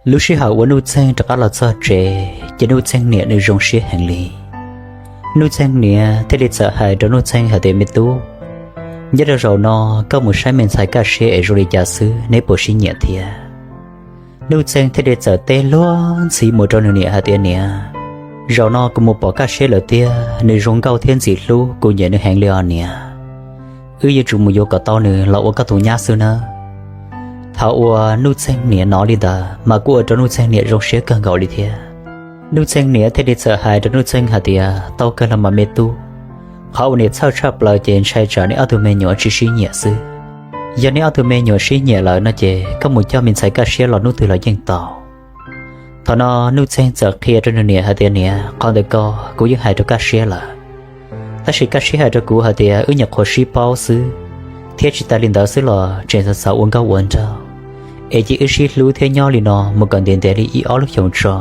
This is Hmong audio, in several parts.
Lub sij hawm uas Nuj Txeeg rov qab los txog tsev ces Nuj Txeeg niam nws zoo siab heev li. Nuj Txeeg niam thiaj li txawm hais rau Nuj Txeeg hais tias, Me tub, nyob rau zaum no koj mus saib me ntxhais Kaj Siab es zoo li cas xwb, neb puas sib nyiam thiab? Nuj Txeeg thiaj li txawm teb luag ntxhi mus rau nws niam hais tias, Niam, zaum no kuv mus pom Kaj Siab lawm tiag, nws zoo nkauj thiab ntxim hlub, kuv nyiam nws heev li os niam. Wb yuav tsum mus yuav kom tau nws los ua koj tus nyab xwb nawb. Thaum uas Nuj Txeeg niam hnov li ntawd mas kuj ua rau Nuj Txeeg niam zoo siab kawg nkaus li thiab. Nuj Txeeg niam thiaj li txawm hais rau Nuj Txeeg hais tias, Tau kawg los mas me tub, qhov uas niam txhawj tshaj plaws ces ntshai tsam neb ob tug me nyuam tsis sib nyiam xwb. Yog neb ob tug me nyuam sib nyiam lawm no ces koj mus coj me ntxhais Kaj Siab los hnub twg los yeej tau. Thaum no Nuj Txeeg txawm qhia rau nws niam hais tias, Niam, qhov ntawd ko kuv yeej hais rau Kaj Siab lawm, tab sis Kaj Siab hais rau kuv hais tias wb nyuam qhuav sib paub xwb, thiab tsis tas li ntawd xwb los tseem xav xav ua nkauj ua nraug, es cia wb sib hlub thiab nyob li no mus kom ntev ntev li ib ob lub xyoos tso,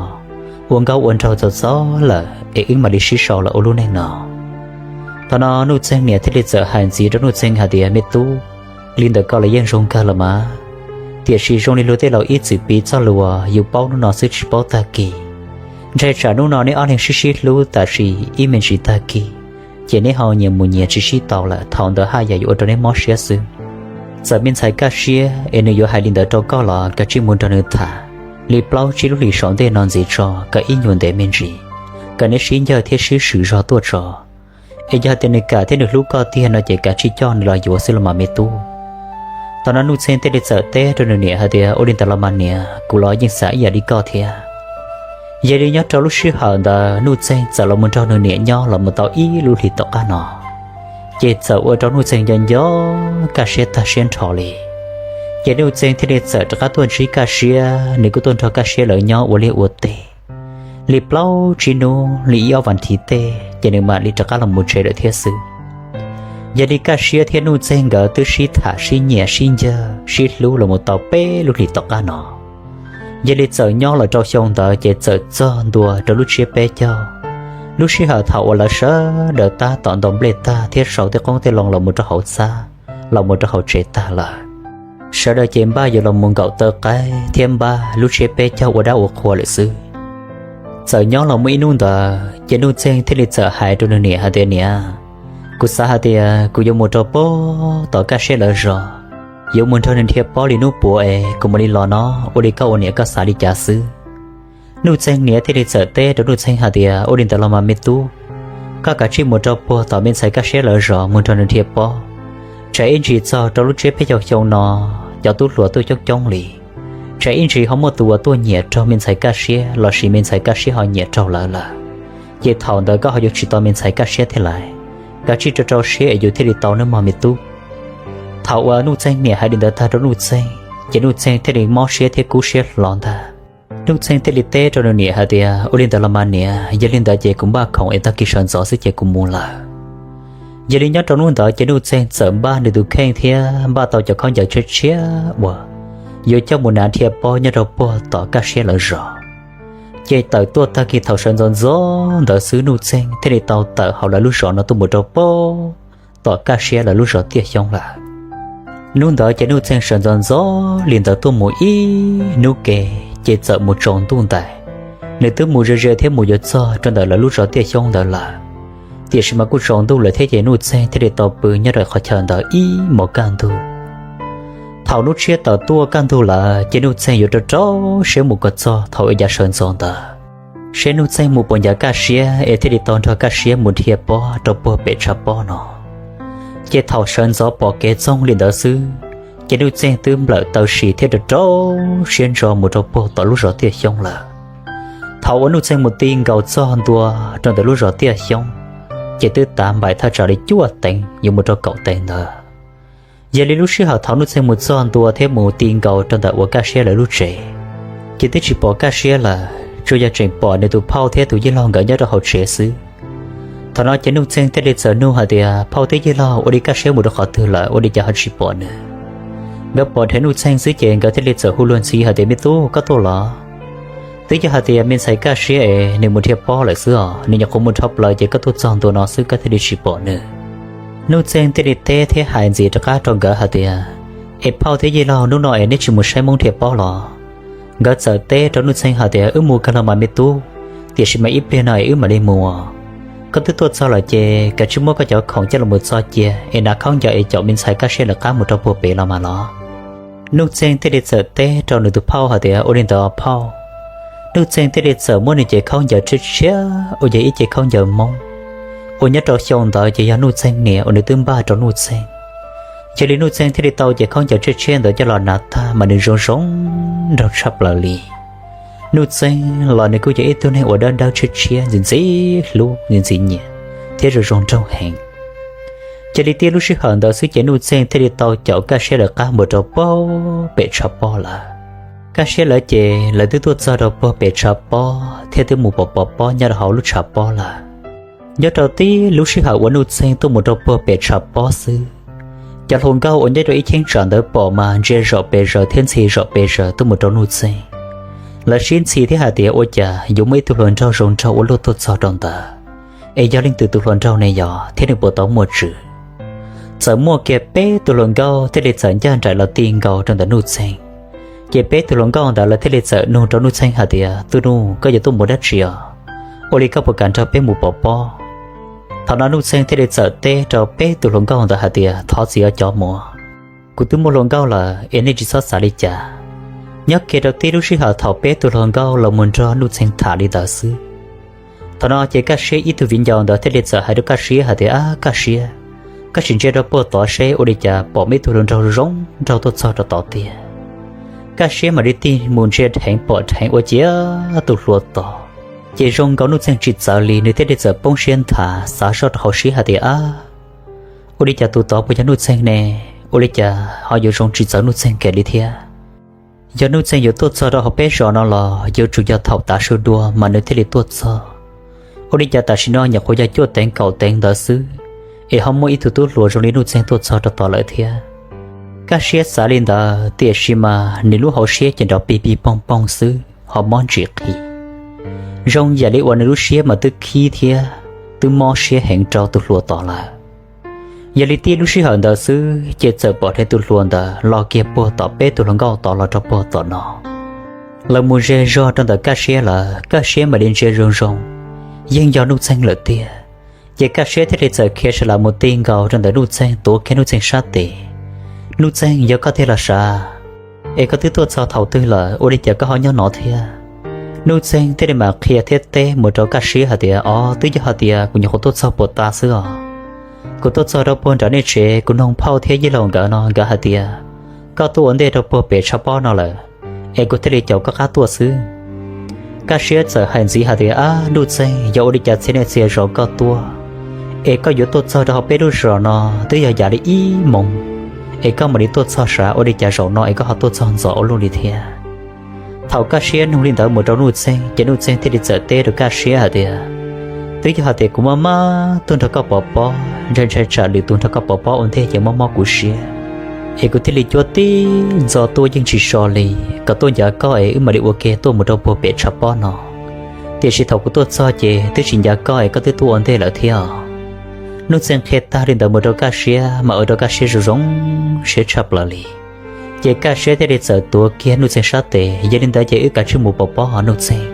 ua nkauj ua nraug txaus txaus lawm es wb mam li sib sau los ua lub neej no. Thaum no Nuj Txeeg niam thiaj li txawm hais ntxiv rau Nuj Txeeg hais tias, Me tub, li ntawd ko los yeej zoo kawg los mas, tiam sis zoo li luag tej laus ib txwm piv txoj lus uas yus paub hnub no xwb tsis paub tag kis. Ntshai tsam hnub no neb ob leeg sib sib hlub tam sim ib me ntsis tag kis, ces neb ho nyias mus nyias tsis sib tau lawm, thaum ntawd haj yam yuav ua rau neb mob siab xwb. Txawm me ntxhais Kaj Siab es nws yuav hais li ntawd rau koj los kav tsij mus nrog nws tham li plaub tsib lub hlis saum ntej no ntxiv tso kom ib nyuag ntev me ntsis, kom neb sib ncawg thiab sib swm zog tuaj tso. Es yog hais tias nws kam thiab nws hlub koj tiag no ces kav tsij coj nws los yuav xwb los mas me tub. Thaum no Nuj Txeeg thiaj li txawm teb rau nws niam hais tias, Ua li ntawd los mas niam, kuv los yeej xav ib yam li koj thiab. Yog li nyob rau lub sij hawm ntawd Nuj Txeeg txawm los mus nrog nws niam nyob los mus tau ib lub hlis tom qab no, ces txawm ua rau Nuj Txeeg nco nco Kaj Siab tag siab nrho li. Ces Nuj Txeeg thiaj li txawm rov qab tuaj ntsib Kaj Siab, nws kuj tuaj nrog Kaj Siab lawv nyob ua liaj ua teb li plaub tsib hnub li ib ob vas thiv tej ces nws mam li rov qab los mus tsev lawm thiab xwb. Yog li Kaj Siab thiab Nuj Txeeg nkawd twb sib tham sib nyiam sib ncawg sib hlub los mus tau peb lub hlis tom qab no. Yog li txawm nyob los rau xyoo ntawd ces txawm txog ntua rau lub tsiab peb caug, lub sij hawm thaum uas lawv sawv daws tab tom ntaus nplej tag thiab sau tej qoob tej loo los mus rau hauv txhab, los mus rau hauv tsev tag lawm. Sawv daws ces npaj yuav los mus nkaum taw qaib thiab npaj lub tsiab peb caug ua dab ua qhua lawm xwb. Txawm nyob los muaj ib hnub ntawd ces Nuj Txeeg thiaj li txawm hais rau nws niam hais tias, Niam, kuv xav hais tias kuv yuav mus rau puag tom Kaj Siab lawv zos, yuav mus nrog nws dhia pob li hnub puav es kuv mam li los no, ua li koj ua niam koj xav li cas xwb. Nuj Txeeg niam thiaj li txawm teb rau Nuj Txeeg hais tias, Ua li ntawd los mas me tub, koj kav tsij mus rau puag tom me ntxhais Kaj Siab lawv zos mus nrog nws dhia pob. Tsam ib ntsis txog rau lub tsiab peb caug xyoo no, cov tub hluas tuaj coob coob li, tsam ib ntsis ho muaj tus uas tuaj nyiam raug me ntxhais Kaj Siab lossis me ntxhais Kaj Siab ho nyiam raug lawv lawm, ces thaum ntawd koj ho yuav tsis tau me ntxhais Kaj Siab thiab lawm. Kav tsij rau rau siab es yus thiaj li tau nawb mog me tub. Thaum uas Nuj Txeeg niam hais li ntawd tag rau Nuj Txeeg ces Nuj Txeeg thiaj li mob siab thiab kub siab hlo ntag. Nuj Txeeg thiaj li teb rau nws niam hais tias, Ua li ntawd los mas niam, yog li ntawd ces kuv npaj khoom es tag kis sawv ntxov xwb ces kuv mus lawm. Yog li nyob rau hnub ntawd ces Nuj Txeeg txawm npaj nws tus kheej thiab npaj tau cov khaub ncaws tshiab tshiab uas yuav coj mus hnav dhia pob nyob rau puag tom Kaj Siab lawv zos. Ces tawm tuaj tag kis thaum sawv ntxov ntxov ntawd xwb Nuj Txeeg thiaj li tau tawm hauv lawv lub zos no tuaj mus rau puag tom Kaj Siab lawv lub zos Tiaj Xyoob lawm. Hnub ntawd ces Nuj Txeeg sawv ntxov ntxov li ntawd tuaj mus ib hnub ke, ces txawm mus tsaus ntuj ntais. Nws twb mus ze ze thiab mus yuav txog rau ntawm lawv lub zos Tiaj Xyoob ntawd lawm, tiam sis mas kuj tsaus ntuj lawm thiab ces Nuj Txeeg thiaj li tau pw nyob rau qhov chaw ntawd ib hmos kaj ntug. Thaum hnub tshiab tawm tuaj kaj ntug lawm ces Nuj Txeeg yuav rau rau siab mus kom txog thaum yav sawv ntxov ntawd, seb Nuj Txeeg mus puas ncav Kaj Siab es thiaj li tau nrog Kaj Siab mus dhia pob rau puag pem tshav pob no. Ces thaum sawv ntxov pom kev txoog li ntawd xwb, ces Nuj Txeeg twb nplawm taw si thiab rau rau siab ntso mus rau puag tom lub zos Tiaj Xyoob lawm. Thaum uas Nuj Txeeg mus ti nkaus txog ntua rau ntawm lub zos Tiaj Xyoob, ces twb tav npaim thaj tsam li cuaj teev yuav mus rau kaum teev ntawd. Yog li lub sij hawm thaum Nuj Txeeg mus txog ntua thiab mus ti nkaus rau ntawm uas Kaj Siab lawv lub tsev, ces twb tsis pom Kaj Siab lawm, tsuas yog tseem pom nws tus phauj thiab tus yij laug nkawd nyob rau hauv tsev xwb. Thaum no ces Nuj Txeeg thiaj li txawm nug hais tias, Phauj thiab yawg laug, ua li Kaj Siab mus rau qhov twg lawm ua li cas ho tsis pom nws? Nkawd pom dheev Nuj Txeeg xwb ces nkawd thiaj li txawm hu luag ntxhi hais tias, Me tub, koj tuaj los? Twb yog hais tias me ntxhais Kaj Siab es nws mus dhia pob lawm xwb os, nws nyuam qhuav mus dhau plaws ces koj tuaj txog ntua no xwb koj thiaj li tsis pom nws. Nuj Txeeg thiaj li teb thiab hais ntxiv rov qab rau nkawd hais tias, Es phauj thiab yawg laug, hnub no es neb tsis mus saib Hmoob dhia pob los? Nkawd txawm teb rau Nuj Txeeg hais tias, Wb mus kawg los mas me tub, tiam sis mas ib pliag no es wb mam li mus. Koj twb tuaj txog lawm ces kav tsij muab koj cov khoom coj los mus txo cia es hnav khaub ncaws es caum me ntxhais Kaj Siab lawv qab mus rau puag pem los mas los. Nuj Txeeg thiaj li txawm teb rau nws tus phauj hais tias, Ua li ntawd phauj. Nuj Txeeg thiaj li txawm muab nws cev khaub ncaws tshiab tshiab uas yog ib cev khaub ncaws Hmoob uas nyob rau xyoo ntawd ces yog Nuj Txeeg niam uas nws twb npaj rau Nuj Txeeg. Yog li Nuj Txeeg thiaj li tau cev khaub ncaws tshiab tshiab ntawd coj los hnav tag mas nws zoo zoo nraug tshaj plaws li. Nuj Txeeg los nws kuj yog ib tug neeg uas dawb dawb tshiab tshiab, ntxim ntxim hlub, ntxim ntxim nyiam thiab zoo zoo nraug heev. Cia li tib lub sij hawm ntawd xwb ces Nuj Txeeg thiaj li tau caum Kaj Siab lawv qab mus rau puag pem tshav pob lawm. Kaj Siab lawv ces lawv twb tuaj txog rau puag pem tshav pob thiab twb mus pov pov pob nyob rau hauv lub tshav pob lawm. Nyob rau tib lub sij hawm uas Nuj Txeeg tuaj mus rau puag pem tshav pob xwb, cov hluas nkauj uas nyob rau ib cheeb tsam ntawd pom mas ntsia zom pes zaws thiab ntxhi zom pes zaws tuaj mus rau Nuj Txeeg. Lawv sib ntxhi thiab hais tias, Ua cas yuav muaj ib tug hluas nraug zoo nraug ua luaj tuaj txog rau ntawd, es yog leej twg tus hluas nraug ne yog thiab nws puas tau muaj tswv? Txawm muaj kiag peb tug hluas nkauj thiaj li txawm ncaj nraim los ti nkaus rau ntawm Nuj Txeeg. Ces peb tug hluas nkauj ntawd lawv thiaj li txawm nug rau Nuj Txeeg hais tias, Tub Nuj, koj yuav tuaj mus dab tsi os? Ua li koj puas kam nrog peb mus pov pob? Thaum no Nuj Txeeg thiaj li txawm teb rau peb tug hluas nkauj ntawd hais tias, Thov txim os cov muam, kuv twb muaj hluas nkauj lawm es nej tsis txhob xav li cas. Nyob kiag rau tib lub sij hawm thaum peb tug hluas nkauj los mus nrog Nuj Txeeg tham li ntawd xwb, thaum no ces Kaj Siab ib tug viv ncaus ntawd thiaj li txawm hais rau Kaj Siab hais tias, Ab Kaj Siab, koj sim ntsia rau puag tod seb ua li cas pom ib tug hluas nraug zoo nraug tuaj txog rau tod tiag. Kaj Siab mam li tig mus ntsia dheev pom dheev ua ciav tus hluas tod ces zoo nkaus Nuj Txeeg tsis txawv li, nws thiaj li txawm poob siab nthav xav zoj rau hauv siab hais tias, Ab, ua li cas tus tod puas yog Nuj Txeeg ne? Ua li cas ho yuav zoo tsis txawv Nuj Txeeg kiag li thiab? Yog Nuj Txeeg yuav tuaj txog rau hauv peb zos no los yuav tsum yog thaum tav su dua mas nws thiaj li tuaj txog. Ua li cas tam sim no nyuam qhuav yog cuaj teev kaum teev ntawd xwb es ho muaj ib tug tub hluas zoo li Nuj Txeeg tuaj txog rau tod lawm thiab? Kaj Siab xav li ntawd tiam sis mas nws lub hauv siab ces nrov pig pig poog poog xwb ho mob ntsis qhi. Zoo yam li uas nws lub siab mas twb khib thiab twb mob siab heev rau tus hluas tod lawm. Yog li tib lub sij hawm ntawd xwb ces txawm pom dheev tus hluas ntawd los kiag puag tom peb tug hluas nkauj tod los rau puag tom no. Lawv mus ze zog rau ntawm Kaj Siab lawm, Kaj Siab mam li ntsia zoo zoo, yeej yog Nuj Txeeg lawm tiag. Ces Kaj Siab thiaj li txawm khiav sawv los mus ti nkaus rau ntawm Nuj Txeeg tuav kiag Nuj Txeeg sab tes. Nuj Txeeg, yog koj tiag los sav? Es koj twb tuaj txog thaum twg lawm ua li cas koj ho nyob no thiab? Nuj Txeeg thiaj li mam qhia thiab teb mus rau Kaj Siab hais tias, Os, twb yog hais tias kuv nyuam qhuav tuaj txog puag ta xwb os. Kuv tuaj txog rau puag nram nej tsev, kuv noog phauj thiab yawg laus nkawd no nkawd hais tias koj tuaj ua ntej rau puag pem tshav pob no lawm, es kuv thiaj li caum koj qab tuaj xwb. Kaj Siab txawm hais ntxiv hais tias, Ab Nuj Txeeg, yog ua li cas txhia niaj txhia zaus koj tuaj es koj yuav tuaj txog rau hauv peb lub zos no twb yog yav li ib moos es koj mam li tuaj txog sav, ua li cas zaum no es koj ho tuaj txog ntxov ua luaj li thiab? Thaum Kaj Siab nug li ntawd mus rau Nuj Txeeg ces Nuj Txeeg thiaj li txawm teb rau Kaj Siab hais tias, Twb yog hais tias kuv mob mob tuaj nrog koj pov pob, ntshai ntshai tsam lwm tus nrog koj pov pob ua ntej ces mob mob kuv siab, es kuv thiaj li cuab tib ntxo tuaj yeej tsis so li, kom tuaj ncav koj es wb mam li ua ke tuaj mus rau puag pem tshav pob no. Tiam sis thaum kuv tuaj txog ces twb tsis ncav koj es koj twb tuaj ua ntej lawm thiab. Nuj Txeeg qhia tag li ntawd mus rau Kaj Siab mas ua rau Kaj Siab zoo zoo siab tshaj plaws li. Ces Kaj Siab thiaj li txawm tuav kiag Nuj Txeeg sab tes, Yog li ntawd ces wb kav tsij mus pov pob os Nuj Txeeg.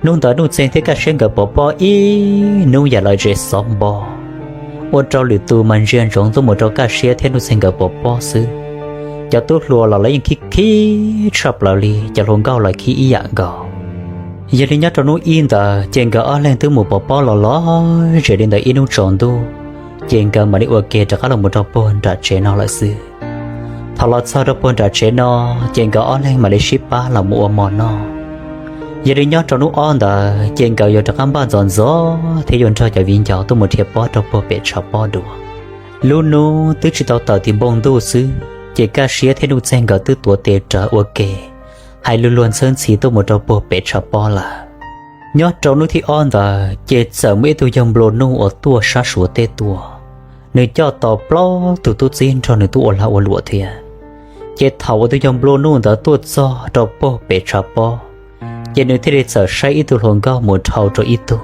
Hnub ntawd Nuj Txeeg thiab Kaj Siab nkawd pov pob ib hnub yam lom zem xov npo, ua rau lwm tus mas ntsia ntsoov tuaj mus rau Kaj Siab thiab Nuj Txeeg nkawd pov pob xwb. Cov tub hluas los lawv yeej khib khib tshaj plaws li, cov hluas nkauj los khib ib yam nkaus. Yog li nyob rau hnub ib ntawd ces nkawd ob leeg twb mus pov pob los lom zem li ntawd ib hnub tsaus ntuj, ces nkawd mam li ua ke rov qab los mus rau puag nram tsev no lawm xwb. Thaum los txog rau puag nram tsev no, ces nkawd ob leeg mam li sib pab los mus ua mov noj. Yog li nyob rau hnub ob ntawd ces nkawd yuav rov qab npaj ntxov ntxov thiab yuav nrog cov viv ncaus tuaj mus dhia pob rau puag pem tshav pob dua. Lub hnub twb tsis tau tawm tim npoo ntuj xwb, ces Kaj Siab thiab Nuj Txeeg nkawd twb tuav tes rawv ua ke, hais lus luag ntxhawb ntxhi tuaj mus rau puag pem tshav pob lawm. Nyob rau hnub thib ob ntawd ces txawm muaj ib tug yawg nplua nuj uas tuaj sab Suav teb tuaj, nws coj tau plaub tug tub txib nrog nws tuaj ua lag ua luam thiab. Ces thaum uas tus yawg nplua nuj ntawd tuaj txog rau puag pem tshav pob, ces nws thiaj li txawm saib ib tug hluas nkauj mus dhau rau ib tug.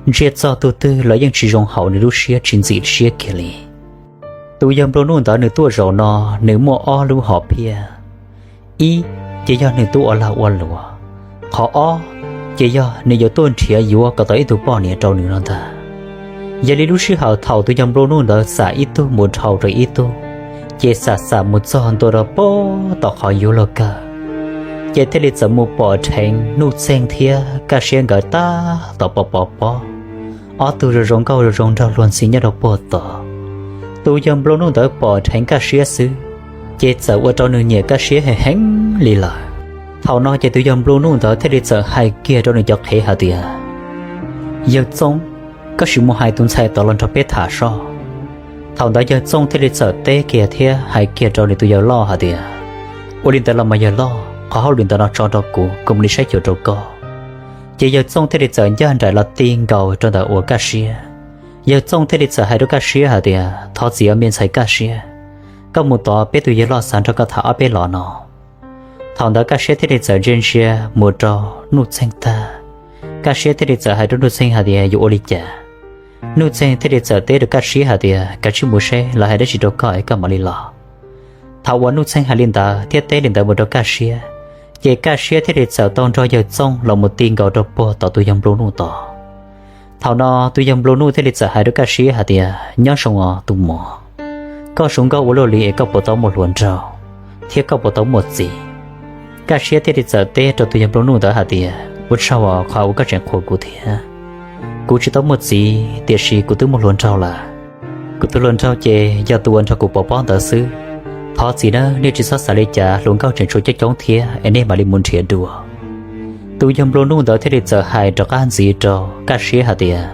Ntsia txog tus twg los yeej tsis zoo haum nws lub siab, tsis ntxim siab kiag li. Tus yawg nplua nuj ntawd nws tuaj zaum no, nws muaj ob lub hom phiaj. Ib, ces yog nws tuaj ua lag ua luam. Qhov ob, ces yog nws yuav tuaj nrhiav yuav kom tau ib tug poj niam rau nws no ntag. Yog li lub sij hawm thaum tus yawg nplua nuj ntawd xam ib tug mus dhau rau ib tug, ces xam xam mus txog ntua rau puag tom qhov yuav luag kawg, ces thiaj li txawm mus pom dheev Nuj Txeeg thiab Kaj Siab nkawd tab tom pov pov pob, ob tug zoo zoo nkauj zoo zoo nraug luag ntxhi nyob rau puag tod. Tus yawg nplua nuj ntawd pom dheev Kaj Siab xwb, ces txawm ua rau nws nyiam Kaj Siab heev heev li lawm. Thaum no ces tus yawg nplua nuj ntawd thiaj li txawm hais kiag rau nws cov qhev hais tias, Yawg Txooj, koj sim mus hais tus ntxhais tod los nrog peb tham soj. Thaum ntawd yawg Txooj thiaj li txawm teb kiag thiab hais kiag rau nws tus yawg loj hais tias, Ua li ntawd los mas yawg loj, qhov hauj lwm ntawm no tso rau kuv, kuv mam li saib xyuas rau koj. Ces yawg Txooj thiaj li txawm ncaj nraim los ti nkaus rau ntawm uas Kaj Siab. Yawg Txooj thiaj li txawm hais rau Kaj Siab hais tias, Thov txim os me ntxhais Kaj Siab, koj mus tod peb tus yawg loj xav nrog koj tham ob peb los no. Thaum ntawd Kaj Siab thiaj li txawm ntsia ntsia mus rau Nuj Txeeg tag, Kaj Siab thiaj li txawm hais rau Nuj Txeeg hais tias, Yuav ua li cas? Nuj Txeeg thiaj li txawm teb rau Kaj Siab hais tias, Kav tsij mus seb lawv hais dab tsi rau koj es koj mam li los. Thaum uas Nuj Txeeg hais li ntawd thiab teb li ntawd mus rau Kaj Siab, ces Kaj Siab thiaj li txawm tau nrog yawg Txooj los mus ti nkaus rau puag tom tus yawg nplua nuj tod. Thaum no tus yawg nplua nuj thiaj li txawm hais rau Kaj Siab hais tias, Nyob zoo os tus muam, koj zoo nkauj ua luaj li es koj puas tau muaj hluas nraug, thiab koj puas tau muaj txiv? Kaj Siab thiaj li txawm teb rau tus yawg nplua nuj ntawd hais tias, Ua tsaug os qhov uas koj tseem qhuas kuv thiab. Kuv tsis tau muaj txiv, tiam sis kuv twb muaj hluas nraug lawm. Kuv tus hluas nraug ces yog tus uas nrog kuv pov pob ntawd xwb. Thov txim na, nej tsis txhob xav li cas, hluas nkauj tseem tshuav coob coob thiab es nej mam li mus nrhiav dua. Tus yawg nplua nuj ntawd thiaj li txawm hais rov qab ntxiv rau Kaj Siab hais tias,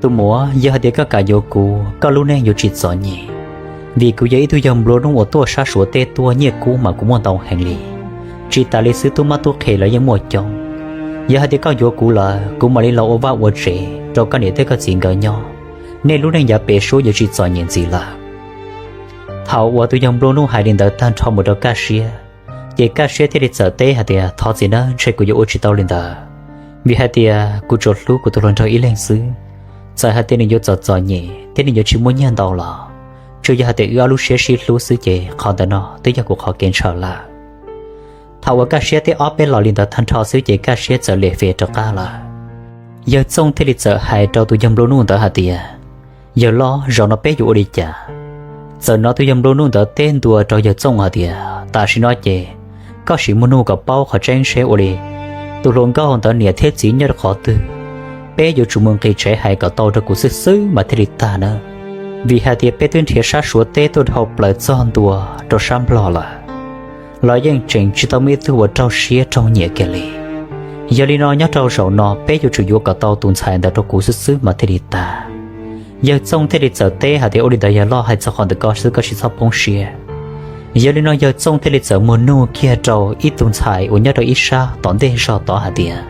Tus muam, yog hais tias koj kam yuav kuv, koj lub neej yuav tsis txom nyem, vim kuv yog ib tug yawg nplua nuj uas tuaj sab Suav teb tuaj, nyiaj kub mas kuv muaj ntau heev li. Tsis tas li xwb, tub mab tub qhe los yeej muaj coob. Yog hais tias koj yuav kuv lawm, kuv mam li los ua vaj ua tsev rau koj niam thiab koj txiv nkawd nyob, nej lub neej yav pem suab yuav tsis txom nyem ntxiv lawm. Thaum uas tus yawg nplua nuj hais li ntawd tag nrho mus rau Kaj Siab, ces Kaj Siab thiaj li txawm teb hais tias, Thov txim nawb, ntshe kuv yuav ua tsis tau li ntawd, vim hais tias kuv tsuas hlub kuv tus hluas nraug ib leeg xwb. Txawm hais tias nws yuav txom txom nyem thiab nws yuav tsis muaj nyiaj ntau los, tsuas yog hais tias wb ob lub siab sib hlub xwb ces qhov ntawd no twb yog kuv qhov kev ntshaw lawm. Thaum uas Kaj Siab teb ob peb los li ntawd tag nrho xwb ces Kaj Siab txawm lem fem rov qab lawm. Yawg Txooj thiaj li txawm hais rau tus yawg nplua nuj ntawd hais tias, Yawg loj, zaum no peb yuav ua li cas? Txawm hnov tus yawg nplua nuj ntawd teb ntua rau yawg Txooj hais tias, Tam sim no ces koj sim mus nug kom paub qhov tseeb seb ua li tus hluas nkauj ntawd niam thiab txiv nyob rau qhov twg. Peb yuav tsum mus nqis tsev hais kom tau rau kuv xwb xwb mas thiaj li tag nawb, vim hais tias peb twb nrhiav sab Suav teb tuaj dhau plaws txog ntua rau sab Nplog lawm, los yeej tseem tsis tau muaj ib tug uas raug siab raug nyiam kiag li. Yog li no nyob rau zaum no peb yuav tsum yuav kom tau tus ntxhais ntawd rau kuv xwb xwb mas thiaj li tag. Yawg Txooj thiaj li txawm teb hais tias, Ua li ntawd yawg loj, hais txog qhov ntawm koj xwb koj tsis txhob poob siab. Yog li no yawg Txooj thiaj li txawm mus nug kiag rau ib tug ntxhais uas nyob rau ib sab tom ntej zog tod hais tias,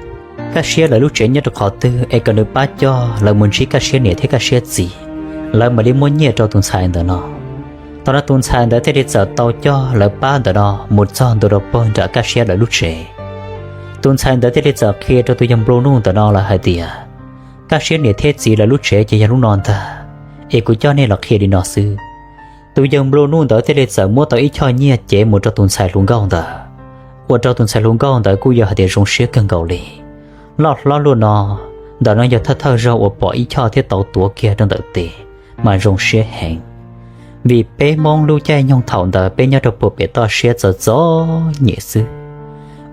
Kaj Siab lawv lub tsev nyob rau qhov twg es kom nws pab coj lawv mus ntsib Kaj Siab niam thiab Kaj Siab txiv, lawv mam li muab nyiaj rau tus ntxhais ntawm no. Thaum no tus ntxhais ntawd thiaj li txawm tau coj lawv pab ntawm no mus txog ntua rau puag nram Kaj Siab lawv lub tsev. Tus ntxhais ntawd thiaj li txawm qhia rau tus yawg nplua nuj ntawm no lawm hais tias, Kaj Siab niam thiab txiv lawv lub tsev ces yog lub no ntag, es kuv coj nej los qhia li no xwb. Tus yawg nplua nuj ntawd thiaj li txawm muab tau ib choj nyiaj cev mus rau tus ntxhais hluas nkauj ntawd, ua rau tus ntxhais hluas nkauj ntawd kuj yog hais tias zoo siab kawg nkaus li. Loj hlob luaj no, ntawm no yog thawj thawj zaug uas pom ib choj thiab tau tuav kiag rau ntawm tes, mas zoo siab heev. Vim peb Hmoob lub caij nyoog thaum ntawd peb nyob rau puag pem toj siab txom txom nyem xwb.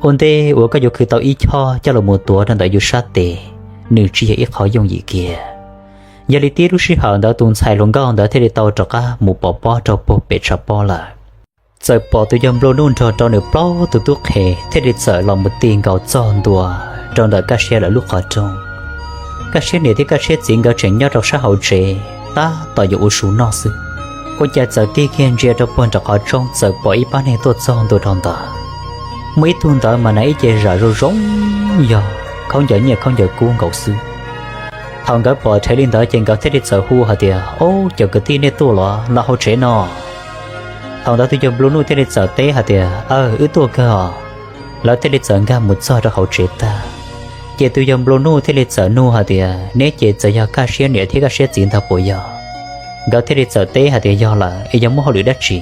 Ua ntej uas koj yuav khwv tau ib choj coj los mus tuav rau ntawm yus sab tes, nws tsis yog ib qho yooj yim kiag. Yog li tib lub sij hawm ntawd tus ntxhais hluas nkauj ntawd thiaj li tau rov qab mus pov pob rau puag pem tshav pob lawm. Txawm pom tus yawg nplua nuj nrog rau nws plaub tus tub qhe thiaj li txawm los mus ti nkaus txog ntua rau ntawm Kaj Siab lawv lub qhov rooj. Kaj Siab niam thiab Kaj Siab txiv nkawd tseem nyob rau sab hauv tsev tab tom yuav ua su noj xwb, ua cas txawm tig kiag ntsia rau puag nram qhov rooj txawm pom ib pab neeg tuaj txog ntua rau ntawd. Muaj ib tug ntawd mas hnav ib ce zam zoo zoo, yog khaub ncaws nyiaj khaub ncaws kub nkaus xwb. Thaum nkawd pom rhev li ntawd ces nkawd thiaj li txawm hu hais tias, Ob, cov kwv tij, nej tuaj los los hauv tsev no. Thaum ntawd tus yawg nplua nuj thiaj li txawm teb hais tias, Aw, wb tuaj kawg os. Lawv thiaj li txawm nkag mus txog rau hauv tsev tag, ces tus yawg nplua nuj thiaj li txawm nug hais tias, Neb ces txawm yog Kaj Siab niam thiab Kaj Siab txiv ntag puas yog? Nkawd thiaj li txawm teb hais tias, Yog lawm, es yog muaj hauj lwm dab tsi?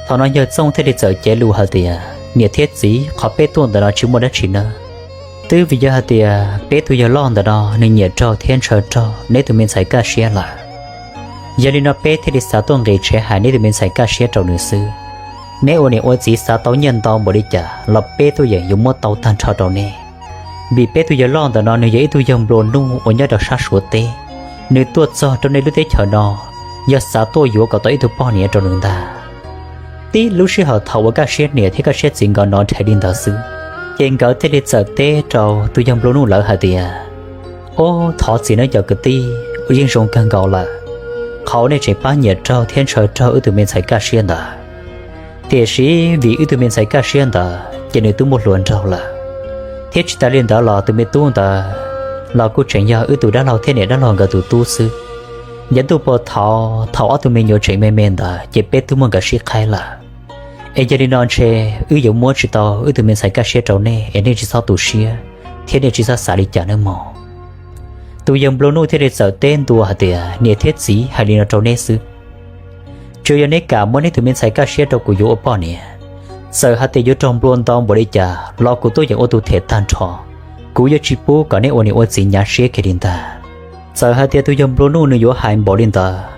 Thaum no yawg Txooj thiaj li txawm cev lus hais tias, Niam thiab txiv, qhov peb tuaj ntawm no tsis muaj dab tsi nawb. Twb vim yog hais tias peb tus yawg loj ntawm no nws nyiam raug thiab ntshaw raug neb tus me ntxhais Kaj Siab lawm. Yog li no peb thiaj li xav tuaj nqis tsev hais neb tus me ntxhais Kaj Siab rau nws xwb. Neb ua niam ua txiv xav tau nyiaj ntau npaum li cas los peb tuaj yeem yuav muab tau tag nrho rau neb. Vim peb tus yawg loj ntawm no nws yog ib tug yawg nplua nuj uas nyob rau sab Suav teb, nws tuaj txog rau nej lub teb chaws no yog xav tuaj yuav kom tau ib tug poj niam rau nws ntag. Tib lub sij hawm thaum uas Kaj Siab niam thiab Kaj Siab txiv nkawd hnov rhev li ntawd xwb, ces nkawd thiaj li txawm teb rau tus yawg nplua nuj lawv hais tias, Ob, thov txim nawb cov kwv tij, yeej zoo kawg nkaus lawm, qhov uas nej tseem pab nyiam raug thiab ntshaw raug wb tus me ntxhais Kaj Siab ntawd. Tiam sis vim wb tus me ntxhais Kaj Siab ntawd ces nws twb muaj hluas nraug lawm, thiab tsis tas li ntawd los tus me tub ntawd los kuj tseem yog wb tus dab laug thiab niam dab laug nkawd tus tub xwb. Yav ntuj puag thaum ob tug me nyuam tseem me me ntawd ces peb twb muaj nkawd sib qhaib lawm. Es yog li no ntshe wb yuav muab tsis tau wb tus me ntxhais Kaj Siab rau nej es nej tsis txhob tu siab thiab nej tsis txhob xav li cas nawb mog. Tus yawg nplua nuj thiaj li txawm teb ntua hais tias, Niam thiab txiv, hais li no rau neb xwb, tsuas yog neb kam muab neb tus me ntxhais Kaj Siab rau kuv yuav ua poj niam, txawm hais tias yuav raug nplua ntau npaum li cas los kuv tuaj yeem ua tus them tag nrho. Kuv yuav tsis pub kom neb ua niam ua txiv hnyav siab kiag li ntag. Txawm hais tias tus yawg nplua nuj nws yuav hais npaum li ntawd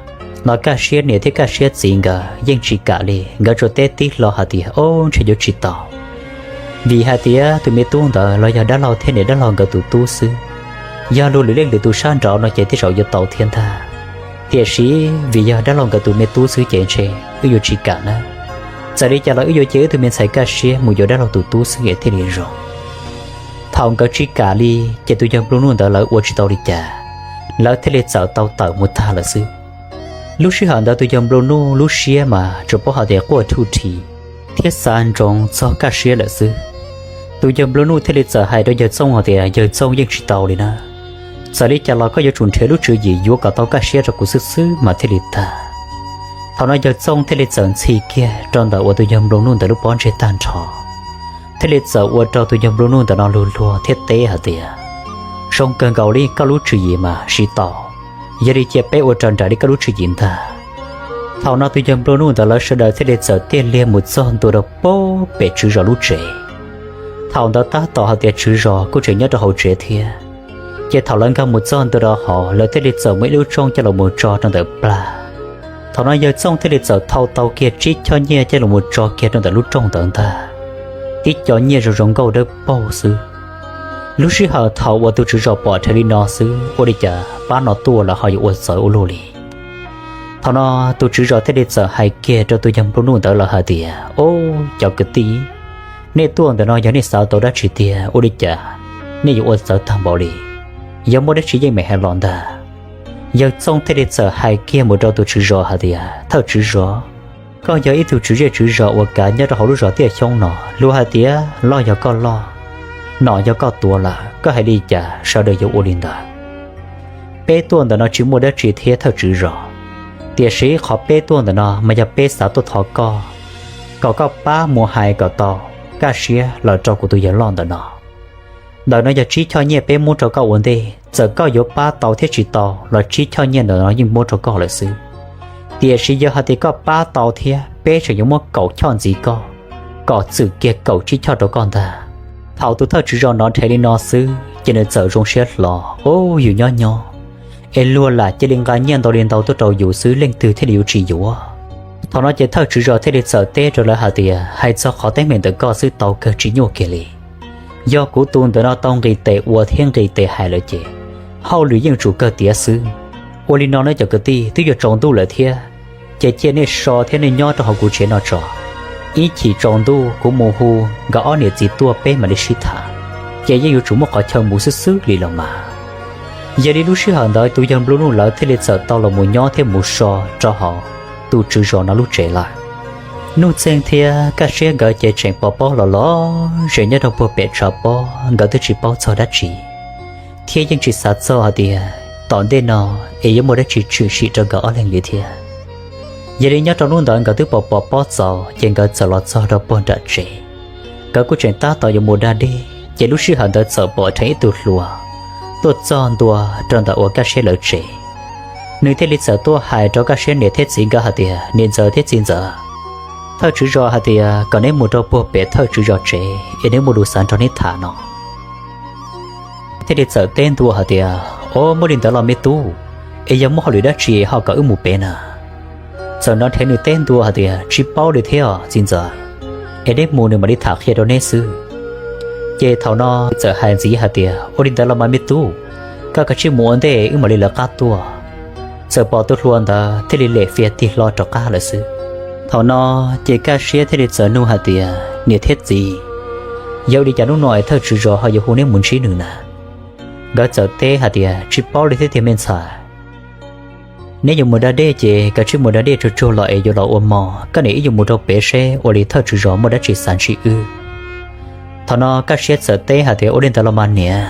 los Kaj Siab niam thiab Kaj Siab txiv nkawd yeej tsis kam li, nkawd tsuas teb tib hlo hais tias, Ob, ntshe yuav tsis tau. Vim hais tias tus me tub ntawd los yog dab laug thiab niam dab laug nkawd tus tub xwb. Yog luag lwm leej lwm tus sab nraud no ces tej zaum yuav tau thiab ntag. Tiam sis vim yog dab laug nkawd tus me tub xwb ces ntshe wb yuav tsis kam nawb. Txawm li cas los wb yuav cia wb tug me ntxhais Kaj Siab mus yuav dab laug tus tub xwb es thiaj li zoo. Thaum nkawd tsis kam li, ces tus yawg nplua nuj ntawd lawv ua tsis tau li cas, lawv thiaj li txawm tau tawm mus tag lawm xwb. Lub sij hawm ntawd tus yawg nplua nuj lub siab mas tsuas paub hais tias quaj thuj thi thiab xav ntsoov txog Kaj Siab lawm xwb. Tus yawg nplua nuj thiaj li txawm hais rau yawg Txooj hais tias, Yawg Txooj, yeej tsis tau li na. Txawm li cas los koj yuav tsum nrhiav lub tswv yim yuav kom tau Kaj Siab rau kuv xwb xwb mas thiaj li tag. Thaum no yawg Txooj thiaj li txawm ntxhi kiag rau ntawm uas tus yawg nplua nuj ntawd lub pob ntseg tag nrho, thiaj li txawm ua rau tus yawg nplua nuj ntawm no lug luag thiab teb hais tias, Zoo kawg nkaus li, koj lub tswv yim mas siv tau. Yog li cia peb ua raws nraim li koj lub tswv yim ntag. Thaum no tus yawg nplua nuj ntawd lawv sawv daws thiaj li txawm tiaj liag mus txog ntua rau pem tswv zos lub tsev. Thaum ntawd tab tom hais tias tswv zos kuj tseem nyob rau hauv tsev thiab. Ces thaum lawv nkag mus txog ntua rau hauv, lawv thiaj li txawm muaj ib lub rooj coj los mus tso rau ntawm plag. Thaum no yawg Txooj thiaj li txawm thau tau kiag tsib choj nyiaj coj los mus tso kiag rau ntawm lub rooj ntawd ntag. Tib co nyiaj zoo zoo nkauj dawb paug xwb. Lub sij hawm thaum uas tus tswv zos pom rhev li no xwb, ua li cas pab no tuaj lawv ho yuav ua txawv ua luaj li. Thaum no tus tswv zos thiaj li txawm hais kiag rau tus yawg nplua nuj ntawd lawv hais tias, Ob, cov kwv tij, nej tuaj ntawm no yog nej xav tau dab tsi tiag, ua li cas nej yuav ua txawv tag npaum li? Yog muaj dab tsi yeej meem hais los ntag. Yawg Txooj thiaj li txawm hais kiag mus rau tus tswv zos hais tias, Thawj tswv zos, koj yog ib tug tswv zej tswv zos uas kav nyob rau hauv lub zos Tiaj Xyoob no, luag hais tias loj yog koj loj, nom yog koj tuav lawm, koj hais li cas sawv daws yuav ua li ntawd. Peb tuaj ntawm no tsis muaj dab tsi thiab thawj tswv zos, tiam sis qhov peb tuaj ntawm no mas yog peb xav tuaj thov koj, kom koj pab mus hais kom tau Kaj Siab los rau kuv tus yawg loj ntawm no. Ntawm no yog tsib choj nyiaj peb muab rau koj ua ntej, txawm koj yuav pab tau thiab tsis tau los tsib choj nyiaj ntawm no yeej muab rau koj lawm xwb. Tiam sis yog hais tias koj pab tau thiab, peb tseem yuav muab kaum choj ntxiv koj, kom txwm kiag kaum tsib choj rau koj ntag. Thaum tus thawj tswv zos hnov rhev li no xwb ces nws txawm zoo siab hlo, Ub, yus nyob nyob es luag lam cia li nqa nyiaj ntau li ntau tuaj rau yus xwb, leej twg thiaj li yuav tsis yuav? Thaum no ces thawj tswv zos thiaj li txawm teb rau lawv hais tias, Hais txog qhov teeb meem ntawm koj xwb tau kawg tsis nyuaj kiag li. Yog kuv tus ntawm no tau nqis tes ua thiab nqis tes hais lawm ces hauj lwm yeej tsum kawg tiav xwb. Ua li no nawb cov kwv tij, twb yuav tsaus ntuj lawm thiab, ces cia nej so thiab nej nyob rau hauv kuv tsev no tso. Ib chim tsaus ntuj kuv mus hu nkawd ob niam txiv tuaj peb mam li sib tham, ces yeej yuav tsum muaj qhov chaw mus xwb xwb li los mas. Yog li lub sij hawm ntawd tus yawg nplua nuj lawv thiaj li txawm tau los mus nyob thiab mus so rau hauv tus tswv zos no lub tsev lawm. Nuj Txeeg thiab Kaj Siab nkawd ces tseem pov pob los los zem nyob rau puag pem tshav pob, nkawd twb tsis paub txog dab tsi. thiab yeej tsis xav txog hais tias tom ntej no es yuav muaj dab tsi tshwm sim rau nkawd ob leeg li thiab. Yog li nyob rau hnub ntawd nkawd twb pom pov pob txaus ces nkawd txawm los txog rau puag nram tsev. Nkawd kuj tseem tab tom yuav mus da dej ces lub sij hawm ntawd txawm pom dheev ib tug hluas tuaj txog ntua rau ntawm uas Kaj Siab lawv tsev. Nws thiaj li txawm tuaj hais rau Kaj Siab niam thiab txiv nkawd hais tias, Niam ntxawm thiab txiv ntxawm, thawj tswv zos hais tias kom neb mus rau puag pem thawj tswv zos tsev es neb muaj lus xav nrog neb tham no. Thiaj li txawm teb ntua hais tias, Au, muaj li ntawd los me tub, es yog muaj hauj lwm dab tsi ho kom wb mus pem na? Txawm hnov dheev nws teb ntua hais tias, Tsis paub li thiab txiv ntxawm, es neb mus nws mam li tham qhia rau neb xwb. Ces thaum no txawm hais ntxiv hais tias, Ua li ntawd los mas me tub, koj kav tsij mus ua ntej wb mam li lawv qab tuaj. Txawm pom tus hluas ntawd thiaj li lem fias tig hlo rov qab lawm xwb. Thaum no ces Kaj Siab thiaj li txawm nug hais tias, Niam thiab txiv, yog ua li cas hnub no es thawj tswv zos ho yuav hu neb mus ntsib nws na? Nkawd txawm teb hais tias, Tsis paub li thiab tiag me ntxhais. Neb yuav mus da dej ces kav tsij mus da dej tsuag tsuag los es yuav los ua hmo, koj niam wb yuav mus rau pem seb ua li thawj tswv zos muaj dab tsi xav ntsib wb. Thaum no Kaj Siab txawm teb hais tias, Ua li ntawd los mas niam.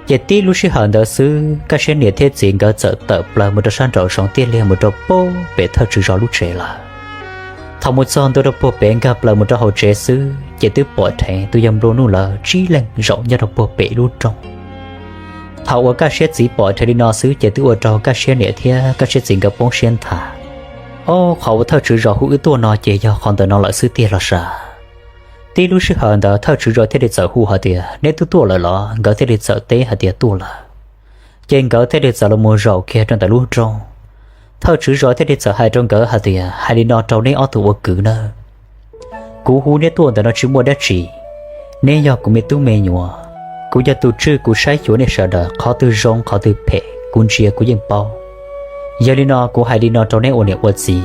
Ces tib lub sij hawm ntawd xwb Kaj Siab niam thiab txiv nkawd txawm tawm plaws mus rau sab nraum zoov tiaj liag mus rau puag pem thawj tswv zos lub tsev lawm. Thaum mus txog ntua rau puag pem nkag plaws mus rau hauv tsev xwb ces twb pom dheev tus yawg Nplua Nuj lawv tsib leeg zaum nyob rau puag pem lub rooj. Thaum uas Kaj Siab txiv pom dheev li no xwb ces twb ua rau Kaj Siab niam thiab Kaj Siab txiv nkawd poob siab nthav. Ob, qhov uas thawj tswv zos hu wb tuaj no ces yog qhov ntawm no lawm xwb tiag los sav? Tib lub sij hawm ntawd thawj tswv zos thiaj li txawm hu hais tias, Neb twb tuaj lawm los? Nkawd thiaj li txawm teb hais tias, Tuaj lawm. Ces nkawd thiaj li txawm los mus zaum kiag rau ntawm lub rooj. Thawj tswv zos thiaj li txawm hais rau nkawd hais tias, Hais li no rau neb ob tug ua kwv nawb, kuv hu neb tuaj ntawm no tsis muaj dab tsi. Neb yog kuv me tub me nyuam, kuv yog tus tswj kuv saib xyuas nej sawv daws, qhov twg zoo qhov twg phem kuv ntsia kuv yeej paub. Yog li no kuv hais li no rau neb ua niam ua txiv,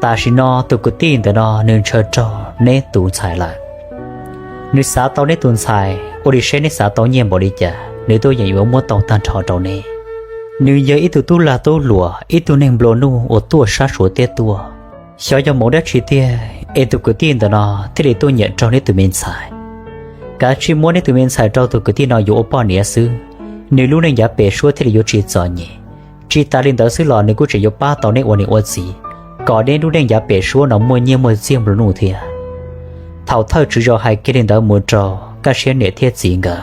tam sim no tus kwv tij ntawm no nws ntshaw raug neb tus ntxhais lawm. Nws xav tau neb tus ntxhais, ua li seb neb xav tau nyiaj npaum li cas nws tuaj yeem yuav muab tau tag nrho rau neb. Nws yog ib tug tub lag tub luam, ib tug neeg nplua nuj uas tuaj sab Suav teb tuaj. Xyov yog hmoov dab tsi tiag es tus kwv tij ntawm no thiaj li tuaj nyiam raug neb tus me ntxhais. Kav tsij muab neb tus me ntxhais rau tus kwv tij no yuav ua poj niam xwb, nws lub neej yav pem suab thiaj li yuav tsis txom nyem. Tsis tas li ntawd xwb los nws kuj tseem yuav pab tau neb ua niam ua txiv, kom neb lub neej yav pem suab no muaj nyiaj muaj txiag nplua nuj thiab. Thaum thawj tswv zos hais kiag li ntawd mus rau Kaj Siab niam thiab txiv nkawd,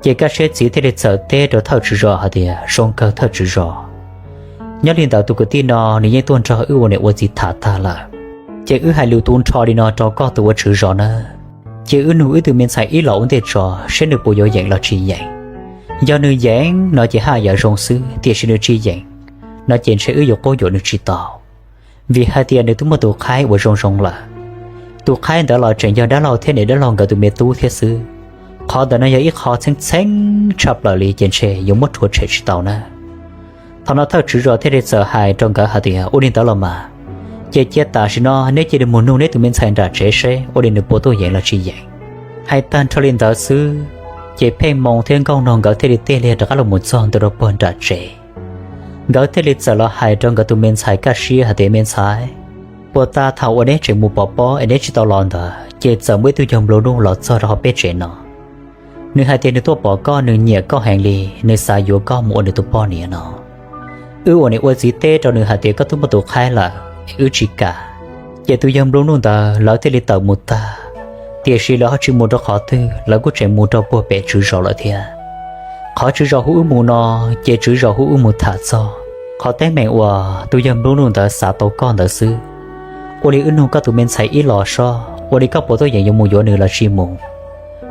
ces Kaj Siab txiv thiaj li txawm teb rau thawj tswv zos hais tias, Zoo kawg thawj tswv zos, nyob li ntawd tus kwv tij no nws yeej tuaj nrog wb ua niam ua txiv tham tag lawm. Ces wb hais lus tu nrho li no rau koj tus ua tswv zos nawb, cia wb nug wb tus me ntxhais ib los ua ntej tso seb nws puas yuav yeem los tsis yeem. Yog nws yeem no ces haj yam zoo xwb, tiam sis nws tsis yeem no ces ntshe wb yuav quab yuam nws tsis tau, vim hais tias nws twb muaj tus qhaib uas zoo zoo lawm. Tus qhaib ntawd los tseem yog dab laug thiab niam dab laug nkawd tus me tub thiab xwb. Qhov ntawm no yog ib qho txheeb txheeb tshaj plaws li ces ntshe yuav muab rhuav tshem tsis tau na. Thaum no thawj tswv zos thiaj li txawm hais rau nkawd hais tias, Ua li ntawd los mas, ces cia tam sim no neb cia li mus nug neb tus me ntxhais nram tsev seb ua li nws puas tuaj yeem los tsis yeem. Hais tag nrho li ntawd xwb, ces Pheej Moo thiab Nkauj Nog nkawd thiaj li tig liag rov qab los mus txog ntua rau puag nram tsev. Nkawd thiaj li txawm los hais rau nkawd tus me ntxhais Kaj Siab hais tias, Me ntxhais, puag ta thaum uas neb tseem mus pov pob es neb tsis tau los ntawd ces txawm muaj ib tug yawg nplua nuj los txog rau hauv peb tsev no. Nws hais tias nws tuaj pom koj, nws nyiam koj heev li, nws xav yuav koj mus ua nws tus poj niam no. Wb ua niam ua txiv teb rau nws hais tias koj twb muaj tus qhaib lawm es wb tsis kam. Ces tus yawg nplua nuj ntawd lawv thiaj li tawm mus tag, tiam sis lawv ho tsis mus rau qhov twg, lawv kuj tseem mus rau puag pem tswv zos lawm thiab. Qhov tswv zos hu wb mus no, ces tswv zos hu wb mus tham txog qhov teeb meem uas tus yawg nplua nuj ntawd xav tau koj ntawd xwb. Ua li wb nug koj tus me ntxhais ib los sob, ua li koj puas tuaj yeem yuav mus yuav nws los tsis mus,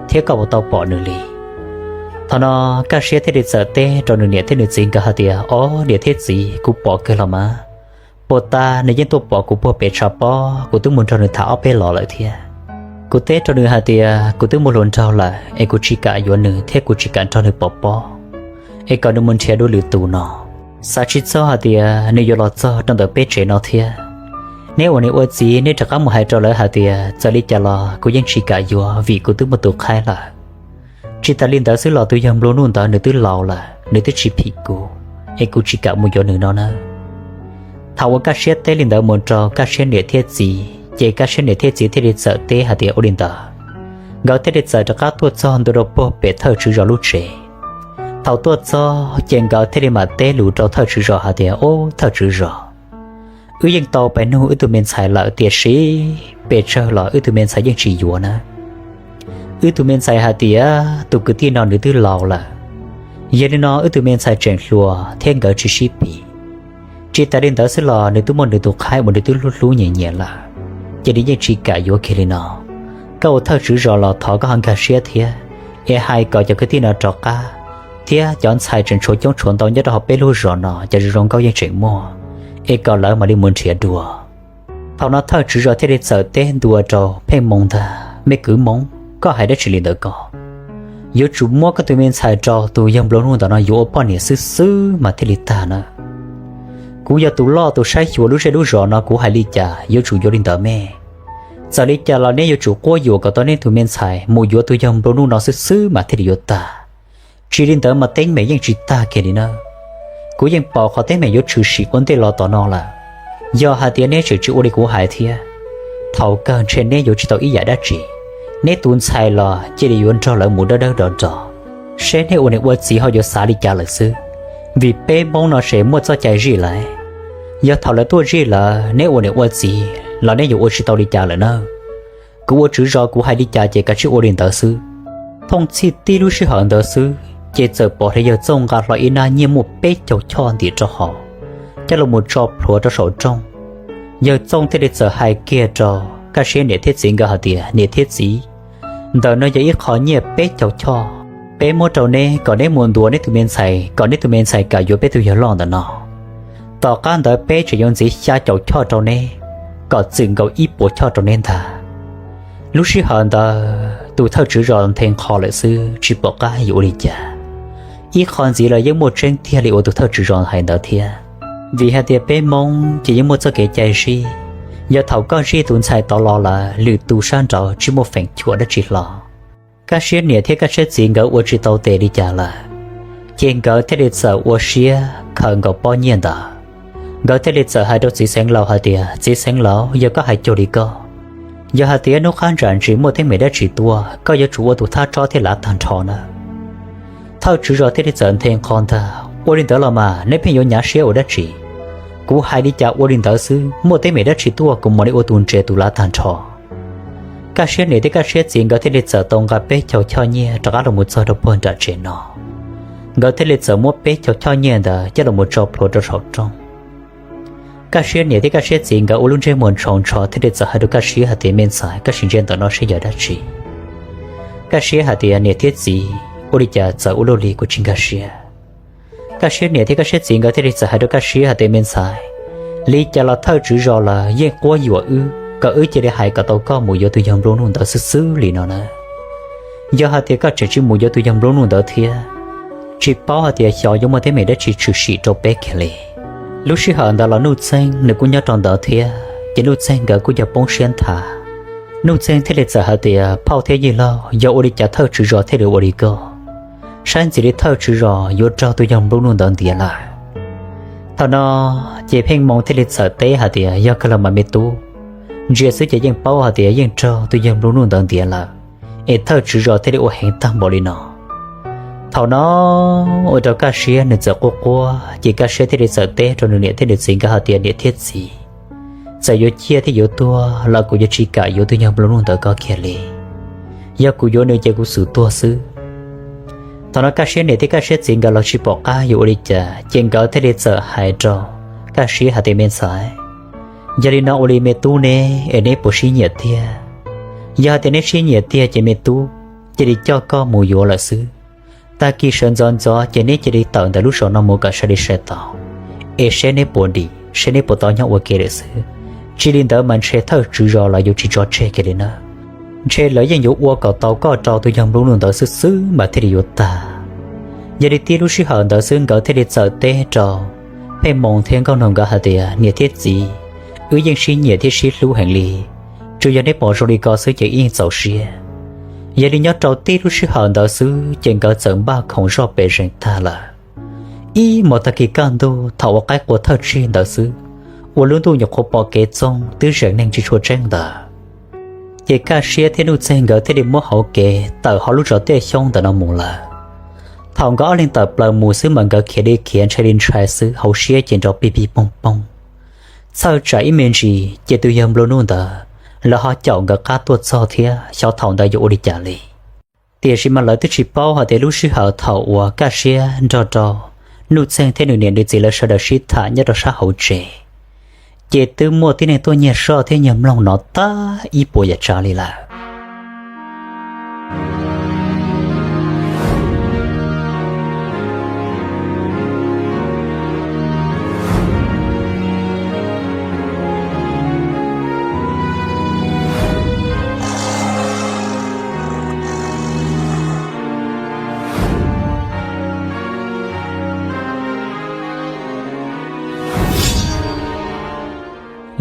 thiab koj puas tau pom nws li? Thaum no Kaj Siab thiaj li txawm teb rau nws niam thiab nws txiv nkawd hais tias, Ob, niam thiab txiv, kuv pom kawg los mas. Puag ta nws yeej tuaj pom kuv puag pem tshav pob, kuv twb mus nrog nws tham ob peb los lawm thiab. Kuv teb rau nws hais tias kuv twb muaj hluas nraug lawm es kuv tsis kam yuav nws thiab kuv tsis kam nrog nws pov pob, es kom nws mus nrhiav dua lwm tus no. Xav tsis txog hais tias nws yuav los txog rau ntawm peb tsev no thiab. Neb ua niam ua txiv, neb rov qab mus hais rau lawv hais tias txawm li cas los kuv yeej tsis kam yuav vim kuv twb muaj tus qhaib lawm. Tsis tas li ntawd xwb los tus yawg nplua nuj ntawd nws twb laus lawm, nws twb tsis phim kuv, es kuv tsis kam mus yuav nws no nawb. Thaum uas Kaj Siab teb li ntawd mus rau Kaj Siab niam thiab txiv, ces Kaj Siab niam thiab txiv thiaj li txawm teb hais tias ua li ntawd. Nkawd thiaj li txawm rov qab tuaj txog ntua rau puag pem thawj tswv zos lub tsev. tau tuaj txog ces nkawd thiaj li mam teb lus rau thawj tswv zos hais tias, Ub, thawj tswv zos, wb yeej tau pes nug wb tus me ntxhais lawm, tiam sis pes tsawg los wb tus me ntxhais yeej tsis yuav na. Wb tus me ntxhais hais tias tus kwv tij no nws twb laus lawm, yog li no wb tus me ntxhais tseem hluas thiab nkawd tsis sib pim. Tsis tas li ntawd xwb los nws twb muaj nws tus qhaib uas nws twb hlub hlub nyiam nyiam lawm, ces nws yeej tsis kam yuav kiag li no. Koj ua thawj tswv zos los thov koj ho nkag siab thiab, es hais kom cov kwv tij no rov qab, thiab cov ntxhais tseem tshuav coob tshuav ntau nyob rau hauv peb lub zos no, cov zoo zoo nkauj yeej tseem muaj, es kom lawv mam li mus nrhiav dua. Thaum no thawj tswv zos thiaj li txawm teb ntua rau Pheej Moo ntag, Me kwv Moo, koj hais dab tsi li ntawd ko? Yuav tsum muab koj tus me ntxhais rau tus yawg nplua nuj ntawm no yuav ua poj niam xwb xwb mas thiaj li tag na. Kuv yog tus loj tus saib xyuas lub zej lub zos no, kuv hais li cas yuav tsum yuav li ntawd me. Txawm li cas los neb yuav tsum quab yuam kom tau neb tus me ntxhais mus yuav tus yawg nplua nuj no xwb xwb mas thiaj li yuav tag. Tsis li ntawd mas teeb meem yeej tsis tag kiag li na. Kuv yeej pom qhov teeb meem yuav tshwm sim ua ntej los tom no lawm. Yog hais tias neb tseem tsis ua li kuv hais thiab, thaum kawg ntshe neb yuav tsis tau ib yam dab tsi. Neb tus ntxhais los cia li yuav nrog lawv mus dawb dawb do do, seb neb ua niam ua txiv ho yuav xav li cas lawm xwb. Vim peb Hmoob no ces muaj txoj cai zij lawm, yog thaum lawv tuaj zij lawm neb ua niam ua txiv los neb yuav ua tsis tau li cas lawm na. Kuv ua tswv zos kuv hais li cas ces kav tsij ua li ntawd xwb. Thooj txhij tib lub sij hawm ntawd xwb ces txawm pom hlo yawg Txooj nqa hlo ib nab nyiaj muaj peb caug choj ntim rau hauv, coj los mus tso plhuav rau saum rooj. Yawg Txooj thiaj li txawm hais kiag rau Kaj Siab niam thiab txiv nkawd hais tias, Niam thiab txiv, ntawm no yog ib qho nyiaj peb caug choj, peb muab rau neb kom neb mus ntuas neb tus me ntxhais kom neb tus me ntxhais kam yuav peb tus yawg loj ntawm no. Tom qab ntawd peb tseem yuav ntxiv xya caum choj rau neb, kom txwm nkaus ib puas choj rau neb ntag. Lub sij hawm ntawd tus thawj tswv zos nthe nqho lawm xwb tsis pom qab yuav ua li cas. Ib qho ntxiv los yeej muaj tseeb tiag li uas tus thawj tswv zos hais ntawd thiab, vim hais tias peb Hmoob ces yeej muaj txoj kev cai zij, yog thaum koj zij tus ntxhais tod los lawm lwm tus sab nraud tsis muaj feem xyuam dab tsi hlo. Kaj Siab niam thiab Kaj Siab txiv nkawd ua tsis tau tes li cas lawm, ces nkawd thiaj li txawm ua siab khaws nkaus pob nyiaj ntawd. Nkawd thiaj li txawm hais rau txiv xeev laus hais tias, Txiv xeev laus, yog koj hais cuag li koj, yog hais tias hnub qab ntsam ntsis muaj teeb meem dab tsi tuaj koj yuav tsum ua tus thab tsob thiab lav tag nrho na. Thawj tswv zos thiaj li txawm nthe nqho ntag, Ua li ntawd los mas neb pheej yuav nyav siab ua dab tsi? Kuv hais li cas ua li ntawd xwb, muaj teeb meem dab tsi tuaj kuv mam li ua tus ntse tus lav tag nrho. Kaj Siab niam thiab Kaj Siab txiv nkawd thiaj li txawm tau nqa peb caug choj nyiaj rov qab los mus txog rau puag nram tsev no. Nkawd thiaj li txawm muab peb caug choj nyiaj ntawd coj los mus tso plhuav rau saum rooj. Kaj Siab niam thiab Kaj Siab txiv nkawd ua lub ntsej muag ntshaus ntsho thiaj li txawm hais rau Kaj Siab hais tias, Me ntxhais, koj sim ntsia ntawm no seb yog dab tsi? Kaj Siab hais tias, Niam thiab txiv, ua li cas txawv ua luaj li kuv tsis nkag siab. Kaj Siab niam thiab Kaj Siab txiv nkawd thiaj li txawm hais rau Kaj Siab hais tias, Me ntxhais, li cas los thawj tswv zos lawm yeej quab yuam wb kom wb cia li hais kom tau koj mus yuav tus yawg nplua nuj ntawd xwb xwb li no na. Yog hais tias koj tseem tsis mus yuav tus yawg nplua nuj ntawd thiab, tsis paub hais tias xyov yuav muaj teeb meem dab tsi tshwm sim rau peb kiag li. Lub sij hawm ntawd los Nuj Txeeg nws kuj nyob rau ntawd thiab, ces Nuj Txeeg nkawd kuj yog poob siab nthav. Nuj Txeeg thiaj li txawm hais tias, Phauj thiab yij laug, yog ua li cas thawj tswv zos thiaj li ua li ko? Saib ntxim li thawj tswv zos yuav raug tus yawg nplua nuj ntawd ntiav lawm. Thaum no ces Pheej Moo thiaj li txawm teb hais tias, Yog kawg los mas me tub, ntsia xwb ces yeej paub hais tias yeej raug tus yawg nplua nuj ntawd ntiav lawm, es thawj tswv zos thiaj li ua heev tag npaum li no. Thaum no ua rau Kaj Siab nws txawm quaj quaj, ces Kaj Siab thiaj li txawm teb rau nws niam thiab nws txiv nkawd hais tias, Niam thiab txiv, txawm yuav ciaj thiab yuav tuag los kuv yuav tsis kam yuav tus yawg nplua nuj ntawd ko kiag li. Yog kuv yuav nws ces kuv xum tuag xwb. Thaum no Kaj Siab niam thiab Kaj Siab txiv nkawd los tsis pom qab yuav ua li cas, ces nkawd thiaj li txawm hais rau Kaj Siab hais tias, Me ntxhais, yog li no ua li me tub neb es neb puas sib nyiam tiag? Yog hais tias neb sib nyiam tiag ces me tub, cia li coj koj mus yuav lawm xwb. Tag kis sawv ntxov ntxov ces neb cia li tawm ntawm lub zos no mus kom sai li sai tau, es seb neb puas dim, seb neb puas tau nyob ua ke lawm xwb. Tsis li ntawd mas ntshe thawj tswv zos los yuav tsis tso tseg kiag li na. Ntshe lawv yeej yuav ua kom tau koj rau tus yawg nplua nuj ntawd xwb xwb mas thiaj li yuav tag. Yog li tib lub sij hawm ntawd xwb nkawd thiaj li txawm teb rau Pheej Moo thiab Nkauj Noog nkawd hais tias, Niam thiab txiv, wb yeej sib nyiam thiab sib hlub heev li. Tsuas yog neb pom zoo li ko xwb ces wb yeej txaus siab. Yog li nyob rau tib lub sij hawm ntawd xwb ces nkawd txawm npaj khoom zoj pem zeeg tag lawm. Ib hmos tag kis kaj ntug thaum ua qaib qua thawj tsig ntawd xwb, ua lub ntuj nyuam qhuav pom kev txoog twb zeem neeg tsis tshua tseeb ntawd, ces Kaj Siab thiab Nuj Txeeg nkawd thiaj li muab hauv kev tawm hauv lub zos Tiaj Xyoob ntawm no mus lawm. Thaum nkawd ob leeg tawm plaws mus xwb mas nkawd khiav li khiav ntshai li ntshai xwb, hauv siab ces nrov pig pig poog poog. Txhawj tsam ib me ntsis ces tus yawg nplua nuj ntawd lawv ho caum nkawd qab tuaj txog thiab xyov thaum ntawd yuav ua li cas li. Tiam sis mas lawv twb tsis paub hais tias lub sij hawm thaum uas Kaj Siab nrog rau Nuj Txeeg thiab nws niam nws txiv lawv sawv daws sib tham nyob rau sab hauv tsev, ces twb muaj tib neeg tuaj nyiag zoj thiab nyiag mloog no tag ib puas yam tsav li lawm.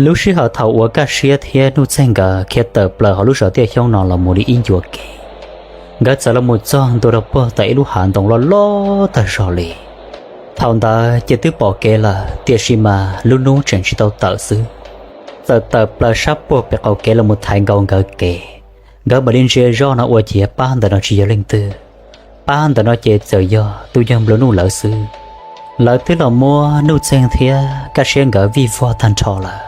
Lub sij hawm thaum uas Kaj Siab thiab Nuj Txeeg nkawd khiav tawm plaws hauv lub zos Tiaj Xyoob no los mus li ib ncua kev, nkawd txawm los mus txog ntua rau puag tom ib lub hav ntoo loj loj tag zog li. Thaum ntawd ces twb pom kev lawm, tiam sis mas lub hnub tseem tsis tau tawm xwb, txawm tawm plaws sab puag pem qaum kev los mus thaiv nkaus nkawd kev. Nkawd mam li ntsia zoj no ua ciav pab ntawm no tsis yog leej twg, pab ntawm no ces txawm yog tus yawg nplua nuj lawv xwb. Lawv twb los muab Nuj Txeeg thiab Kaj Siab nkawd vij vog tag nrho lawm.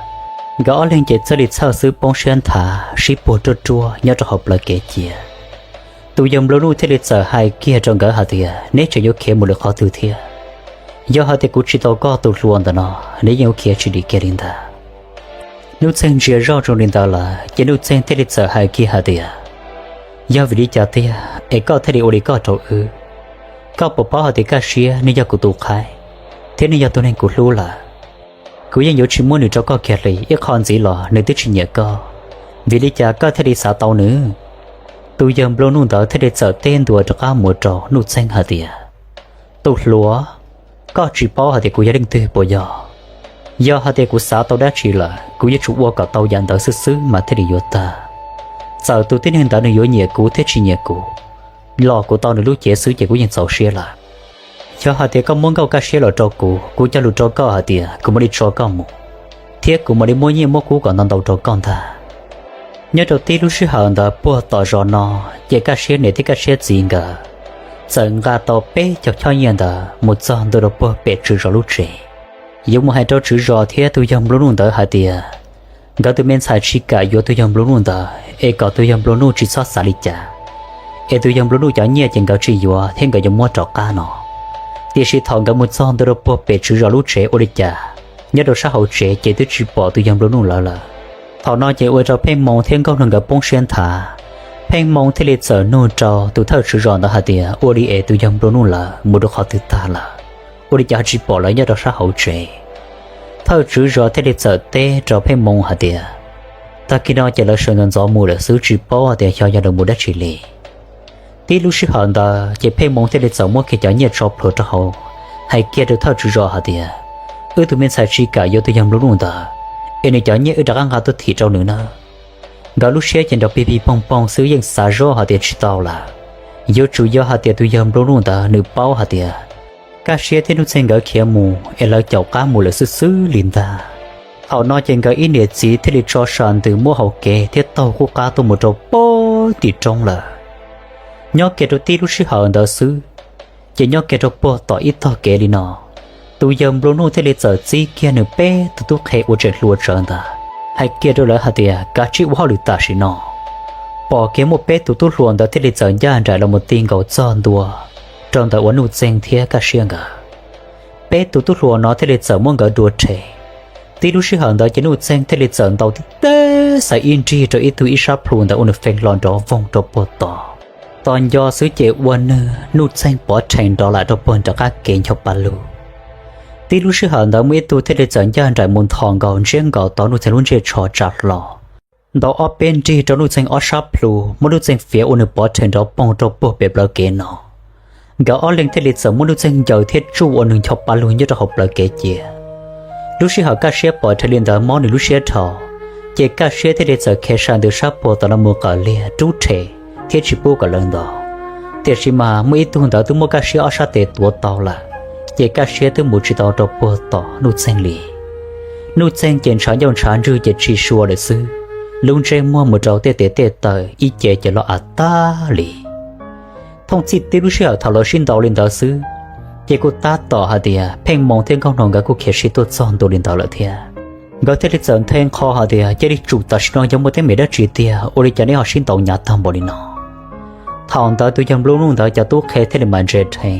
Nkawd ob leeg ces txhawj li txhawj xwb poob siab nthav sib puag ruaj ruaj nyob rau hauv plawv kev cia. Tus yawg nplua nuj thiaj li txawm hais kiag rau nkawd hais tias, neb tseem yuav khiav mus lwm qhov twg thiab? Yog hais tias kuv tsis tau koj tus hluas ntawm no, neb yeej yuav khiav tsis dim kiag li ntag. Nuj Txeeg ntsia zoj zoo li ntawd lawm ces Nuj Txeeg thiaj li txawm hais kiag hais tias, yog vim li cas tiag es koj thiaj li ua li koj rau wb? Koj puas paub hais tias Kaj Siab nws yog kuv tus qhaib, thiab nws yog tus neeg kuv hlub lawm? Kuv yeej yuav tsis muab nws rau koj kiag li, ib qho ntxiv los nws twb tsis nyiam koj, vim li cas koj thiaj li xav tau nws? Tus yawg nplua nuj ntawd thiaj li txawm teb ntua rov qab mus rau Nuj Txeeg hais tias, tus hluas, koj tsis paub hais tias kuv yog leej twg puas yog? Yog hais tias kuv xav tau dab tsi lawm, kuv yuav tsum ua kom tau yam ntawd xwb xwb mas thiaj li yuav tag. Txawm tus tib neeg ntawd nws yuav nyiam kuv thiab tsis nyiam kuv, los kuv tau nws lub cev xwb ces kuv yeej txaus siab lawm. Yog hais tias koj muab nkauj Kaj Siab los rau kuv, kuv cog lus rau koj hais tias kuv mam li tso koj mus, thiab kuv mam li muab nyiaj muab kub kom ntau ntau rau koj ntag. Nyob rau tib lub sij hawm ntawd puag tom zos no, ces Kaj Siab niam thiab Kaj Siab txiv nkawd txawm nqa tau peb caug choj nyiaj ntawd mus txog ntua rau puag pem tswv zos lub tsev. Yuav mus hais rau tswv zos thiab tus yawg nplua nuj ntawd hais tias, nkawd tus me ntxhais tsis kam yuav tus yawg nplua nuj ntawd es kom tus yawg nplua nuj tsis txhob xav li cas, es tus yawg nplua nuj cov nyiaj ces nkawd tsis yuav thiab nkawd yuav muab rov qab no. Tiam sis thaum nkawd mus txog ntua rau puag pem tswv zos lub tsev ua li cas, nyob rau sab hauv tsev ces twb tsis pom tus yawg nplua nuj lawv lawm. Thaum no ces ua rau Pheej Hmoo thiab Nkauj Luag nkawd poob siab nthav. Pheej Hmoo thiaj li txawm nug rau tus thawj tswv zos ntawd hais tias ua li es tus yawg nplua nuj lawv mus rau qhov twg tag lawm, ua li cas ho tsis pom lawv nyob rau sab hauv tsev. Thawj tswv zos thiaj li txawm teb rau Pheej Hmoo hais tias, tag kis no ces lawv sawv ntxov ntxov mus lawm xwb, tsis paub hais tias xyov yog lawv mus dab tsi li. Tib lub sij hawm ntawd ces Pheej Hmoo thiaj li txawm muab kiag cov nyiaj tso plhuav rau hauv, hais kiag rau thawj tswv zos hais tias, wb tus me ntxhais tsis kam yuav tus yawg nplua nuj ntawd, es nws cov nyiaj wb rov qab nqa tuaj thim rau nws nawb. Nkawd lub siab ces nrov pig pig poog poog xwb, yeej xav zoj hais tias tsis tau lawm. Yuav tsum yog hais tias tus yawg nplua nuj ntawd nws paub hais tias Kaj Siab thiab Nuj Txeeg nkawd khiav mus es lawv caum qab mus lawm xwb xwb li ntag. Thaum no ces nkawd ib niam txiv thiaj li tso sam ntws muab hau kev thiab taug qub qab tuaj mus rau puag tim roob lawm. Nyob kiag rau tib lub sij hawm ntawd xwb, ces nyob kiag rau puag tom ib tog kev li no, tus yawg nplua nuj thiaj li txawm txib kiag nws peb tus tub qhe uas tseem hluas tsawv ntawd, hais kiag rau lawv hais tias kav tsij ua hauj lwm tam sim no. Pom kiag muaj peb tus tub hluas ntawd thiaj li txawm ncaj nraim los mus ti nkaus txog ntua rau ntawm uas Nuj Txeeg thiab Kaj Siab nkawd. Peb tus tub hluas no thiaj li txawm muab nkawd dua rhe. Tib lub sij hawm ntawd ces Nuj Txeeg thiaj li txawm ntaus tib teb xaiv ib nrig rau ib tug ib sab plhu ntawd ua nws feeb hlo nrov voog rau puag tod. Tos nco xwb ces ua nws Nuj Txeeg pov rhees nrov lawm rau puag nram qab kev ncho pa lug. Tib lub sij hawm ntawd muaj ib tug thiaj li txawm ncaj nraim mus nthos nkaus ntsiab nkaus tau Nuj Txeeg lub ntsej tsho tsa hlo, ntaus ob peb nrig rau Nuj Txeeg ob sab plhu, muab Nuj Txeeg fiav ua nws pov rhees nrov poog rau puag pem plawv kev no. Nkawd ob leeg thiaj li txawm muab Nuj Txeeg ncaws thiab tsuj ua nws ncho pa lug nyob rau hauv plawv kev cia. Lub sij hawm Kaj Siab pom rhe li ntawd mob nws lub siab dhau, ces Kaj Siab thiaj li txawm khiav sam ntws sab puag tom no mus qawm liag rub rhe thiab tsis pub kom lawv ntaus. Tiam sis mas muaj ib tug ntawd twb muab Kaj Siab ob sab tes tuav tau lawm, ces Kaj Siab twb mus tsis tau rau puag tom Nuj Txeeg li. Nuj Txeeg ces ntshav ncauj ntshav ntswg ces tsis sua lawm xwb, lub ntsej muag mus rau tej tes tej taw ib ce ces loj av tag li. Thooj txhij tib lub sij hawm thaum lawv sib ntaus li ntawd xwb, ces kuj tab tom hais tias Pheej Moo thiab Nkauj Noog nkawd kuj khiav sib tuaj txog ntua li ntawd lawm thiab. Nkawd thiaj li txawm nthe nqho hais tias cia li tsum tam sim no yog muaj teeb meem dab tsi tiag ua li cas neb ho sib ntaus hnyav tag npaum li no. Thaum ntawd tus yawg nplua nuj ntawd cov tub qhe thiaj li mam ntse rhe,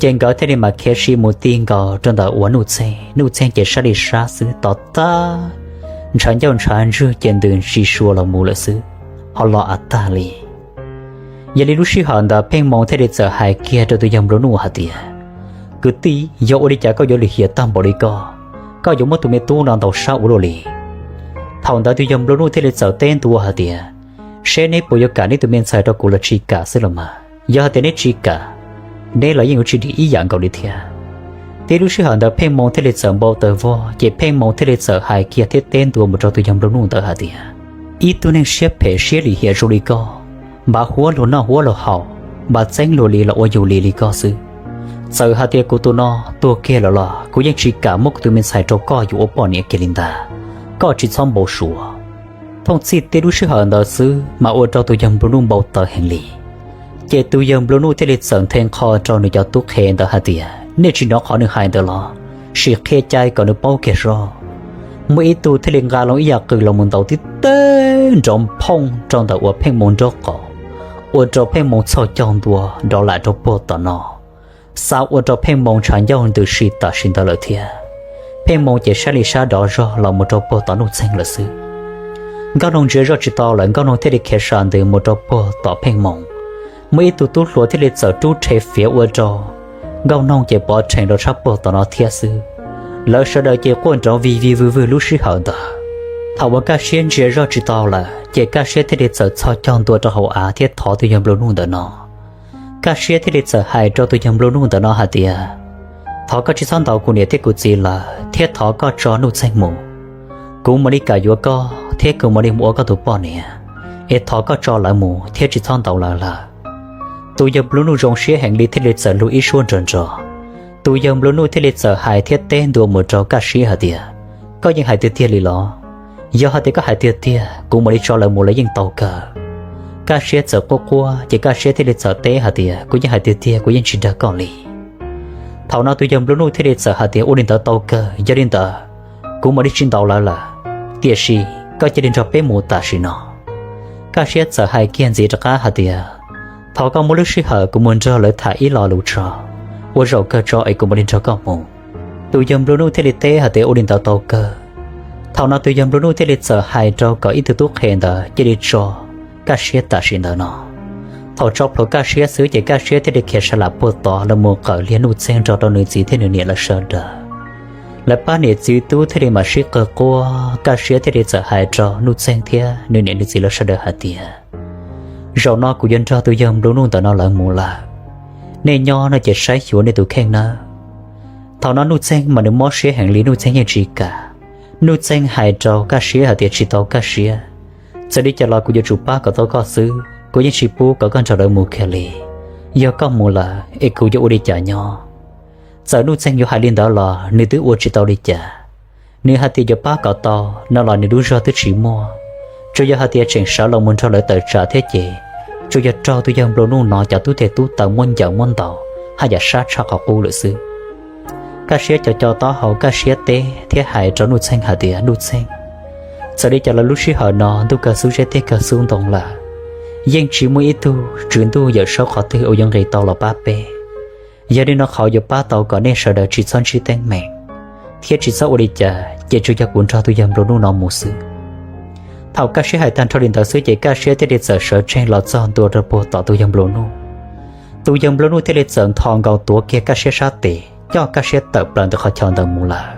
ces nkawd thiaj li mam khiav sib mus ti nkaus rau ntawm uas Nuj Txeeg. Nuj Txeeg ces sab li sab xwb, tom tag ntshav ncauj ntshav ntswg ces ntws ntsis sua los mus lawm xwb, ho los av tag li. Yog li lub sij hawm ntawd Pheej Moo thiaj li txawm hais kiag rau tus yawg nplua nuj hais tias, kwv tij, yog ua li cas koj yuav lim hiam tag npaum li ko? Koj yuav muab tus me tub no ntaus sab ua luaj li? Thaum ntawd tus yawg nplua nuj thiaj li txawm teb ntua hais tias, seb neb puas yuav kam neb tus me ntxhais rau kuv los tsis kam xwb los mas. Yog hais tias neb tsis kam, neb los yeej yuav tsis dim ib yam nkaus li thiab. Tib lub sij hawm ntawd Pheej Moo thiaj li txawm npau taws vog, ces Pheej Moo thiaj li txawm hais kiag thiab teb ntua mus rau tus yawg nplua nuj ntawd hais tias, ib tug neeg siab phem siab lim hiam zoo li koj, npav huab luag noj huab luag haus, npav txeeb luag li los ua yus li li koj xwb. Txawm hais tias kuv tus no tuag kiag lawm los kuv yeej tsis kam muab kuv tus me ntxhais rau koj yuav ua poj niam kiag li ntag. Koj tsis txhob npau suav. Thooj txhij tib lub sij hawm ntawd xwb mas ua rau tus yawg nplua nuj npau taws heev li. Ces tus yawg nplua nuj thiaj li txawm nthe nqho rau nws cov tub qhe ntawd hais tias, nej tsis hnov qhov nws hais ntawd los? Sim qhia cai kom nws paub kiag soj. Muaj ib tug thiaj li nqa loo ib yam qws los mus ntaus tib teg nrov nphooj rau ntawm uas Pheej Moo nraub qaum, ua rau Pheej Moo txhoj caug ntua nrov lam rau puag tom no. Xa ua rau Pheej Moo ntshav ncauj ntws si tam sim ntawd lawm thiab. Pheej Moo ces sab li sab dov zog los mus rau puag tom Nuj Txeeg lawm xwb. Nkauj Noog ntsia zoj tsis tau lawm, Nkauj Noog thiaj li khiav sa ntws mus rau puag tom Pheej Moo. Muaj ib tug tub hluas thiaj li txawm rub rhe fiav ua rau Nkauj Noog ces pov rhees rau tshab puag tom no thiab xwb. Lawv sawv daws ces quaj nrov vij vij vwj vwj lub sij hawm ntawd. Thaum uas Kaj Siab ntsia zoj tsis tau lawm ces Kaj Siab thiaj li txawm txhoj caug ntua rau hauv av thiab thov tus yawg nplua nuj ntawm no. Kaj Siab thiaj li txawm hais rau tus yawg nplua nuj ntawm no hais tias, thov koj tsis txhob ntaus kuv niam thiab kuv txiv lawm thiab thov koj tso Nuj Txeeg mus. Kuv mam li kam yuav koj thiab kuv mam li mus ua koj tus poj niam, es thov koj tso lawv mus thiab tsis txhob ntaus lawv lawm. Tus yawg nplua nuj zoo siab heev li thiaj li txawm lug ib suab nrov nrov. Tus yawg nplua nuj thiaj li txawm hais thiab teb ntua mus rau Kaj Siab hais tias, koj yeej hais tiag tiag li los? Yog hais tias koj hais tiag tiag, kuv mam li tso lawv mus los yeej tau kawg. Kaj Siab txawm quaj quaj ces Kaj Siab thiaj li txawm teb hais tias, kuv yeej hais tiag tiag, kuv yeej tsis dag koj li. Thaum no tus yawg nplua nuj thiaj li txawm hais tias, ua li ntawd tau kawg, yog li ntawd kuv mam li tsis ntaus lawv lawm, tiam sis koj cia li nrog peb mus tam sim no. Kaj Siab txawm hais kiag ntxiv rov qab hais tias, thov koj muab lub sij hawm kuv mus nrog lawv tham ib lo lus tso, ua zaum kawg tso es kuv mam li nrog koj mus. Tus yawg nplua nuj thiaj li teb hais tias, ua li ntawd tau kawg. Thaum no tus yawg nplua nuj thiaj li txawm hais rau kom ib tug tub qhe ntawd cia li tso Kaj Siab tam sim ntawd no. Thaum tso plhuav Kaj Siab xwb ces Kaj Siab thiaj li khiav sa lam puag tod los mus qawm liag Nuj Txeeg nrog rau nws txiv thiab nws niam lawv sawv daws. Lawv pab niam txiv tub thiaj li mam sib qawg quaj, Kaj Siab thiaj li txawm hais rau Nuj Txeeg thiab nws niam nws txiv lawv sawv daws hais tias, zaum no kuv yuav nrog tus yawg nplua nuj ntawm no lawv mus lawm. Nej nyob no ces saib xyuas nej tus kheej nawb. Thaum no Nuj Txeeg mas nws mob siab heev li, Nuj Txeeg yeej tsis kam. Nuj Txeeg hais rau Kaj Siab hais tias, tsis tau Kaj Siab, txawm li cas los kuv yuav tsum pab kom tau koj xwb, kuv yeej tsis pub kom koj nrog lawv mus kiag li. Yog koj mus lawm es kuv yuav ua li cas nyob? Txawm Nuj Txeeg yuav hais li ntawd los nws twb ua tsis tau li cas. Nws hais tias yuav pab kom tau no los nws lub zog twb tsis muaj, tsuas yog hais tias tseem sawv los mus nrog lawv tawm tsam thiab ces tsuas yog raug tus yawg nplua nuj no cov tub teg tub taw muab ncaws muab ntaus haj yam sab tshaj qhov qub lawm xwb. Kaj Siab co co taub hau, Kaj Siab teb thiab hais rau Nuj Txeeg hais tias, Nuj Txeeg, txawm li cas los lub sij hawm no ntuj kawg xub zeb tiaj kawg xub ntoo lawm, yeej tsis muaj ib tug tswv ntuj yawm saub qhov twg uas yuav nqis tau los pab peb. Yog li no qhov yuav pab tau kom nej sawv daws tsis txhob ntsib teeb meem thiab tsis txhob ua li cas ces tsuas yog kuv nrog tus yawg nplua nuj no mus xwb. Thaum Kaj Siab hais tag nrho li ntawd xwb ces Kaj Siab thiaj li txawm sawv tsees los txog ntua rau puag tom tus yawg nplua nuj. Tus yawg nplua nuj thiaj li txawm nthos nkaus tuav kiag Kaj Siab sab tes coj Kaj Siab tawm plaws ntawm qhov chaw ntawd mus lawm.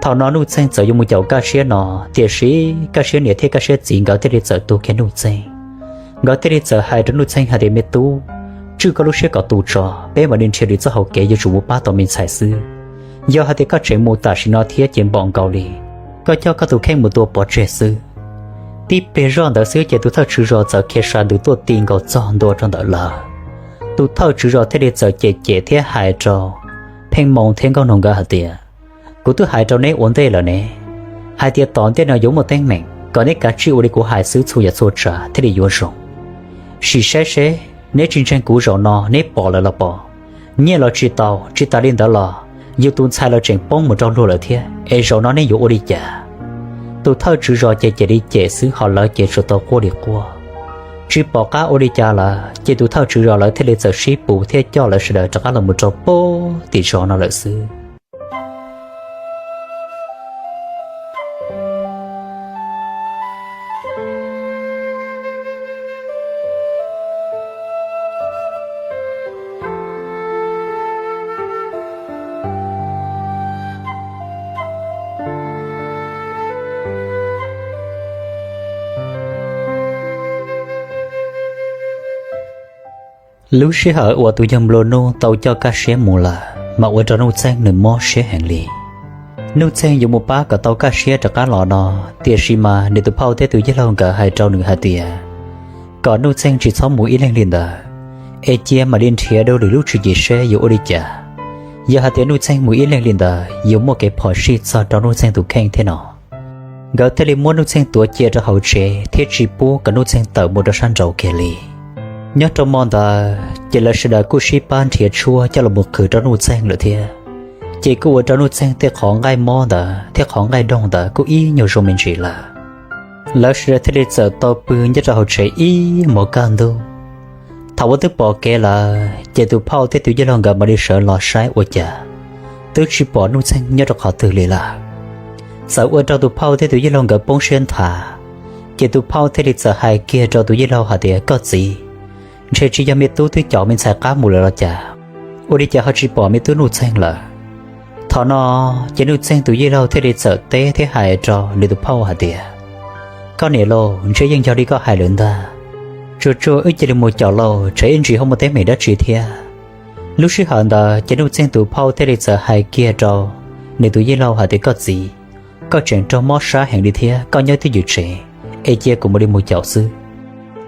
Thaum no Nuj Txeeg txawm yuav mus caum Kaj Siab no, tiam sis Kaj Siab niam thiab Kaj Siab txiv nkawd thiaj li txawm tu kiag Nuj Txeeg. Nkawd thiaj li txawm hais rau Nuj Txeeg hais tias, me tub, tswj koj lub siab kom tu tso, peb mam li nrhiav lwm txoj hau kev yuav tsum mus pab tau me ntxhais xwb. Yog hais tias koj tseem mus tam sim no thiab ces npaum nkaus li koj coj koj tus kheej mus tua pov tseg xwb. Tib pliag zoj ntawd xwb ces tus thawj tswv zos txawm khiav sa ntws tuaj ti nkaus txog ntua rau ntawm lawv. Tus thawj tswv zos thiaj li txawm cem cem thiab hais rau Pheej Moo thiab Nkauj Noog nkawd hais tias, kuv twb hais rau neb ua ntej lawm ne, hais tias tom ntej no yuav muaj teeb meem, kom neb kav tsij ua li kuv hais xwb, txhua yam txhua tsav thiaj li yuav zoo. Sim saib seb Neb tsis ntseeg kuv zaum no neb pom lawm los pom. Nyiaj los tsis tau, tsis tas li ntawd los yus tus ntxhais los tseem poob mus rau luag lawm thiab, es zaum no neb yuav ua li cas? Tus thawj tswv zos ces cem li cem xwb, ho lawv ces tsuas tau quaj li quaj. Tsis pom qab ua li cas lawm ces tus thawj tswv zos lawv thiaj li txawm sib pus thiab coj lawv sawv daws rov qab los mus rau pem tim zos no lawm xwb. Lub sij hawm uas tus yawg nplua nuj tau coj Kaj Siab mus lawm mas ua rau Nuj Txeeg nws mob siab heev li. Nuj Txeeg yuav mus pab kom tau Kaj Siab rov qab los no, tiam sis mas nws tus phauj thiab tus yawg laug nkawd hais rau nws hais tias kom Nuj Txeeg tsis txhob mus ib leeg li ntawd, es cia mam li nrhiav dua lwm lub tswv yim seb yuav ua li cas. Yog hais tias Nuj Txeeg mus ib leeg li ntawd yuav muaj kev phom sij txog rau Nuj Txeeg tus kheej thiab no. Nkawd thiaj li muab Nuj Txeeg tuav cia rau hauv tsev thiab tsis pub kom Nuj Txeeg tawm mus rau sab nraud kiag li. Nyob rau hmo ntawd ces lawv sawv daws kuj sib pab nrhiav tshuaj coj los mus qhwv rau Nuj Txeeg lawm thiab. Ces kuj ua rau Nuj Txeeg tej qhov nqaij mob ntawd thiab qhov nqaij doog ntawd kuj ib nyuag zoo me ntsis lawm. Lawv sawv daws thiaj li txawm tau pw nyob rau hauv tsev ib hmos kaj ntug. Thaum uas twb pom kev lawm ces tus phauj thiab tus yawg laug nkawd mam li sawv los saib ua cas twb tsis pom Nuj Txeeg nyob rau qhov twg li lawm. Txawm ua rau tus phauj thiab tus yawg laug nkawd poob siab nthav, ces tus phauj thiaj li txawm hais kiag rau tus yawg laug hais tias, Koj txiv, ntshe tsis yog me tub twb caum me ntxhais qab mus lawm los cas, ua li cas ho tsis pom me tub Nuj Txeeg lawm? Thaum no ces Nuj Txeeg tus yawg laug thiaj li txawm teb thiab hais rau nws tus phauj hais tias, Koj niam lauj, ntshe yeej yog li koj hais lawm ntag. Tsuag tsuag wb cia li mus caum lauj, tsam ib ntsis ho muaj teeb meem dab tsi thiab. Lub sij hawm ntawd ces Nuj Txeeg tus phauj thiaj li txawm hais kiag rau nws tus yawg laug hais tias, Koj txiv, koj tseem raug mob sab heev li thiab, koj nyob twj ywm tsev, es cia kuv mam li mus caum xwb.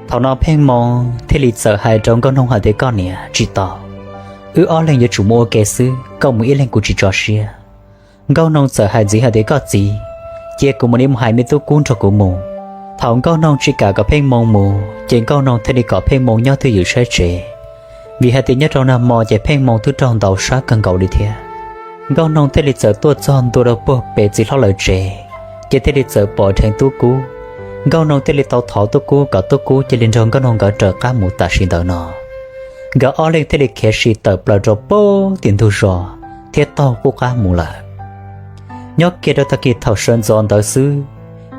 Thaum no Pheej Moo thiaj li txawm hais rau Nkauj Noog hais tias, Koj niam, tsis tau, wb ob leeg yuav tsum mus ua ke xwb, koj mus ib leeg kuv tsis tso siab. Nkauj Noog txawm hais ntxiv hais tias, Koj txiv, cia kuv mam li mus hais me tub Kub nrog kuv mus. Thaum Nkauj Noog tsis kam kom Pheej Moo mus ces Nkauj Noog thiaj li kom Pheej Moo nyob twj ywm saib tsev, vim hais tias nyob rau nag hmo ces Pheej Moo twb raug ntaus sab kawg nkaus li thiab. Nkauj Noog thiaj li txawm tuaj txog ntua rau puag pem txiv hlob lawv tsev, ces thiaj li txawm pom dheev tub Kub. Nkauj Noog thiaj li tau thov tub Kub kom tub Kub cia li nrog Nkauj Noog nkawd raws qab mus tam sim ntawd no. Nkawd ob leeg thiaj li khiav sim tawm plaws rau puag tim ntug zos thiab taug qub qab mus lawm. Nyob kiag rau tag kis thaum sawv ntxov ntawd xwb,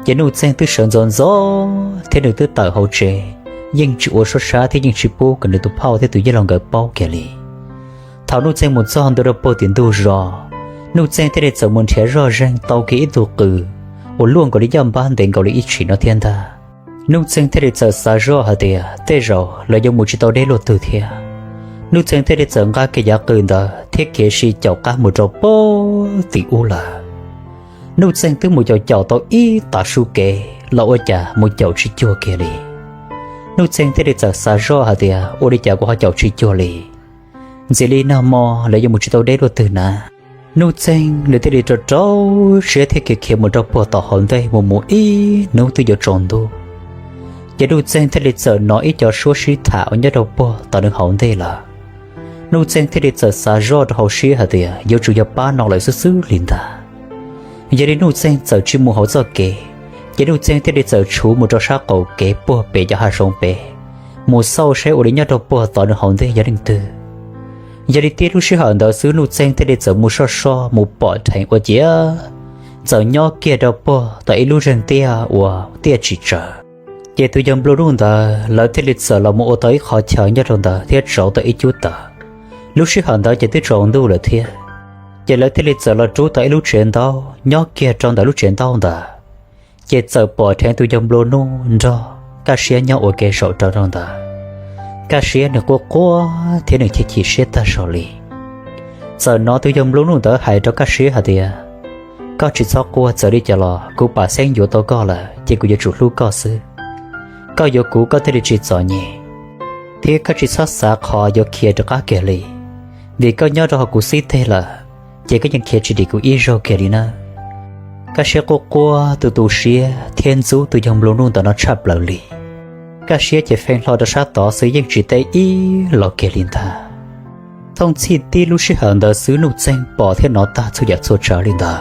ces Nuj Txeeg twb sawv ntxov ntxov thiab nws twb tawm hauv tsev, yeej tsis ua suab sab thiab yeej tsis pub kom nws tus phauj thiab tus yawg laug nkawd paub kiag li. Thaum Nuj Txeeg mus txog ntua rau puag tim ntug zos, Nuj Txeeg thiaj li txawm mus nrhiav zoj zeeg tau kiag ib tug qws uas luaj nkaus li yaj npab ntev nkaus li ib tshim no thiab ntag. Nuj Txeeg thiaj li txawm xav zoj hais tias tej zaum lawv yuav mus tsis tau deb luaj twg thiab. Nuj Txeeg thiaj li txawm nqa kiag yav qws ntawd thiab khiav sim caum qab mus rau puag tim ub lawm. Nuj Txeeg twb mus caum caum tau ib tav su kev los ua cas mus caum tsis cuag kiag li. Nuj Txeeg thiaj li txawm xav zoj hais tias ua li cas kuv ho caum tsis cuag li, ntxim li nag hmo lawv yuav mus tsis tau deb luaj twg na. Nuj Txeeg nws thiaj li rau rau siab thiab khiav khiav mus rau puag tom hauv ntej mus mus ib hnub twb yuav tsaus ntuj. Ces Nuj Txeeg thiaj li txawm hnov ib co suab sib tham uas nyob rau puag tom nws hauv ntej lawm. Nuj Txeeg thiaj li txawm xav zoj rau hauv siab hais tias yuav tsum yog pab no lawm xwb xwb li ntag. Yog li Nuj Txeeg txawm tsis mus hauv txoj kev, ces Nuj Txeeg thiaj li txawm tshuv mus rau sab qaum kev puag pem cov hav zoov pem, mus xauj saib ua li nyob rau puag tom nws hauv ntej yog leej twg. Yog li tib lub sij hawm ntawd xwb Nuj Txeeg thiaj li txawm mus soj soj mus pom dheev ua ciav txawm nyob kiag rau puag tom ib lub zeeg tiaj uas tiaj tsis tsawg. Ces tus yawg nplua nuj ntawd lawv thiaj li txawm los mus ua tau ib qhov chaw nyob rau ntawd thiab tsauv tau ib cub taws. Lub sij hawm ntawd ces twb tsaus ntuj lawm thiab, ces lawv thiaj li txawm los rub tau ib lub tsev ntaub nyob kiag rau ntawm lub tsev ntaub ntawd. Ces txawm pom dheev tus yawg nplua nuj nrog Kaj Siab nyob ua ke saum rau rau ntawd. Kaj Siab nws quaj quaj thiab nws chim chim siab tag zog li. Txawm hnov tus yawg nplua nuj ntawd hais rau Kaj Siab hais tias, Koj tsis txhob quaj, txawm li cas los kuv pam xeeb yuav tau koj lawm ces kuv yuav tsum hlub koj xwb. Koj yuav kuv koj thiaj li tsis txom nyem, thiab koj tsis txhob xav qhov yuav khiav rov qab kiag li, vim koj nyob rau hauv kuv xib teg lawm, ces koj yeej khiav tsis dim kuv ib zaug kiag li nawb. Kaj Siab quaj quaj tu tu siab thiab ntxub tus yawg nplua nuj ntawm no tshaj plaws li. Kaj Siab ces feeb hlo rau sab tod xwb yeej tsis teb ib los kiag li ntag. Thooj txhij tib lub sij hawm ntawd xwb Nuj Txeeg pom thiab hnov tag txhua yam txhua tsav li ntawd,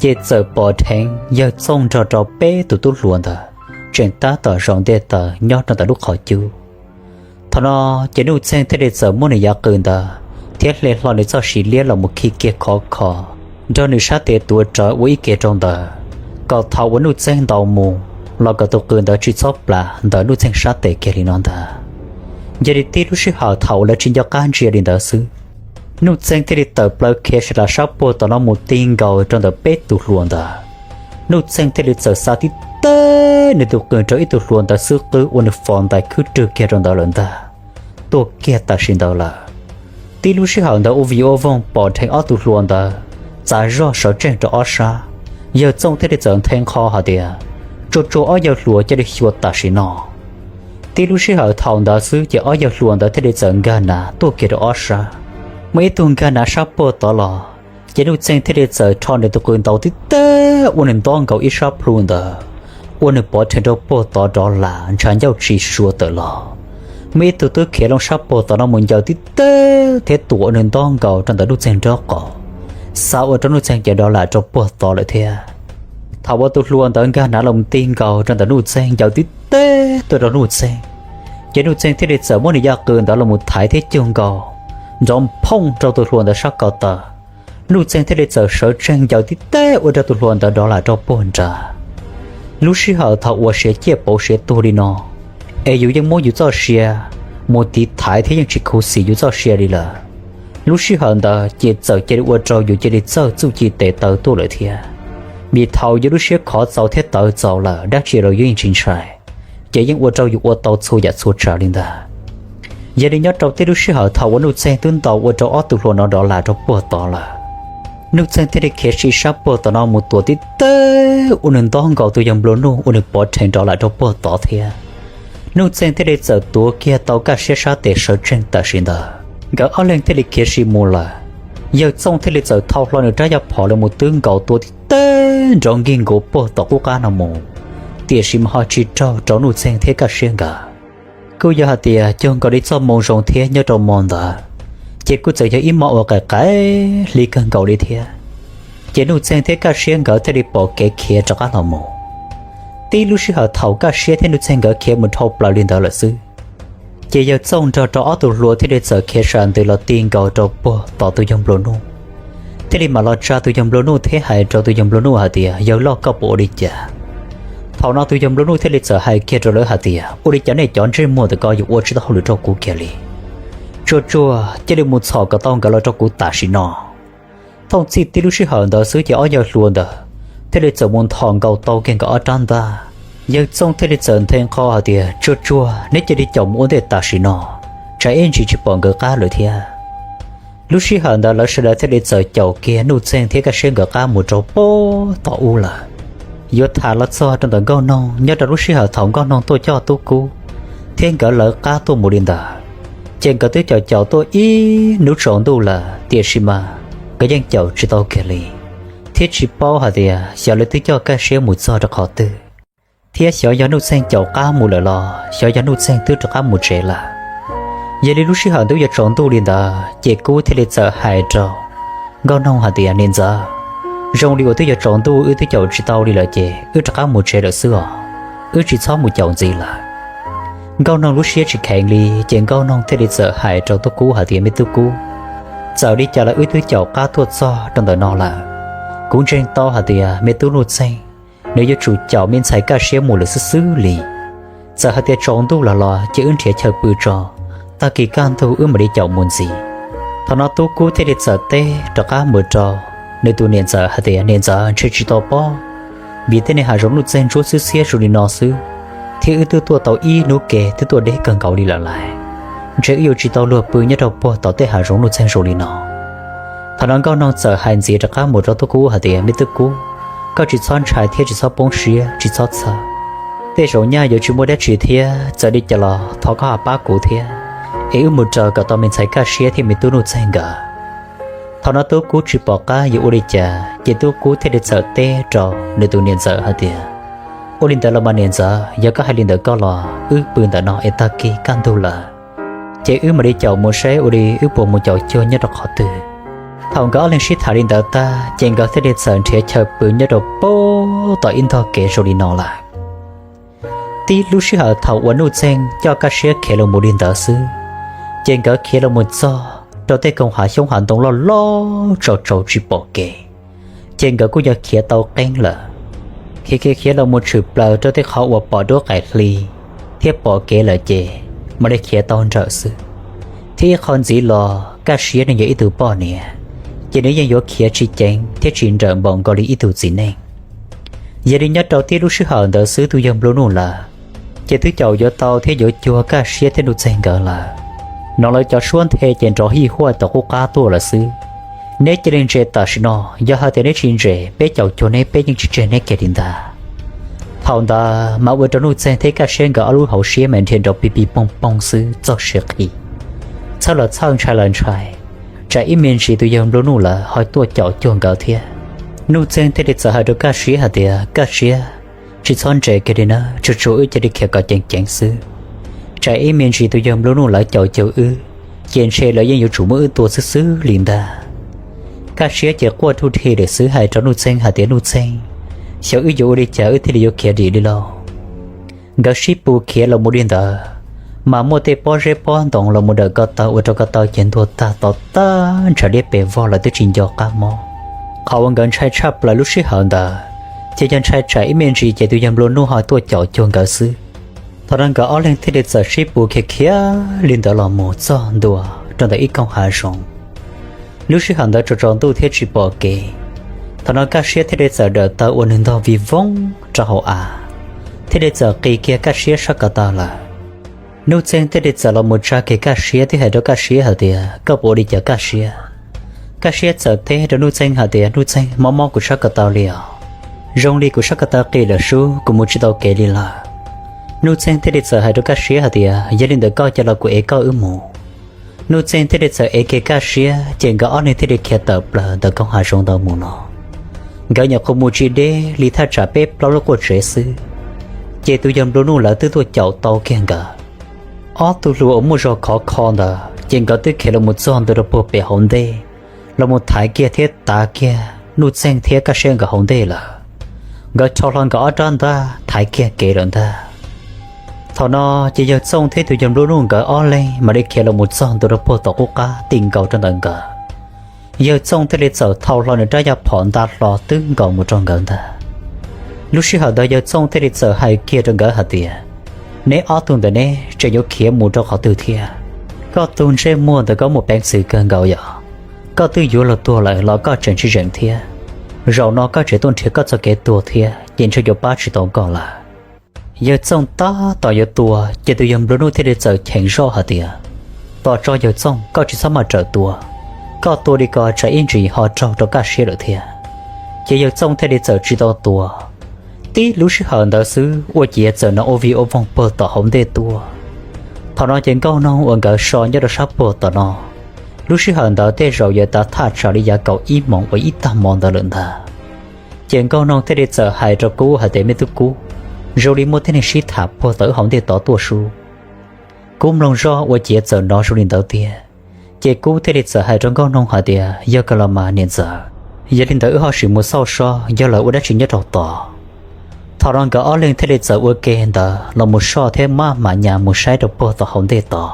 ces txawm pom dheev Yawg Txooj nrog rau peb tus tub hluas ntawd tseem tab tom zaum nte taws nyob rau ntawm lub qhov cub. Thaum no ces Nuj Txeeg thiaj li txawm muab nws yav qws ntawd thiab hle hlo nws txoj siv liab los mus khi kiag khov kho nrog nws sab tes tuav rawv ua ib ke rau ntawd, kom thaum uas Nuj Txeeg ntaus mus los kom tus qws ntawd tsis txhob plam ntawm Nuj Txeeg sab tes kiag li no ntag. Yog li tib lub sij hawm thaum uas lawv tsis nco qab ntsia li ntawd xwb, Nuj Txeeg thiaj li tawm plaws khiav sav las sab puag tom no mus ti nkaus rau ntawm peb tus hluas ntawd. Nuj Txeeg thiaj li txawm xa tib teg nws tus qws rau ib tug hluas ntawd xwb qwb ua nws fov ntais khwb rwg kiag rau ntawd lawm ntag, tuag kiag tam sim ntawd lawm. Tib lub sij hawm ntawd ua vij ua voog pom dheev ob tug hluas ntawd txav zog sawv tsees rau ob sab, Yawg Txooj thiaj li txawm nthe nqho hais tias, Tsuag tsuag ob yawg hluas cia li xyuas tam sim no. Tib lub sij hawm thaum ntawd xwb ces ob yawg hluas ntawd thiaj li txawm nkag nav tuaj kiag rau ob sab. Muaj ib tug nkag nav sab puag tod los, ces Nuj Txeeg thiaj li txawm rho nws tus qws ntaus tib teg ua nws ntob nkaus ib sab plhu ntawd, ua nws pov rhees rau puag tod rov las ntshav ncauj tsis suav tawm los. Muaj ib tug twb khiav loo sab puag tod no mus ncaws tib teg thiab tuam ua nws ntob nkaus rau ntawm Nuj Txeeg nraub qaum, xa ua rau Nuj Txeeg ces rov las rau puag tod lawm thiab. Thaum uas tus hluas ntawd nkag nav los mus ti nkaus rau ntawm Nuj Txeeg ncaws tib teg tuaj rau Nuj Txeeg, ces Nuj Txeeg thiaj li txawm muab nws yav qws ntawd los mus thaiv thiab cug nkaus nrov phooj rau tus hluas ntawd sab ko taw. Nuj Txeeg thiaj li txawm sawv tsees ncaws tib teg ua rau tus hluas ntawd rov las rau puag nrad. Lub sij hawm thaum uas siav ciaj pauv siav tuag li no, es yus yeej muab yus txoj sia mus tiv thaiv thiab yeej tsis khuv xim yus txoj sia li lawm. Lub sij hawm ntawd ces txawm cia li ua rau yus cia li txawj txuj ci tes taw tuaj lawm thiab. Vim thaum yus lub siab khov txaus thiab tawv txaus lawm dab tsi los yus yeej tsis ntshai, ces yeej ua rau yus ua tau txhua yam txhua tsav li ntag. Yog li nyob rau tib lub sij hawm thaum uas Nuj Txeeg twb ntaus ua rau ob tug hluas no rov las rau puag tod lawm, Nuj Txeeg thiaj li khiav sim sab puag tom no mus tuam tib teg ua nws ntob nkaus tus yawg nplua nuj ua nws pov rhees rov las rau puag tod thiab. Nuj Txeeg thiaj li txawm tuav kiag tau Kaj Siab sab tes sawv tsees tam sim ntawd. Nkawd ob leeg thiaj li khiav sim mus lawm. Yawg Txooj thiaj li txawm thau hlo nws rab yaj phom los mus twb nkaus tua tib teg nrov nkig nkuav puag tom qub qab no mus, tiam sis mas ho tsis raug rau Nuj Txeeg thiab Kaj Siab nkawd. Kuj yog hais tias cuag nkaus li txoj moo zoo thiab nyob rau mo ntawd, ces kuj txawm yog ib mo uas qaim qaim hli kawg nkaus li thiab. Ces Nuj Txeeg thiab Kaj Siab nkawd thiaj li pom kev khiav rov qab los mus. Tib lub sij hawm thaum Kaj Siab thiab Nuj Txeeg nkawd khiav mus dhau plaws li ntawd lawm xwb, ces Yawg Txooj nrog rau ob tug hluas thiaj li txawm khiav sam ntws los ti nkaus rau puag tom tus yawg nplua nuj, thiaj li mam los tsa tus yawg nplua nuj thiab hais rau tus yawg nplua nuj hais tias, Yawg loj, koj puas ua li cas? Thaum no tus yawg nplua nuj thiaj li txawm hais kiag rau lawv hais tias, Ua li cas nej cov ntsej muag ntawm ko yuav ua tsis tau hauj lwm rau kuv kiag li? Tsuag tsuag cia li mus txhom kom tau nkawd los rau kuv tam sim no. Thooj txhij tib lub sij hawm ntawd xwb ces ob yawg hluas ntawd thiaj li txawm mus nthos nkaus tau kiag nkawd ob rab ntaj. Yawg Txooj thiaj li txawm nthe nqho hais tias, Tsuag tsuag, neb cia li caum mus ua ntej tam sim no, tsam ib ntsis tsis pom nkawd qab lawm thiab. Lub sij hawm ntawd lawv sawv daws thiaj li txawm caum kiag Nuj Txeeg thiab Kaj Siab nkawd qab mus rau puag tom ub lawm. Yuav tham los txog rau ntawm Nkauj Noog, nyob rau lub sij hawm thaum Nkauj Noog tuaj coj Tub Kub thiab nkawd lawv qab tuaj mus li ntawd, ces nkawd twb caum caum tuaj ib hnub tsaus ntuj lawm, tiam sis mas nkawd yeej caum tsis tau kiag li, thiab tsis paub hais tias xyov lawv twb coj Kaj Siab mus txog rau qhov twg, thiab xyov yog Nuj Txeeg caum qab mus lawm los xyov yog Nuj Txeeg twb rov qab mus tsev lawm. Yog li lub sij hawm twb yuav tsaus ntuj li ntawd ces Kub thiaj li txawm hais rau Nkauj Noog hais tias, Niam ntxawm, zoo li uas twb yuav tsaus ntuj wb twb caum tsis tau li lawm ces wb rov qab mus tsev lawm xwb os, wb tsis txhob mus caum ntxiv lawm. Nkauj Noog lub siab tsis kheev li, ces Nkauj Noog thiaj li txawm hais rau Tub Kub hais tias, Me Tub Kub, txawm li cas los wb twb caum qab tuaj txog rau ntawm no lawm. Kuv ntseeg tau hais tias me tub Nuj Txeeg nws yuav tsum caum me ntxhais Kaj Siab mus lawm xwb xwb li. Txawm hais tias tsaus ntuj los los ces wb nrhiav chaw pw tso, tag kis kaj ntug wb mam li caum mus ntxiv. Thaum no Tub Kub thiaj li txawm teb rov qab mus rau nws tus niam ntxawm hais tias, Niam ntxawm, ntshe tsis tau pob, vim tej niag hav zoov Nuj Txeeg ntsuab xiab xiab zoo li no xwb, thiab wb twb tuaj tau ib hnub ke twb tuaj deb kawg nkaus li lawm lauj. Ntshe wb yuav tsis tau luag pw nyob rau puag tom tej hav zoov Nuj Txeeg zoo li no. Thaum no Nkauj Noog txawm hais ntxiv rov qab mus rau Tub Kub hais tias, Me Tub Kub, koj tsis txhob ntshai thiab tsis txhob poob siab, tsis txhob txhawj. Tej zaum nyaj yuav tsis muaj dab tsi thiab, txawm li cas los thov koj ho pab kuv thiab, es wb mus raws kom tau me ntxhais Kaj Siab thiab me tub Nuj Txeeg nkawd. Thaum no Tub Kub tsis pom qab yuav ua li cas, ces Tub Kub thiaj li txawm teb rau nws tus niam ntxawm hais tias, Ua li ntawd los mas niam ntxawm, yog koj hais li ntawd koj los wb pw ntawm no es tag kis kaj ntug lawm, ces wb mam li caum mus saib ua li wb puas mus caum cuag nyob rau qhov twg. Thaum nkawd ob leeg sib tham li ntawd tag ces nkawd thiaj li txawm nrhiav chaw pw nyob rau pem tom ib ntog kev zoo li no lawm. Tib lub sij hawm thaum uas Nuj Txeeg coj Kaj Siab khiav los mus li ntawd xwb, ces nkawd khiav los mus txog rau tej koog hav xyoob hav ntoo loj loj tsaus tsaus tsis pom kev, ces nkawd kuj yog khiav tau qeeb lawm. Khiav khiav khiav los mus tshwm plaws rau tej qhov uas pom duab qaim hli thiab pom kev lawm ces mam li khiav tau nrawm xwb. Thiab ib qho ntxiv los Kaj Siab nws yog ib tug poj niam, ces nws yeej yuav khiav tsis ceev thiab tsis nrawm npaum nkaus li ib tug txiv neej. Yog li nyob rau tib lub sij hawm ntawd xwb tus yawg Nplua Nuj lawm ces twb caum yuav tau thiab yuav cuag Kaj Siab thiab Nuj Txeeg nkawd lawm. No lawv cov suab nthe ces nrov hij huaj tom qub qab tuaj lawm xwb. Neb cia li ntses tam sim no, yog hais tias neb tsis ntses peb caum cuag neb, peb yeej tsis tseg neb kiag li ntag. Thaum ntawd mas ua rau Nuj Txeeg thiab Kaj Siab nkawd ob lub hauv siab mas nrhiav nrov pig pig poog poog xwb txog siav qhi. Txhawj los txhawj, ntshai los ntshai, tsam ib me ntsis tus yawg Nplua Nuj lawv ho tuaj caum cuag nkawd thiab. Nuj Txeeg thiaj li txawm hais rau Kaj Siab hais tias, Kaj Siab, tsis txhob ntses kiag li na, tsuag tsuag wb cia li khiav kom ceev ceev xwb, tsam ib me ntsis tus yawg Nplua Nuj lawv caum cuag wb, ces ntshe lawv yeej yuav tsum muab wb tua xwb xwb li ntag. Kaj Siab ces quaj ruj dhi lawm xwb hais rau Nuj Txeeg hais tias, Nuj Txeeg, xyov wb yuav ua li cas wb thiaj li yuav khiav dim li lauj? Nkawd sib pus khiav los mus li ntawd, mas muaj tej pob zeb pob ntoo los mus dawm ko taw ua rau ko taw ces ntuag tag to tag ntshav liab pes vog lawm twb tsis nco qab mob. Qhov uas nkawd ntshai tshaj plaws lub sij hawm ntawd ces yog ntshai tsam ib me ntsis ces tus yawg Nplua Nuj ho tuaj caum cuag nkawd xwb. Thaum no nkawd ob leeg thiaj li txawm sib pus khiav khiav li ntawd los mus txog ntua rau ntawm ib koog hav zoov. Lub sij hawm ntawd tsaus tsaus ntuj thiab tsis pom kev. Thaum no Kaj Siab thiaj li txawm dawm taw ua nws ntog vij voog rau hauv av, thiaj li txawm qis kiag Kaj Siab sab ko taw lawm. Nuj Txeeg thiaj li txawm los mus tsa kiag Kaj Siab thiab hais rau Kaj Siab hais tias, Koj puas ua li cas Kaj Siab? Kaj Siab txawm teb rau Nuj Txeeg hais tias, Nuj Txeeg, mob mob kuv sab ko taw li os. Zoo li kuv sab ko taw qis lawm sub, kuv mus tsis tau kev li lawm. Nuj Txeeg thiaj li txawm hais rau Kaj Siab hais tias, Yog li ntawd koj cia los kuv ev koj wb mus. Nuj Txeeg thiaj li txawm ev kiag Kaj Siab ces nkawd ob leeg thiaj li khiav tawm plaws ntawm koog hav zoov ntawd mus no. Nkawd nyuam qhuav mus tsis deb li thaj tsam peb plaub lub quaj tsev xwb, ces tus yawg Nplua Nuj lawv twb tuaj caum tau kiag nkawd. Ob tug hluas uas muaj zog khov kho ntawd ces nkawd twb khiav los mus txog ntua rau puag pem hauv ntej, los mus thaiv kiag thiab tav kiag Nuj Txeeg thiab Kaj Siab nkawd hauv ntej lawm. Nkawd rho hlo nkawd ob rab ntaj thaiv kiag kev lawm ntag. Thaum no ces yawg Txooj thiab tus yawg Nplua Nuj nkawd ob leeg mam li khiav los mus txog ntua rau puag tom qub qab ti nkaus rau ntawm nkawd. Yawg Txooj thiaj li txawm thau hlo nws rab yaj phom nta hlo twb nkaus mus rau nkawd ntag. Lub sij hawm ntawd yawg Txooj thiaj li txawm hais kiag rau nkawd hais tias, Neb ob tug ntawm neb tseem yuav khiav mus rau qhov twg thiab? Koj tus ntsej muag ntawm koj muaj peev xwm kawg nkaus yom. Koj twb yuav luag tuag lawm los koj tseem tsis zeem thiab. Zaum no koj tseem tuaj nrhiav koj txoj kev tuag thiab ces ntshe yuav pab tsis tau koj lawm. Yawg Txooj tab tom yuav tua ces tus yawg Nplua Nuj thiaj li txawm cheem zoj hais tias, Tos tso yawg Txooj, koj tsis txhob maj rawm tua. Koj tua li ko tsam ib ntsis ho raug rau Kaj Siab lawm thiab. Ces yawg Txooj thiaj li txawm tsis tau tua. Tib lub sij hawm ntawd xwb ua ciav txawm hnov ua vij ua voog puag tom hauv ntej tuaj. Thaum no ces Nkauj Noog uas nkawd so nyob rau sab puag tom no, lub sij hawm ntawd tej zaum yuav tav thaj tsam li yav kaum ib moos uas ib tag hmo ntawd lawm ntag. Ces Nkauj Noog thiaj li txawm hais rau Kub hais tias, Me tub Kub, zoo li muaj tib neeg sib tham puag tom wb hauv ntej tod tuaj sub. Kub mloog zoj ua ciav txawm hnov zoo li ntawd tiag. Ces Kub thiaj li txawm hais rau Nkauj Noog hais tias, Yog kawg los mas niam ntxawm, yog li ntawd wb ho sim mus xauj soj yog lawv ua dab tsi nyob rau tod. Thaum no nkawd ob leeg thiaj li txawm ua ke ntawd los mus soj thiab maj mam nyas mus saib rau puag tom hauv ntej tod,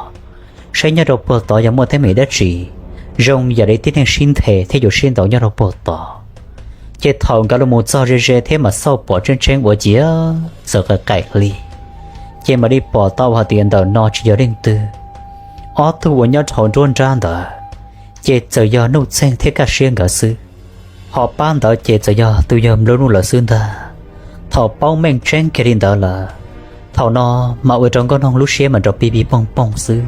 saib nyob rau puag tod yog muaj teeb meem dab tsi zoo yam li tib neeg sib nthe thiab yuav sib ntaus nyob rau puag tod. Ces thaum nkawd los mus txog ze ze thiab mam xauj pom tseeb tseeb ua ciav txawm qaim qaim hli, ces mam li pom tau hais tias ntawm no tsis yog leej twg, ob tug uas nyob rau hauv nruab nrab ntawd ces txawm yog Nuj Txeeg thiab Kaj Siab nkawd xwb. Ho pab ntawd ces txawm yog tus yawg Nplua Nuj lawv xwb ntag. Thaum paub meej tseeb kiag li ntawd lawm, thaum no mas ua rau Nkauj Noog lub siab mas nrov pig pig poog poog xwb.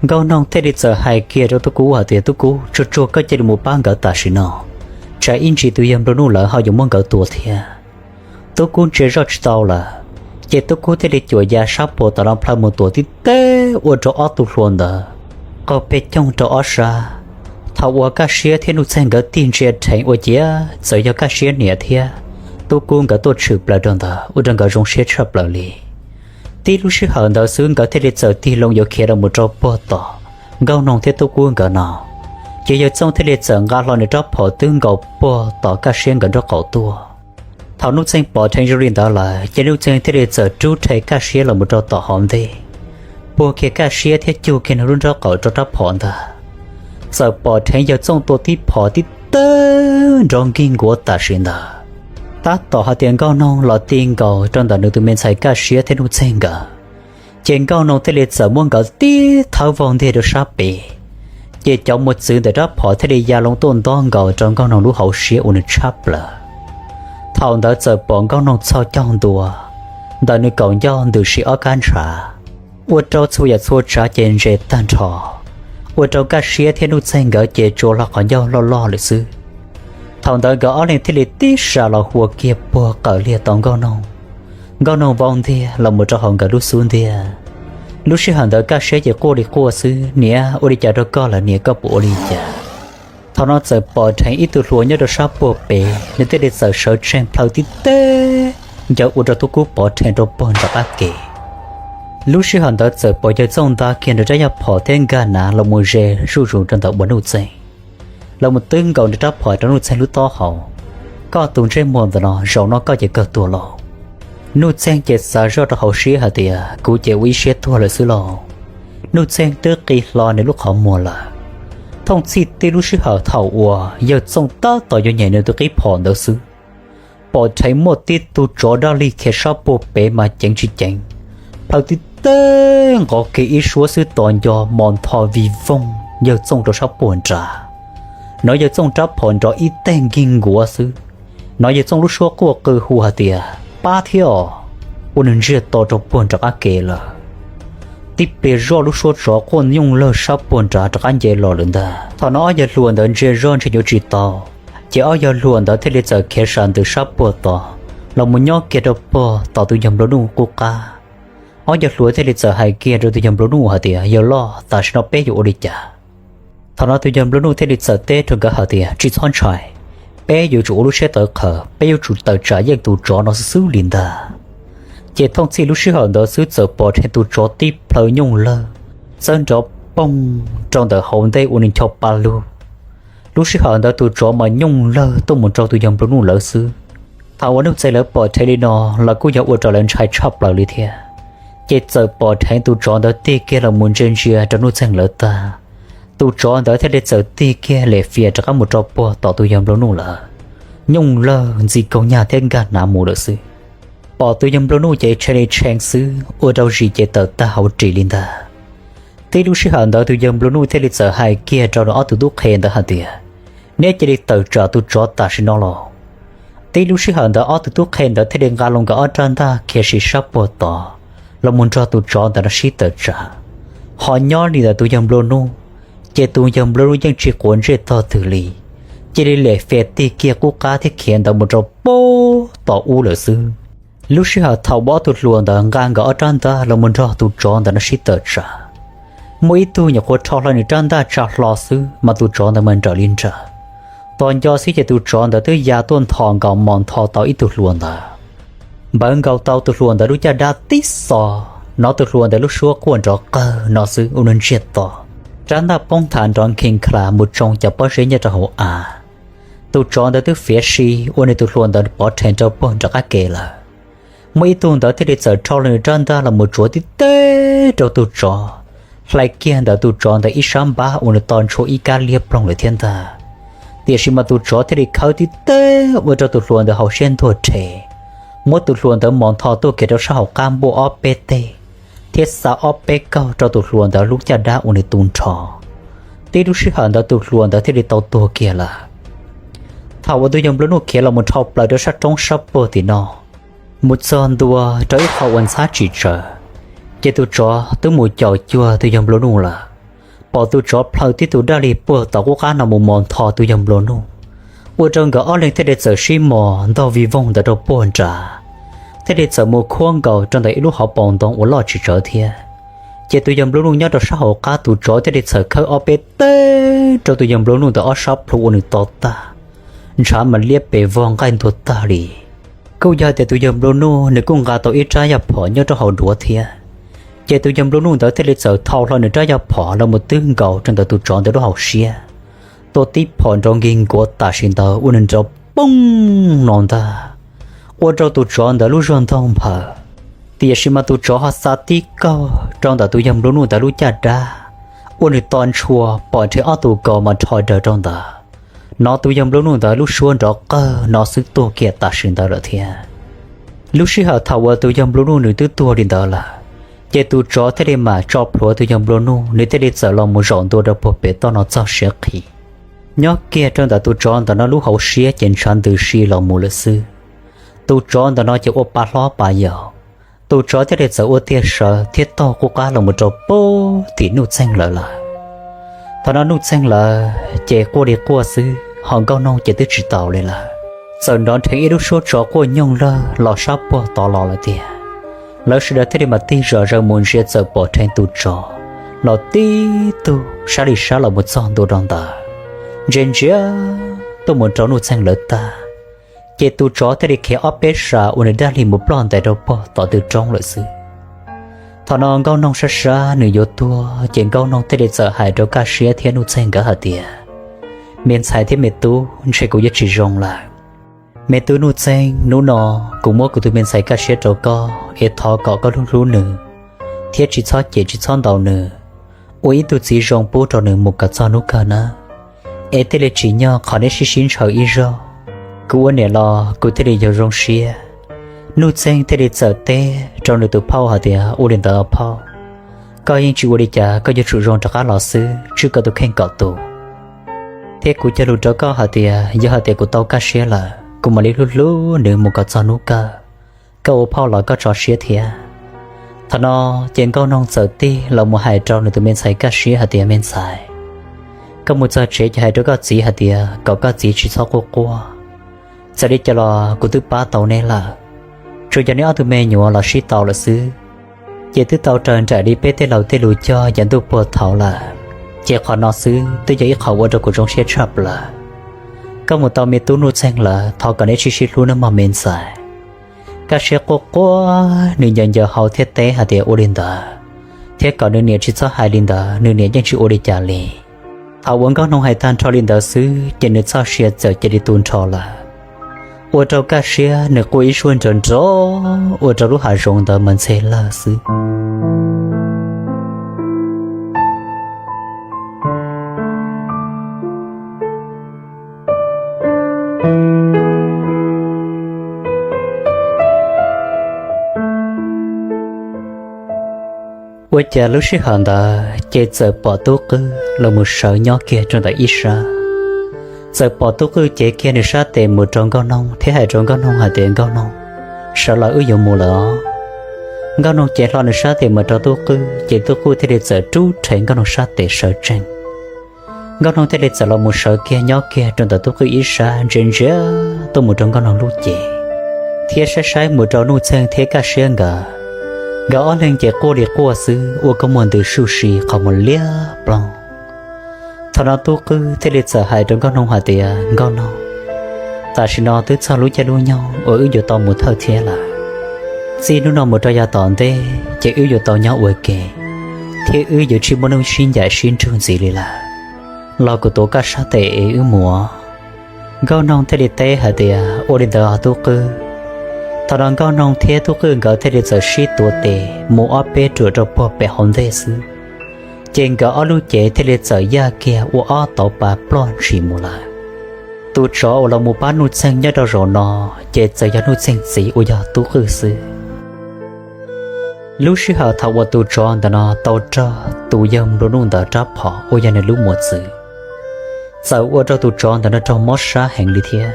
Nkauj Noog thiaj li txawm hais kiag rau Tub Kub hais tias, Tub Kub, tsuag tsuag koj cia li mus pab nkawd tam sim no, tsam ib ntsis tus yawg Nplua Nuj lawv ho yuav muab nkawd tua thiab. Tub Kub ntsia zoj tsis tau lawm, ces Tub Kub thiaj li cuam ya sab puag tom no plhaw mus tuam tib teb ua rau ob tug hluas ntawd qaug peg coog rau ob sab. Thaum uas Kaj Siab thiab Nuj Txeeg nkawd tig ntsia dheev ua ciav txawm yog Kaj Siab niam thiab Tub Kub nkawd tuaj tshwm plaws rau ntawd ua rau nkawd zoo siab tshaj plaws li. Tib lub sij hawm ntawd xwb nkawd thiaj li txawm tig loo yuav khiav los mus rau puag tom Nkauj Noog thiab Tub Kub nkawd no, ces Yawg Txooj thiaj li txawm nqa hlo nws rab phom twb nkaus puag tom Kaj Siab nkawd nraub qaum tuaj. Thaum Nuj Txeeg pom dheev zoo li ntawd lawm ces Nuj Txeeg thiaj li txawm rub rhe Kaj Siab los mus rau tom hauv ntej, puag kiag Kaj Siab thiab cug kiag nws lub nraub qaum rau rab phom ntag. Txawm pom dheev Yawg Txooj tua tib phom tib teg nrov nkig nkuav tam sim ntawd, tab tom hais tias Nkauj Noog los ti nkaus rau ntawm nws tus me ntxhais Kaj Siab thiab Nuj Txeeg nkawd, ces Nkauj Noog thiaj li txawm muab nkawd tib thawb vau ntiag rau sab pem, ces cov mos txwv ntawm rab phom thiaj li ya loo tuaj ntob nkaus rau Nkauj Noog lub hauv siab ua nws tshab plaws. Thaum ntawd txawm pom Nkauj Noog txhoj caug ntua, ntawm nws kaum ncauj ntws si ob kab ntshav, ua rau txhua yam txhua tsav ces ntse tag nrho, ua rau Kaj Siab thiab Nuj Txeeg nkawd ces tsuas hlo qhov ncauj loj loj lawm xwb. Thaum ntawd nkawd ob leeg thiaj li tib sas los hua kiag puag qawm liag tau Nkauj Noog. Nkauj Noog vau ntiag los mus rau hauv nkawd lub xub ntiag. Lub sij hawm ntawd Kaj Siab ces quaj li quaj xwb, niam, ua li cas rau koj lawm niam, koj puas ua li cas? Thaum no txawm pom dheev ib tug hluas nyob rau sab puag pem, nws thiaj li txawm sawv tsees plhaw tib teg ncaws ua rau Tub Kub pov rhe rau puag nram qab ke. Lub sij hawm ntawd txawm pom Yawg Txooj nta kiag nws rab yaj phom thiab nkag nav los mus ze zuj zus rau ntawm uas Nuj Txeeg, los mus twb nkaus nws rab phom rau Nuj Txeeg lub taub hau. Koj tus ntsej muag ntawm no zaum no koj ces kawg tuag lauj. Nuj Txeeg ces xav zoj rau hauv siab hais tias kuv ces ua ib siab tuag lawm xwb lauj. Nuj Txeeg twb qi hlo nws lub qhov muag lawm. Thooj txhij tib lub sij hawm thaum uas Yawg Txooj tab tom yuav nyem nws tus qib phom ntawd xwb, pom dheev muaj tib tug tsov daj lig khiav sab puag pem mas ceev tsis ceev, plhaw tib teg nqov kiag ib suab xwb tos nco mos ntho vij voog Yawg Txooj rau sab puag nrad. Hnov Yawg Txooj rab phom nrov ib teg nkig nkuav xwb, hnov Yawg Txooj lub suab quaj qw hu hais tias pab thiab os, ua nws ntsiag to rau puag nram qab ke lawm. Tib pliag zoj lub suab tsov quaj nyooj lawg sab puag nrad rov qab nce los lawm ntag. Thaum no ob yawg hluas ntawd ntsia zoj ntshe yuav tsis tau, ces ob yawg hluas ntawd thiaj li txawm khiav sam ntws sab puag tod los mus nyob kiag rau puag tom tus yawg nplua nuj qub qab. Ob yawg hluas thiaj li txawm hais kiag rau tus yawg nplua nuj hais tias yawg loj, tam sim no peb yuav ua li cas? Thaum no tus yawg nplua nuj thiaj li txawm teb rau nkawd hais tias tsis txhob ntshai, peb yuav tsum ua lub siab tawv qhawv, peb yuav tsum tawm tsam yeej tus tsov no xwb xwb li ntag. Ces thooj txhij lub sij hawm ntawd xwb txawm pom dheev tus tsov tib plhaw nyooj lawg, txawb nrov poog rau ntawm hauv ntej ua nws ncho pa lug. Lub sij hawm ntawd tus tsov mas nyooj lawg tuaj mus rau tus yawg nplua nuj lawv xwb. Thaum uas Nuj Txeeg lawv pom dheev li no los kuj yog ua rau lawv ntshai tshaj plaws li thiab. Ces txawm pom dheev tus tsov ntawd tig kiag los mus ntsia ntsia rau Nuj Txeeg lawv tag, tus tsov ntawd thiaj li txawm tig kiag lem fias rov qab mus rau puag tom tus yawg nplua nuj lawv, nyooj lawg ntxi kaug nyag thiab nkag hnav mus lawm xwb. Pom tus yawg nplua nuj ces tshee li tshee xwb, ua rau zis ces tawm tag hauv ris li ntag. Tib lub sij hawm ntawd tus yawg nplua nuj thiaj li txawm hais kiag rau nws ob tug tub qhe ntawd hais tias neb cia li tawm tsam tus tsov tam sim no los. Tib lub sij hawm ntawd ob tug tub qhe ntawd thiaj li nqa loo nkawd ob rab ntaj khiav siv sab puag tod los mus nrog tus tsov ntawd no sib tawm tsam. Ho nyob li ntawd tus yawg nplua nuj, ces tus yawg nplua nuj yeej tsis quav ntsej tog twg li, cia li lem fias tig kiag qub qab thiab khiav ntawd mus rau puag tom ub lawm xwb. Lub sij hawm thaum uas ob tug hluas ntawd nqa nkawd ob rab ntaj los mus nrog tus tsov ntawd no sib tawm tsam, muaj ib tug nyuam qhuav rho hlo nws rab ntaj tsa hlo xwb mas tus tsov ntawd mas nrawm li nrawm. Tos nco xwb ces tus tsov ntawd twb ya tuaj ntho nkaus mos ntho tau ib tug hluas ntawd, npawv nkaus tau tus hluas ntawd lub caj dab tib xos, hnov tus hluas ntawd lub suab quaj nrov qawg no xwb ua nws ntsiag to. Rab ntaj poob nthav nrov nkhi nkhav mus tsoo cov pob zeb nyob rau hauv av. Tus tsov ntawd twb fiav si ua nws tus hluas ntawd pov rhees rau puag nram qab ke lawm. Muaj ib tug ntawd thiaj li txawm rho nws rab ntaj los mus tsuav tib teg rau tus tsov, hlais kiag ntawm tus tsov ntawd ib sab npab ua nws to ntshua ib kab liab ploog lawm thiab ntag. Tiam sis mas tus tsov thiaj li khawb tib teg ua rau tus hluas ntawd hauv siab ntuag rhe, muab tus hluas ntawd mos ntho tuaj kiag rau sab hauv qab npuaj ob peb teg, thiab xa ob peb kaug rau tus hluas ntawd lub caj dab ua nws tu nrho. Tib lub sij hawm ntawd tus hluas ntawd thiaj li tau tuag kiag lawm. Thaum uas tus yawg nplua nuj khiav los mus dhau plaws rau sab roob sab puag tim no, mus txog ntua rau ib qho uas ntxhab tsis tsawg, ces tus tsov twb mus caum cuag tus yawg nplua nuj lawm. Pom tus tsov plhaw tib tug daj lig puag tom qub qab no mus mos ntho tus yawg nplua nuj, ua rau nkawd ob leeg thiaj li txawm sib mos ntog vij voog ntawd rau puag nrad, thiaj li txawm mus khuab nkaus rau ntawm ib lub hauv paus ntoo uas loj tsis tsawg thiab. Ces tus yawg nplua nuj nyob rau sab hauv qab, tus tsov thiaj li txawm khawb ob peb teg rau tus yawg nplua nuj ntawd ob sab plhu ua nws to tag, ntshav mas liab pes vog nqaij ntuag tag li. Kuj yog hais tias tus yawg nplua nuj nws kuj nqa tau ib rab yaj phom nyob rau hauv duav thiab. Ces tus yawg nplua nuj ntawd thiaj li txawm thau hlo nws rab yaj phom los mus twb nkaus rau ntawm tus tsov ntawd lub hauv siab, tua tib phom nrov nkig nkuav tam sim ntawd ua nws nrov poob no ntag, ua rau tus tsov ntawd lub zog ntog nphaws. Tiam sis mas tus tsov ho xa tib kaug rau ntawm tus yawg nplua nuj ntawd lub caj dab, ua nws to ntshua pom nrhe ob tug kaus mas rho daws rau ntawd. Hnov tus yawg nplua nuj ntawd lub suab nrov qawg no xwb tuag kiag tam sim ntawd lawm thiab. Lub sij hawm thaum uas tus yawg nplua nuj nws twb tuag li ntawd lawm, ces tus tsov thiaj li mam tso plhuav tus yawg nplua nuj, nws thiaj li txawm los mus zaum ntua rau puag pem toj no txog siav qhis. Nyob kiag rau ntawm tus tsov ntawm no lub hauv siab ces ntshav ntws si los mus lawm xwb. Tus tsov ntawm no ces ua pa hlob pa yau, tus tsov thiaj li txawm ua tiag sawv thiab taug qub qab los mus rau puag tim Nuj Txeeg lawv lawm. Thaum no Nuj Txeeg lawv ces quaj li quaj xwb, ho Nkauj Noog ces twb tsis taus li lawm. Txawm nrov nrheev ib lub suab tsov quaj nyooj lawg los sab puag tod los lawm tiag. Lawv sawv daws thiaj li mam tig zom zaws mus ntsia txawm pom rheev tus tsov los tib tug sab li sab los mus txog ntua rau ntawd, ntsia ntsia tuaj mus rau Nuj Txeeg lawv tag, ces tus tsov thiaj li khiav ob peb sab uas nws dab hli mus ploj ntais rau puag tom tw roob lawm xwb. Thaum no Nkauj Noog sab sab nws yuav tuag, ces Nkauj Noog thiaj li txawm hais rau Kaj Siab thiab Nuj Txeeg nkawd hais tias, Me ntxhais thiab me tub, ntshe kuv yuav tsis zoo lawm. Me tub Nuj Txeeg, hnub no kuv muab kuv tus me ntxhais Kaj Siab rau koj es thov kom koj hlub hlub nws thiab tsis txhob cem tsis txhob ntaus nws, ua ib tug txiv zoo pub rau nws mus kom txog hnub kawg nawb. Es thiaj li tsim nyog qhov neb sib sib ntshaw ib zaug, kuv ua niam los kuv thiaj li yog zoo siab. Nuj Txeeg thiaj li txawm teb rau nws tus phauj hais tias, Ua li ntawd phauj, koj yeej tsis ua li cas, koj yuav tsum zoo rov qab los xwb, tswj koj tus kheej kom tus. Thiab kuv cog lus rau koj hais tias yog hais tias kuv tau Kaj Siab lawm, kuv mam li hlub hlub nws mus kom txog hnub kawg. Koj ua phauj los koj tso siab thiab. Thaum no ces Nkauj Noog txawm tig los mus hais rau nws tus me ntxhais Kaj Siab hais tias, Me ntxhais, koj mus txog tsev ces hais rau koj txiv hais tias kom koj txiv tsis txhob quaj quaj. Txawm li cas los kuv twb pab tau neb lawm, tsuas yog neb ob tug me nyuam los sib tau lawm xwb. Ces twb tau raws nraim li peb tej laus tej lus cog yav ntuj puag thaum ub lawm, ces qhov no xwb twb yog ib qho ua rau kuv zoo siab tshaj plaws. Koj mus tau me tub Nuj Txeeg lawm, thov kom neb sib sib hlub nawb mog me ntxhais. Kaj Siab quaj quaj, nws ncaws ncaws hau thiab teb hais tias ua li ntawd, thiab kom nws niam tsis txhob hais li ntawd, nws niam yeej tsis ua li cas li. Thaum uas Nkauj Noog hais tag nrho li ntawd xwb ces nws txoj sia txawm cia li tu nrho lawm, ua rau Kaj Siab nws quaj ib suab nrov nrov ua rau lub hav zoov ntawd mas ntxhe lawg xwb. Ua cas lub sij hawm ntawd ces txawm pom Tub Qwj los mus sawv nyob kiag rau ntawm ib sab. Txawm pom Tub Qwj cev kiag nws sab tes mus rau Nkauj Noog thiab hais rau Nkauj Noog hais tias, Nkauj Noog, sawv los wb yuav mus lawm os. Nkauj Noog cev hlo nws sab tes mus rau Tub Qwj ces Tub Qwj thiaj li txawm rub rhe Nkauj Noog sab tes sawv tsees. Nkauj Noog thiaj li txawm los mus sawv kiag nyob kiag rau ntawm Tub Qwj ib sab ntsia ntsia tuaj mus rau Nkauj Noog lub cev, thiab saib saib mus rau Nuj Txeeg thiab Kaj Siab nkawd. Nkawd ob leeg ces quaj li quaj xwb ua kua muag ntws suj si qhov muag liab ploog. Thaum no Tub Qwj thiaj li txawm hais rau Nkauj Noog hais tias, Nkauj Noog, tam sim no twb txog lub caij lub nyoog uas wb yuav tau mus thawj thiab lawm. Txij hnub no mus rau yav tom ntej ces wb yuav tau nyob ua ke, thiab wb yuav tsis muaj neeg sib ncaim sib nrug ntxiv li lawm. Los kuv tuav koj sab tes es wb mus. Nkauj Noog thiaj li teb hais tias, Ua li ntawd os Tub Qwj. Thaum no Nkauj Noog thiab Tub Qwj nkawd thiaj li txawm sib tuav tes mus ob peb ruam rau puag pem hauv ntej xwb, ces nkawd ob lub cev thiaj li txawm yaj kiag ua ob tauv pas ploj ntshis mus lawm. Tus tsov uas los mus pab Nuj Txeeg nyob rau zaum no ces txawm yog Nuj Txeeg txiv uas yog Tub Qwj xwb. Lub sij hawm thaum uas tus tsov ntawm no tau raug tus yawg nplua nuj ntawd rab phom uas yog nws lub mos txwv, txawm ua rau tus tsov ntawm no raug mob sab heev li thiab.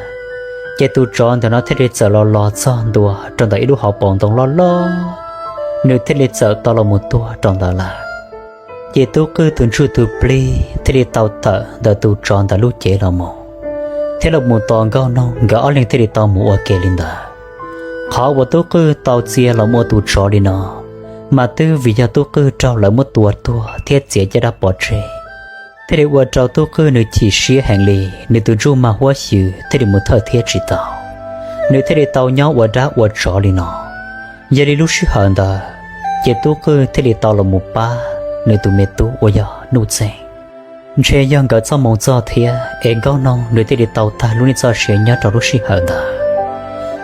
Ces tus tsov ntawm no thiaj li txawm los los txog ntua rau ntawm ib lub hauv paus ntoo loj loj, nws thiaj li txawm tau los mus tuag rau ntawd lawm. Ces Tub Qwj tus ntsuj tus plig thiaj li tau tawm ntawm tus tsov ntawm lub cev los mus, thiab los mus tos Nkauj Noog, nkawd ob leeg thiaj li tau mus ua ke li ntawd. Qhov uas Tub Qwj tau txia los ua tus tsov li no, mas twb vim yog Tub Qwj raug lawv muab tua tuag thiab txiav caj dab pov tseg, thiaj li ua rau Tub Qwj nws chim siab heev li, nws tus ntsuj mas huab xyw thiaj li mus thawj thiab tsis tau. nws thiaj li tau nyob ua dab ua tsov li no. Yog li lub sij hawm ntawd, ces Tub Qwj thiaj li tau los mus pab nws tus me tub uas yog Nuj Txeeg. Ntshe yog nkawd txoj moo txog thiab es Nkauj Noog nws thiaj li tau tag lub neej txoj sia nyob rau lub sij hawm ntawd.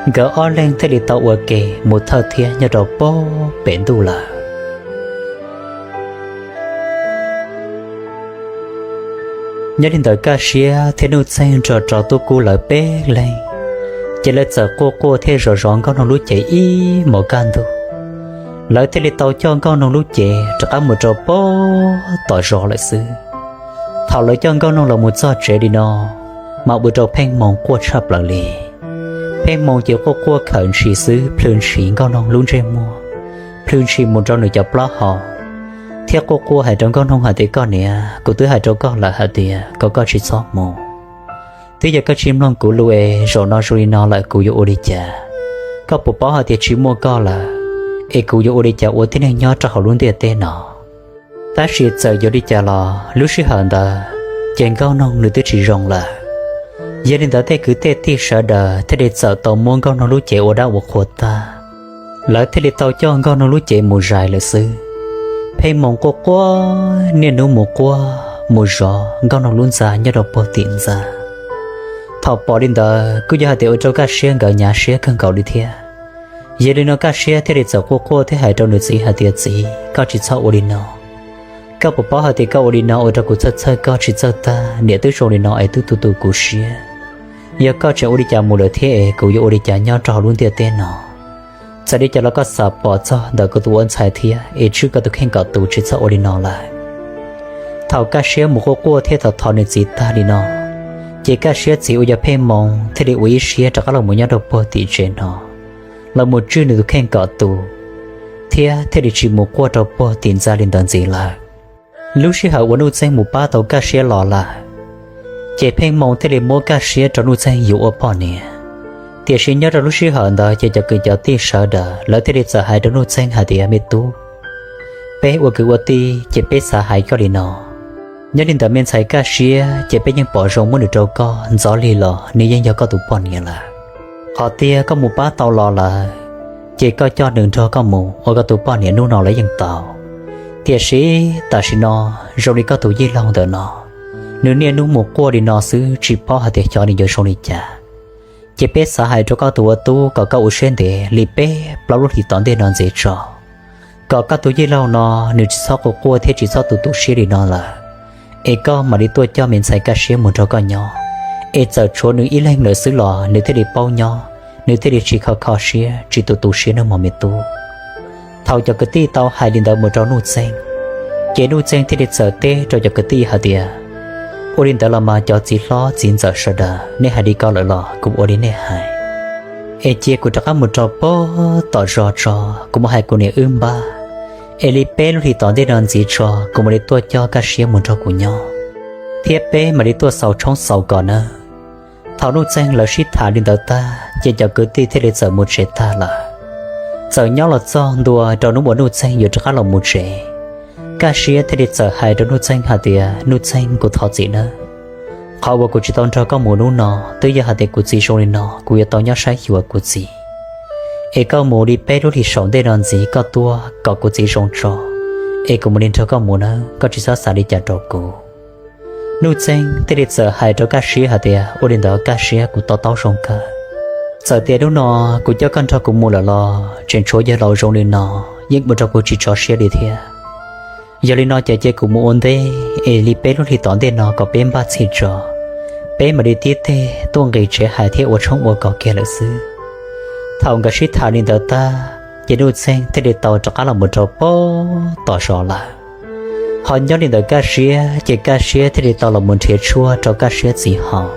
Nkawd ob leeg thiaj li tau ua ke mus thawj thiab nyob rau pem ntuj lawm. Nyob li ntawd Kaj Siab thiab Nuj Txeeg nrog rau Tub Kub lawv peb leeg, ces lawv txawm quaj quaj thiab zov zov Nkauj Noog lub cev ib hmos kaj ntug. Lawv thiaj li tau coj Nkauj Noog lub cev rov qab mus rau pem tom zos lawm xwb. Thaum lawv coj Nkauj Noog los mus txog tsev li no, mas ua rau Pheej Hmoo quaj tshaj plaws li. Pheej Hmoo ces quaj quaj khawm ntshis xwb, plhws ntshis Nkauj Noog lub ntsej muag, plhws ntshis mus rau nws cov plaub hau, thiab quaj quaj hais rau Nkauj Noog hais tias, Koj niam, kuv twb hais rau koj lawm hais tias kom koj tsis txhob mus. Twb yog koj tsis mloog kuv lus es zaum no zoo li no lawm kuv yuav ua li cas? Koj puas paub hais tias tsis muaj koj lawm es kuv yuav ua li cas ua tib neeg nyob rau hauv lub ntiaj teb no? Tab sis txawm yuav li cas los lub sij hawm ntawd ces Nkauj Noog nws twb tsis zoo lawm. Yog li ntawd tej kwv tej tij sawv daws thiaj li txawm tau muab Nkauj Noog lub cev ua dab ua qhua tag, lawv thiaj li tau coj Nkauj Noog lub cev mus zais lawm xwb. Pheej Hmoo quaj quaj niaj hnub mus quaj mus zov Nkauj Noog lub ntxa nyob rau puag tim ntxa. Thaum pom li ntawd kuj yog hais tias ua rau Kaj Siab nkawd hnyav siab kawg nkaus li thiab. Yog li no Kaj Siab thiaj li txawm quaj quaj thiab hais rau nws txiv hais tias, Txiv, koj tsis txhob ua li no. Koj puas paub hais tias koj ua li no ua rau kuv txhawj txhawj koj tsis txawj tag, niam twb zoo li no es twb tu tu kuv siab. Yog koj tseem ua li cas mus lawm thiab es kuv yuav ua li cas nyob rau hauv lub ntiaj teb no? Txawm li cas los koj xav pom txog ntawm kuv tus ua ntxhais thiab es tswj koj tus kheej kom tus tsis txhob ua li no lawm. Thaum Kaj Siab mus quaj quaj thiab thov thov nws txiv tag li no, ces Kaj Siab txiv uas yog Pheej Hmoo thiaj li ua ib siab rov qab los mus nyob rau puag tim tsev no, los mus tswj nws tus kheej kom tus, thiab thiaj li tsis mus quaj rau puag tim ntxa li ntawd ntxiv lawm. Lub sij hawm uas Nuj Txeeg mus pab tau Kaj Siab los lawm, ces Pheej Hmoo thiaj li muab Kaj Siab rau Nuj Txeeg yuav ua poj niam. Tiam sis nyob rau lub sij hawm ntawd ces cov kwv cov tij sawv daws lawv thiaj li txawm hais rau Nuj Txeeg hais tias, Me tub, peb ua kwv ua tij ces peb xav hais koj li no. Nyob li ntawd me ntxhais Kaj Siab ces peb yeej pom zoo muab nws rau koj, ntxov li los nws yeej yog koj tus poj niam lawm. Qhov tiag koj mus pab tau los lawm, ces koj coj nws nrog koj mus ua koj tus poj niam hnub no los yeej tau. Tiam sis tam sim no zoo li koj tus yij laug ntawm no, nws niaj hnub mus quaj li no xwb tsis paub hais tias xyov nws yuav zoo li cas. Ces peb xav hais rau koj tus ua tub kom koj ua siab ntev li peb plaub lub hlis tom ntej no ntxiv tso, kom koj tus yij laug no nws tsis txhob quaj quaj thiab tsis txhob tu tu siab li no lawm, es koj mam li tuaj coj me ntxhais Kaj Siab mus nrog koj nyob. Es txawm tshuav nws ib leeg lawm xwb los nws thiaj li paub nyob, nws thiaj li tsis kho kho siab tsis tu tu siab nawb mog me tub. Thaum cov kwv tij tau hais li ntawd mus rau Nuj Txeeg, ces Nuj Txeeg thiaj li txawm teb rau cov kwv tij hais tias, Ua li ntawd los mas cov txiv hlob txiv ntxawm sawv daws, nej hais li ko lawm los kuv ua li nej hais. Es cia kuv rov qab mus rau pem tom zos tso, kuv mus hais kuv niam wb npab, es li peb lub hlis tom ntej no ntxiv tso kuv mam li tuaj coj Kaj Siab mus nrog kuv nyob, thiab peb mam li tuaj xaus tshoob xaus kos nawb. Thaum Nuj Txeeg lawv sib tham li ntawd tag, ces cov kwv tij thiaj li txawm mus tsev tag lawm. Txawm nyob los txog ntua rau hnub uas Nuj Txeeg yuav rov qab los mus tsev, Kaj Siab thiaj li txawm hais rau Nuj Txeeg hais tias, Nuj Txeeg, kuv thov txim nawb. Qhov uas kuv tsis tau nrog koj mus hnub no twb yog hais tias kuv txiv zoo li no kuv yuav tau nyob saib xyuas kuv txiv. Es koj mus li peb lub hlis saum ntej no ntxiv koj tuaj kom kuv txiv zoo tso, es kuv mam li nrog koj mus nawb, koj tsis txhob xav li cas rau kuv. Nuj Txeeg thiaj li txawm hais rau Kaj Siab hais tias, Ua li ntawd Kaj Siab, kuv to taub zoo kawg. Txawm tias hnub no kuv coj koj nrog kuv mus lawm los tseem tshuav yawg laus zoo li no, yeej ua rau kuv tsis tso siab li thiab. Yog li no ces cia kuv mus ua ntej es li peb lub hlis tom ntej no kom peb npaj txhij tso, peb mam li tib teg tuaj nqis tsev hais thiab ua tshoob ua kos kiag lawm xwb. Thaum nkawd sib tham li ntawd tag, ces Nuj Txeeg thiaj li tau rov qab los mus rau pem tom zos lawm. Ho nyob li ntawd Kaj Siab ces Kaj Siab thiaj li tau los mus nrhiav tshuaj rau Kaj Siab txiv haus.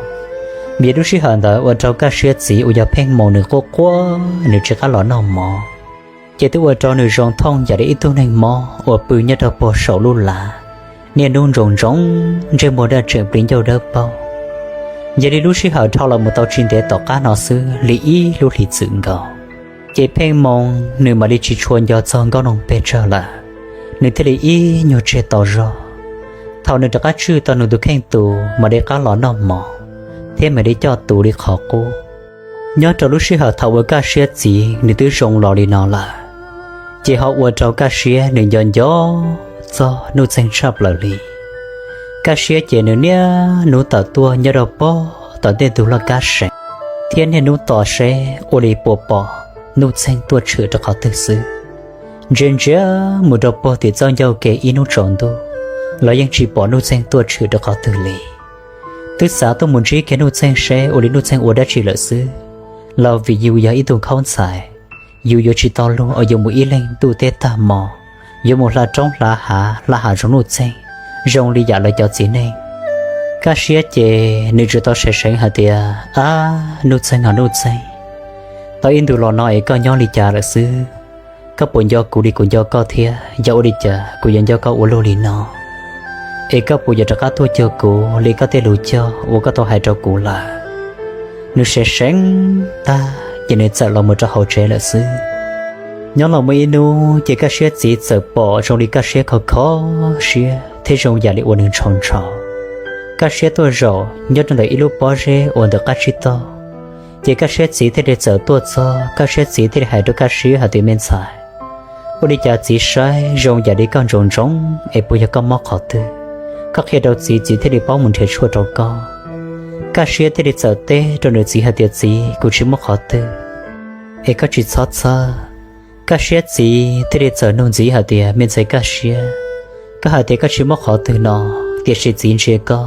Vim lub sij hawm ntawd ua rau Kaj Siab txiv uas yog Pheej Hmoo nws quaj quaj nws tsis qab los noj mov, ces twb ua rau nws zoo thooj yam li ib tug neeg mob uas pw nyob rau puag saum lub lav, niaj hnub ntsoov ntsoov ntsej muag daj tseem plig ncauj dawb paug. Yog li lub sij hawm dhau los mus tau tsis ntev tom qab no xwb li ib lub hlis txwm nkaus, ces Pheej Hmoo nws mam li tsis tshua nco txog Nkauj Noog pes tsawg lawm, nws thiaj li ib nyuag tseg tau zog. Thaum nws rov qab tswj tau nws tus kheej tus mam li qab los noj mov, thiab mam li coj tus li qhov qub. Nyob rau lub sij hawm thaum uas Kaj Siab txiv nws twb zoo los li no lawm, ces ho ua rau Kaj Siab nws nco nco txog Nuj Txeeg tshaj plaws li. Kaj Siab ces nws niaj hnub tawm tuaj nyob rau pog tom tej ntug loj kab seem, thiab niaj hnub tos seb ua li puas pom Nuj Txeeg tuaj tshwm rau qhov twg xwb. Ntsia ntsia mus rau pog tim txoj ncauj ke ib hnub tsaus ntuj los yeej tsis pom Nuj Txeeg tuaj tshwm rau qhov twg li. Twb xav tuaj mus ntsib kiag Nuj Txeeg seb ua li Nuj Txeeg ua dab tsi lawm xwb, los vim yus yog ib tug khaub ntxhais, yus yuav tsis tau luag uas yuav mus ib leeg ntuj teb tag hmo, yuav mus hla roob hla hav hla hav zoov Nuj Txeeg zoo li yam lawv cov txiv neej. Kaj Siab ces nws tsuas tau seev seev hais tias, Ab, Nuj Txeeg os Nuj Txeeg, tau ib ntus los no es koj nyob li cas lawm xwb? Koj puas nco kuv li kuv nco koj thiab? Yog ua li cas kuv yuav nco koj ua luaj li no? Es koj puas yuav rov qab tuaj cuag kuv li koj tej lus cog uas koj tau hais rau kuv lawm? Nws seev seev tag ces nws txawm los mus rau hauv tsev lawm xwb. Nyob los muaj ib hnub ces Kaj Siab txiv txawm pom zoo li Kaj Siab kho kho siab thiab zoo yam li uas nws ntshau ntshau. Kaj Siab tuaj zaum nyob rau ntawm ib lub pob zeb uas ntawm qab tsib taug, ces Kaj Siab txiv thiaj li txawm tuaj txog. Kaj Siab txiv thiaj li hais rau Kaj Siab hais tias, Me ntxhais, ua li cas txiv saib zoo yam li koj ntsoov ntsoov es puas yog koj mob qhov twg? Koj qhia rau txiv, txiv thiaj li paub mus nrhiav tshuaj rau koj. Kaj Siab thiaj li txawm teb rau nws txiv hais tias, Txiv, kuv tsis muaj qhov twg, es koj tsis txhob txhawj. Kaj Siab txiv thiaj li txawm nug ntxiv hais tias, Me ntxhais Kaj Siab, koj hais tias koj tsis muaj qhov twg no, tiam sis txiv ntsia koj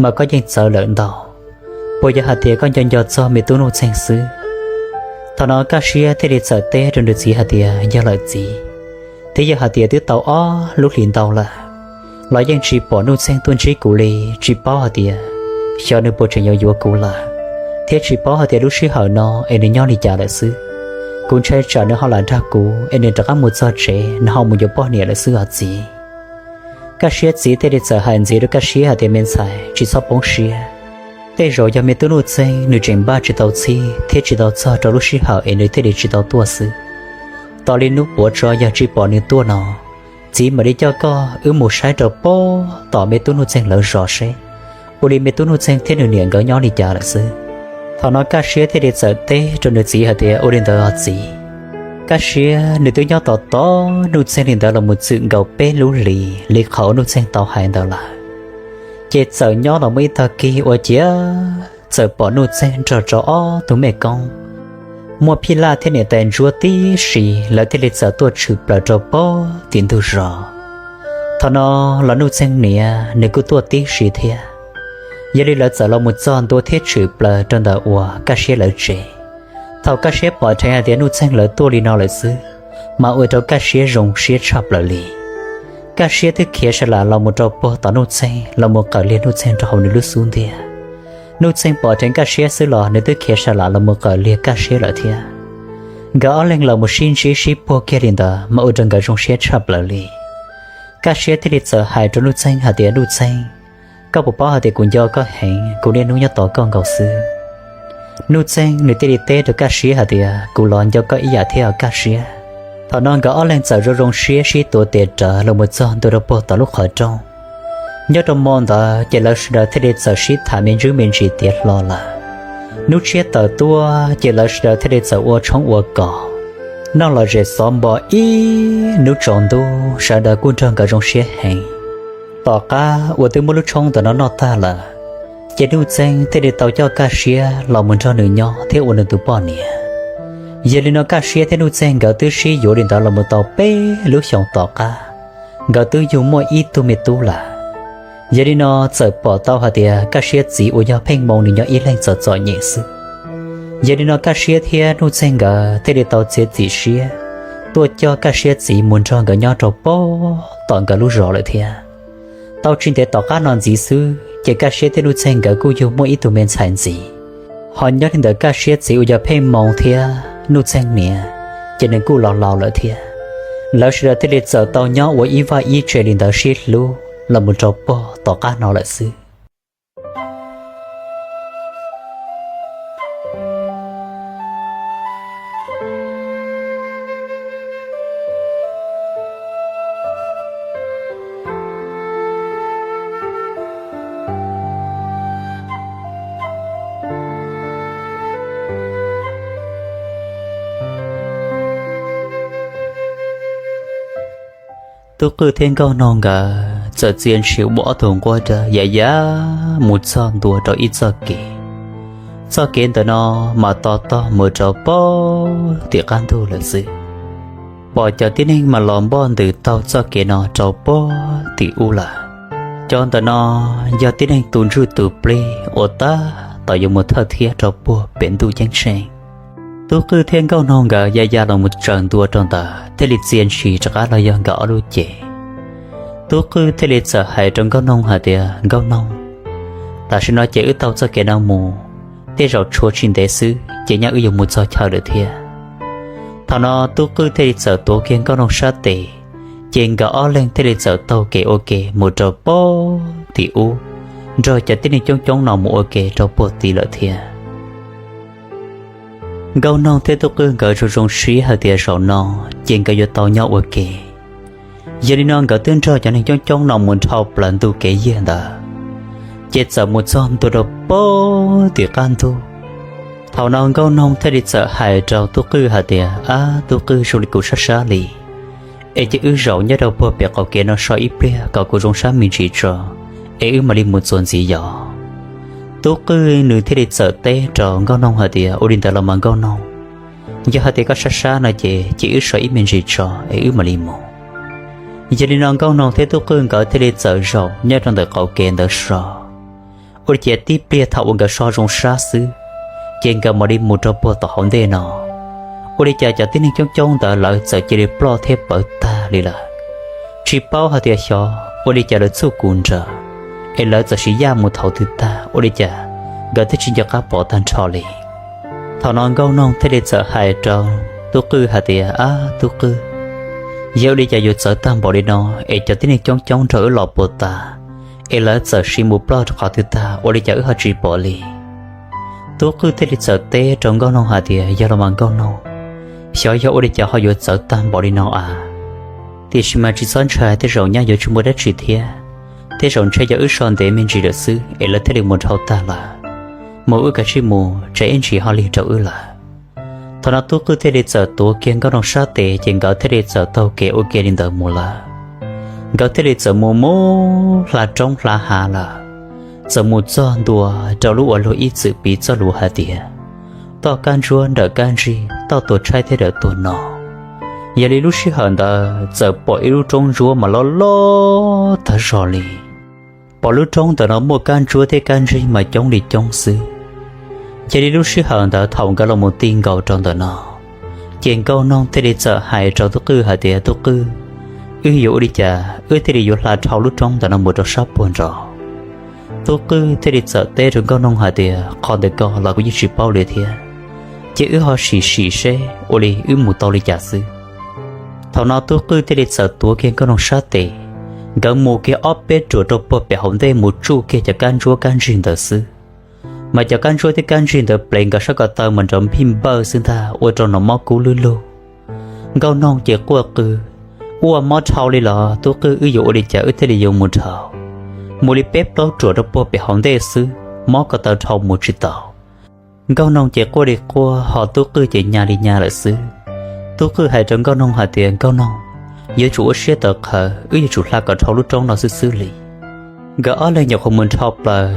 mas koj yeej txawv lawm ntau. Puas yog hais tias koj nco nco txog me tub Nuj Txeeg xwb? Thaum no Kaj Siab thiaj li txawm teb rau nws txiv hais tias, Yog lawm txiv, twb yog hais tias twb tau ob lub hlis ntau lawm los yeej tsis pom Nuj Txeeg tuaj ntsib kuv li. Tsis paub hais tias xyov nws puas tseem yuav yuav kuv lawm, thiab tsis paub hais tias lub sij hawm no es nws nyob li cas lawm xwb. Kuv ntshai tsam nws ho lam nrog kuv es nws rov qab mus txog tsev nws ho mus yuav poj niam lawm xwb os txiv. Kaj Siab txiv thiaj li txawm hais ntxiv rau Kaj Siab hais tias, Me ntxhais, tsis txhob poob siab. Tej zaum yog me tub Nuj Txeeg nws tseem npaj tsis tau txhij thiab tsis tau txog rau lub sij hawm es nws thiaj li tsis tau tuaj xwb. Tos li hnub puav tso yog tsis pom nws tuaj no, txiv mam li coj koj wb mus saib rau pog tom me tub Nuj Txeeg lawv zos seb ua li me tub Nuj Txeeg thiab nws niam nkawd nyob li cas lawm xwb. Thaum no Kaj Siab thiaj li txawm teb rau nws txiv hais tias, Ua li ntawd os txiv. Kaj Siab nws twb nyob tos tos Nuj Txeeg li ntawd los mus txwm nkaus peb lub hlis li qhov uas Nuj Txeeg tau hais ntawd lawm. Ces txawm nyob los muaj ib tag kis ua ciav txawm pom Nuj Txeeg nrog rau ob tug mej koob muaj phij laj thiab niam tais ntsuab tib si, lawv thiaj li txawm tuaj tshwm plaws rau pog tim ntug zos. Thaum no los Nuj Txeeg niam nws kuj tuaj tib si thiab. Yog li lawv txawm los mus txog ntua thiab tshwm plaws rau ntawm uas Kaj Siab lawv tsev. Thaum Kaj Siab pom dheev hais tias Nuj Txeeg lawv tuaj li no lawm xwb, mas ua rau Kaj Siab zoo siab tshaj plaws li. Kaj Siab twb khiav sa lam los mus rau pog tom Nuj Txeeg los mus qawm liag Nuj Txeeg rau hauv nws lub xub ntiag. Nuj Txeeg pom dheev Kaj Siab xwb los nws twb khiav sa lam los mus qawm liag Kaj Siab lawm thiab. Nkawd ob leeg los mus sib ntsib sib puag kiag li ntawd mas ua rau nkawd zoo siab tshaj plaws li. Kaj Siab thiaj li txawm hais rau Nuj Txeeg hais tias, Nuj Txeeg, koj puas paub hais tias kuv nco koj heev, kuv niaj hnub nyob tos koj nkaus xwb. Nuj Txeeg nws thiaj li teb rau Kaj Siab hais tias, Kuv los nco koj ib yam thiab os Kaj Siab. Thaum no nkawd ob leeg txawm zoo zoo siab sib tuav tes rawv los mus txog ntua rau pog tom lub qhov rooj. Nyob rau mo ntawd ces lawv sawv daws thiaj li txawm sib tham me ntsis me ntsis tiav hlo lawm. Hnub tshiab tawm tuaj ces lawv sawv daws thiaj li txawm ua tshoob ua kos, noj los zem xov npo ib hnub tsaus ntuj, sawv daws kuj nrog nkawd zoo siab heev. Tom qab uas twb muab lub tshoob ntawm no noj tag lawm, ces Nuj Txeeg thiaj li tau coj Kaj Siab los mus nrog nws nyob thiab ua nws tus poj niam. Yog li no Kaj Siab thiab Nuj Txeeg nkawd twb sib yuav li ntawd los mus tau peb lub xyoos tom qab, nkawd twb yug muaj ib tug me tub lawm. Yog li no txawm pom tau hais tias Kaj Siab txiv uas yog Pheej Moo nws nyob ib leeg txom txom nyem xwb. Yog li no Kaj Siab thiab Nuj Txeeg nkawd thiaj li tau txiav txim siab tuaj coj Kaj Siab txiv mus nrog nkawd nyob rau pog tom nkawd lub zos lawm thiab. Tau tsis ntev tom qab no ntxiv xwb ces Kaj Siab thiab Nuj Txeeg nkawd kuj yug muaj ib tug me ntxhais ntxiv. Ho nyob li ntawm Kaj Siab txiv uas yog Pheej Moo thiab Nuj Txeeg niam, ces nws kuj los laus lawm thiab. Lawv sawv daws thiaj li txawm tau nyob ua ib vaj ib tse li ntawd sib hlub los mus rau pog tom qab no lawm xwb. Tub Qwj thiab Nkauj Noog nkawd txawm txia ntshis ua ob tug nquab dawb ya ya mus txog ntua rau ib txoj kev. Txoj kev ntawm no mas to tog mus rau puag tim qab ntug lawm xwb. Pom cov tib neeg mas los npoj ntws taug txoj kev no rau puag tim ub lawm. Cov ntawm no yog tib neeg tus ntsuj tus plig uas tab tom yuav mus thawj thiab rau puag pem ntuj ceeb tsheej. Tub Qwj thiab Nkauj Noog nkawd ya ya los mus tsaws ntua rau ntawd thiaj li txia ntshis rov qab los yog nkawd ob lub cev. Tub Qwj thiaj li txawm hais rau Nkauj Noog hais tias, Nkauj Noog, tam sim no ces wb taug txoj kev no mus, tej zaum tshuav tsis ntev xwb ces nyaj wb yuav mus txog chaw lawm thiab. Thaum no Tub Qwj thiaj li txawm tuav kiag Nkauj Noog sab tes, ces nkawd ob leeg thiaj li txawm taug kev ua ke mus rau puag tim ub, nrog cov tib neeg coob coob no mus ua ke rau puag tid lawm thiab. Nkauj Noog thiab Tub Qwj nkawd zoo zoo siab hais tias zaum no ces nkawd yuav tau nyob ua ke. Yog li no nkawd twb nrog cov neeg coob coob no mus dhau plaws ntu kev yag ntawd, ces txawm mus txog ntua rau puag tim qab ntug. Thaum no Nkauj Noog thiaj li txawm hais rau Tub Qwj hais tias, Ab Tub Qwj, zoo li kuv sab sab li, es cia wb zaum nyob rau puag pem qaum kev no so ib pliag kom kuv zoo sab me ntsis tso, es wb mam li mus txuas ntxiv yos. Tub Qwj nws thiaj li txawm teb rau Nkauj Noog hais tias, Ua li ntawd los mas Nkauj Noog, yog hais tias koj sab sab no ces cia wb so ib me ntsis tso es wb mam li mus. Yog li no Nkauj Noog thiab Tub Qwj nkawd thiaj li txawm zaum nyob rau ntawm qaum kev ntawd so. Ua li cas tib pliag thaum uas nkawd so zoo sab xwb, ces nkawd mam li mus rau puag tom hauv ntej no. Ua li cas cov tib neeg coob coob ntawd lawv txawm cia li ploj thiab pawv tag li lawm. Tsis paub hais tias xyov ua li cas lawv txhuj kuv nrawm, es lawv txawm siv yaj mus thaum twg tag, ua li cas nkawd thiaj tsis nco qab pom tag nrho li. Thaum no Nkauj Noog thiaj li txawm hais rau Tub Qwj hais tias, Ab Tub Qwj, yog ua li cas yuav txawv tag npaum li no, es cov tib neeg coob coob nrog wb los puas tas, es lawv txawm siv mus ploj rau qhov twg tag, ua li cas wb ho tsis pom li? Tub Qwj thiaj li txawm teb rau Nkauj Noog hais tias, Yog los mas Nkauj Noog, xyov yog ua li cas ho yuav txawv tag npaum li no a. Tiam sis mas tsis txhob ntshai, tej zaum nyaj yuav tsis muaj dab tsi thiab, tej zaum ntshe yog wb so ntev me ntsis lawm xwb es lawv thiaj li mus dhau tag lawm. Mus wb kav tsij mus, tsam ib ntsis ho lig rau wb lawm. Thaum no Tub Qwj thiaj li txawm tuav kiag Nkauj Noog sab tes, ces nkawd thiaj li txawm taug kev ua ke li ntawd mus lawm. Nkawd thiaj li txawm mus mus hla roob hla hav lawm, txawm mus txog ntua rau lub uas luag ib txwm piv txoj lus hais tias, toj kab ntsuab ntawm kab ntsig, toj tuag tshaib thiab dawm tuag no. Yog li lub sij hawm ntawd txawm pom ib lub roob ntsuab mas loj loj tag zog li. Pom lub roob ntawm no muaj kab ntsuab thiab kab ntsig mas coob li coob xwb. Yog li lub sij hawm ntawd thaum nkawd los mus ti nkaus rau ntawm no, ces Nkauj Noog thiaj li txawm hais rau Tub Qwj hais tias, Tub Qwj, wb yuav ua li cas wb thiaj li yuav hla dhau lub roob ntawm no mus rau sab puag nraud? Tub Qwj thiaj li txawm teb rau Nkauj Noog hais tias, Qhov ntawd ko los kuv yeej tsis paub li thiab, ces wb ho sim sim seb ua li wb mus tau li cas xwb. Thaum no Tub Qwj thiaj li txawm tuav kiag Nkauj Noog sab tes, nkawd mus kiag ob peb ruam rau puag pem hauv ntej mus tsuj kiag cov kab ntsuab kab ntsig ntawd xwb. Mas cov kab ntsuab thiab kab ntsig ntawd plev nkawd sab ko taw mas nrov npij npawj xwb ntag, ua rau nws mob kub lwj lug. Nkauj Noog ces quaj qw, Ua mob dhau li los Tub Qwj, wb yuav ua li cas wb thiaj li yuav mus dhau? Mus li peb plaub ruam rau puag pem hauv ntej xwb, mob ko taw dhau mus tsis tau. Nkauj Noog ces quaj li quaj, ho Tub Qwj ces nyas li nyas lawm xwb. Tub Qwj hais rau Nkauj Noog hais tias, Nkauj Noog, yuav tsum ua siab tawv qhawv, wb yuav tsum hla kom dhau lub roob no xwb xwb li. Nkawd ob leeg nyuam qhuav mus dhau plaws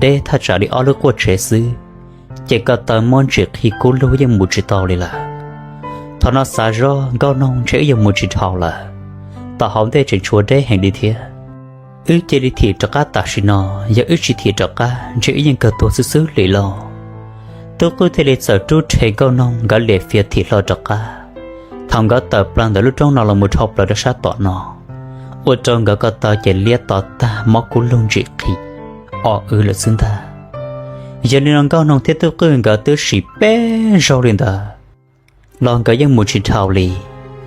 deb thaj tsam li ob lub quaj tsev xwb, ces ko taw mob ntsim qhi kub lug yeej mus tsis tau li lawm. Thaum no xav zoj, Nkauj Noog, ntshe wb yuav mus tsis dhau lawm, tom hauv ntej tseem tshuav deb heev li thiab. Wb cia li thim rov qab tam sim no, yog wb tsis thim rov qab ntshe wb yeej kawg tuag xwb xwb li lauj. Tub Qwj thiaj li txawm rub rhe Nkauj Noog nkawd liam fias thim hlo rov qab. Thaum nkawd tawm plaws ntawm lub roob no los mus dhau plaws rau sab tom no, ua rau nkawd ko taw ces liab to tag mob kub lug ntsim qhi, o w lawm xwb ntag. Yog li no Nkauj Noog thiab Tub Qwj nkawd twb sim peb zaug li ntawd los nkawd yeej mus tsis dhau li,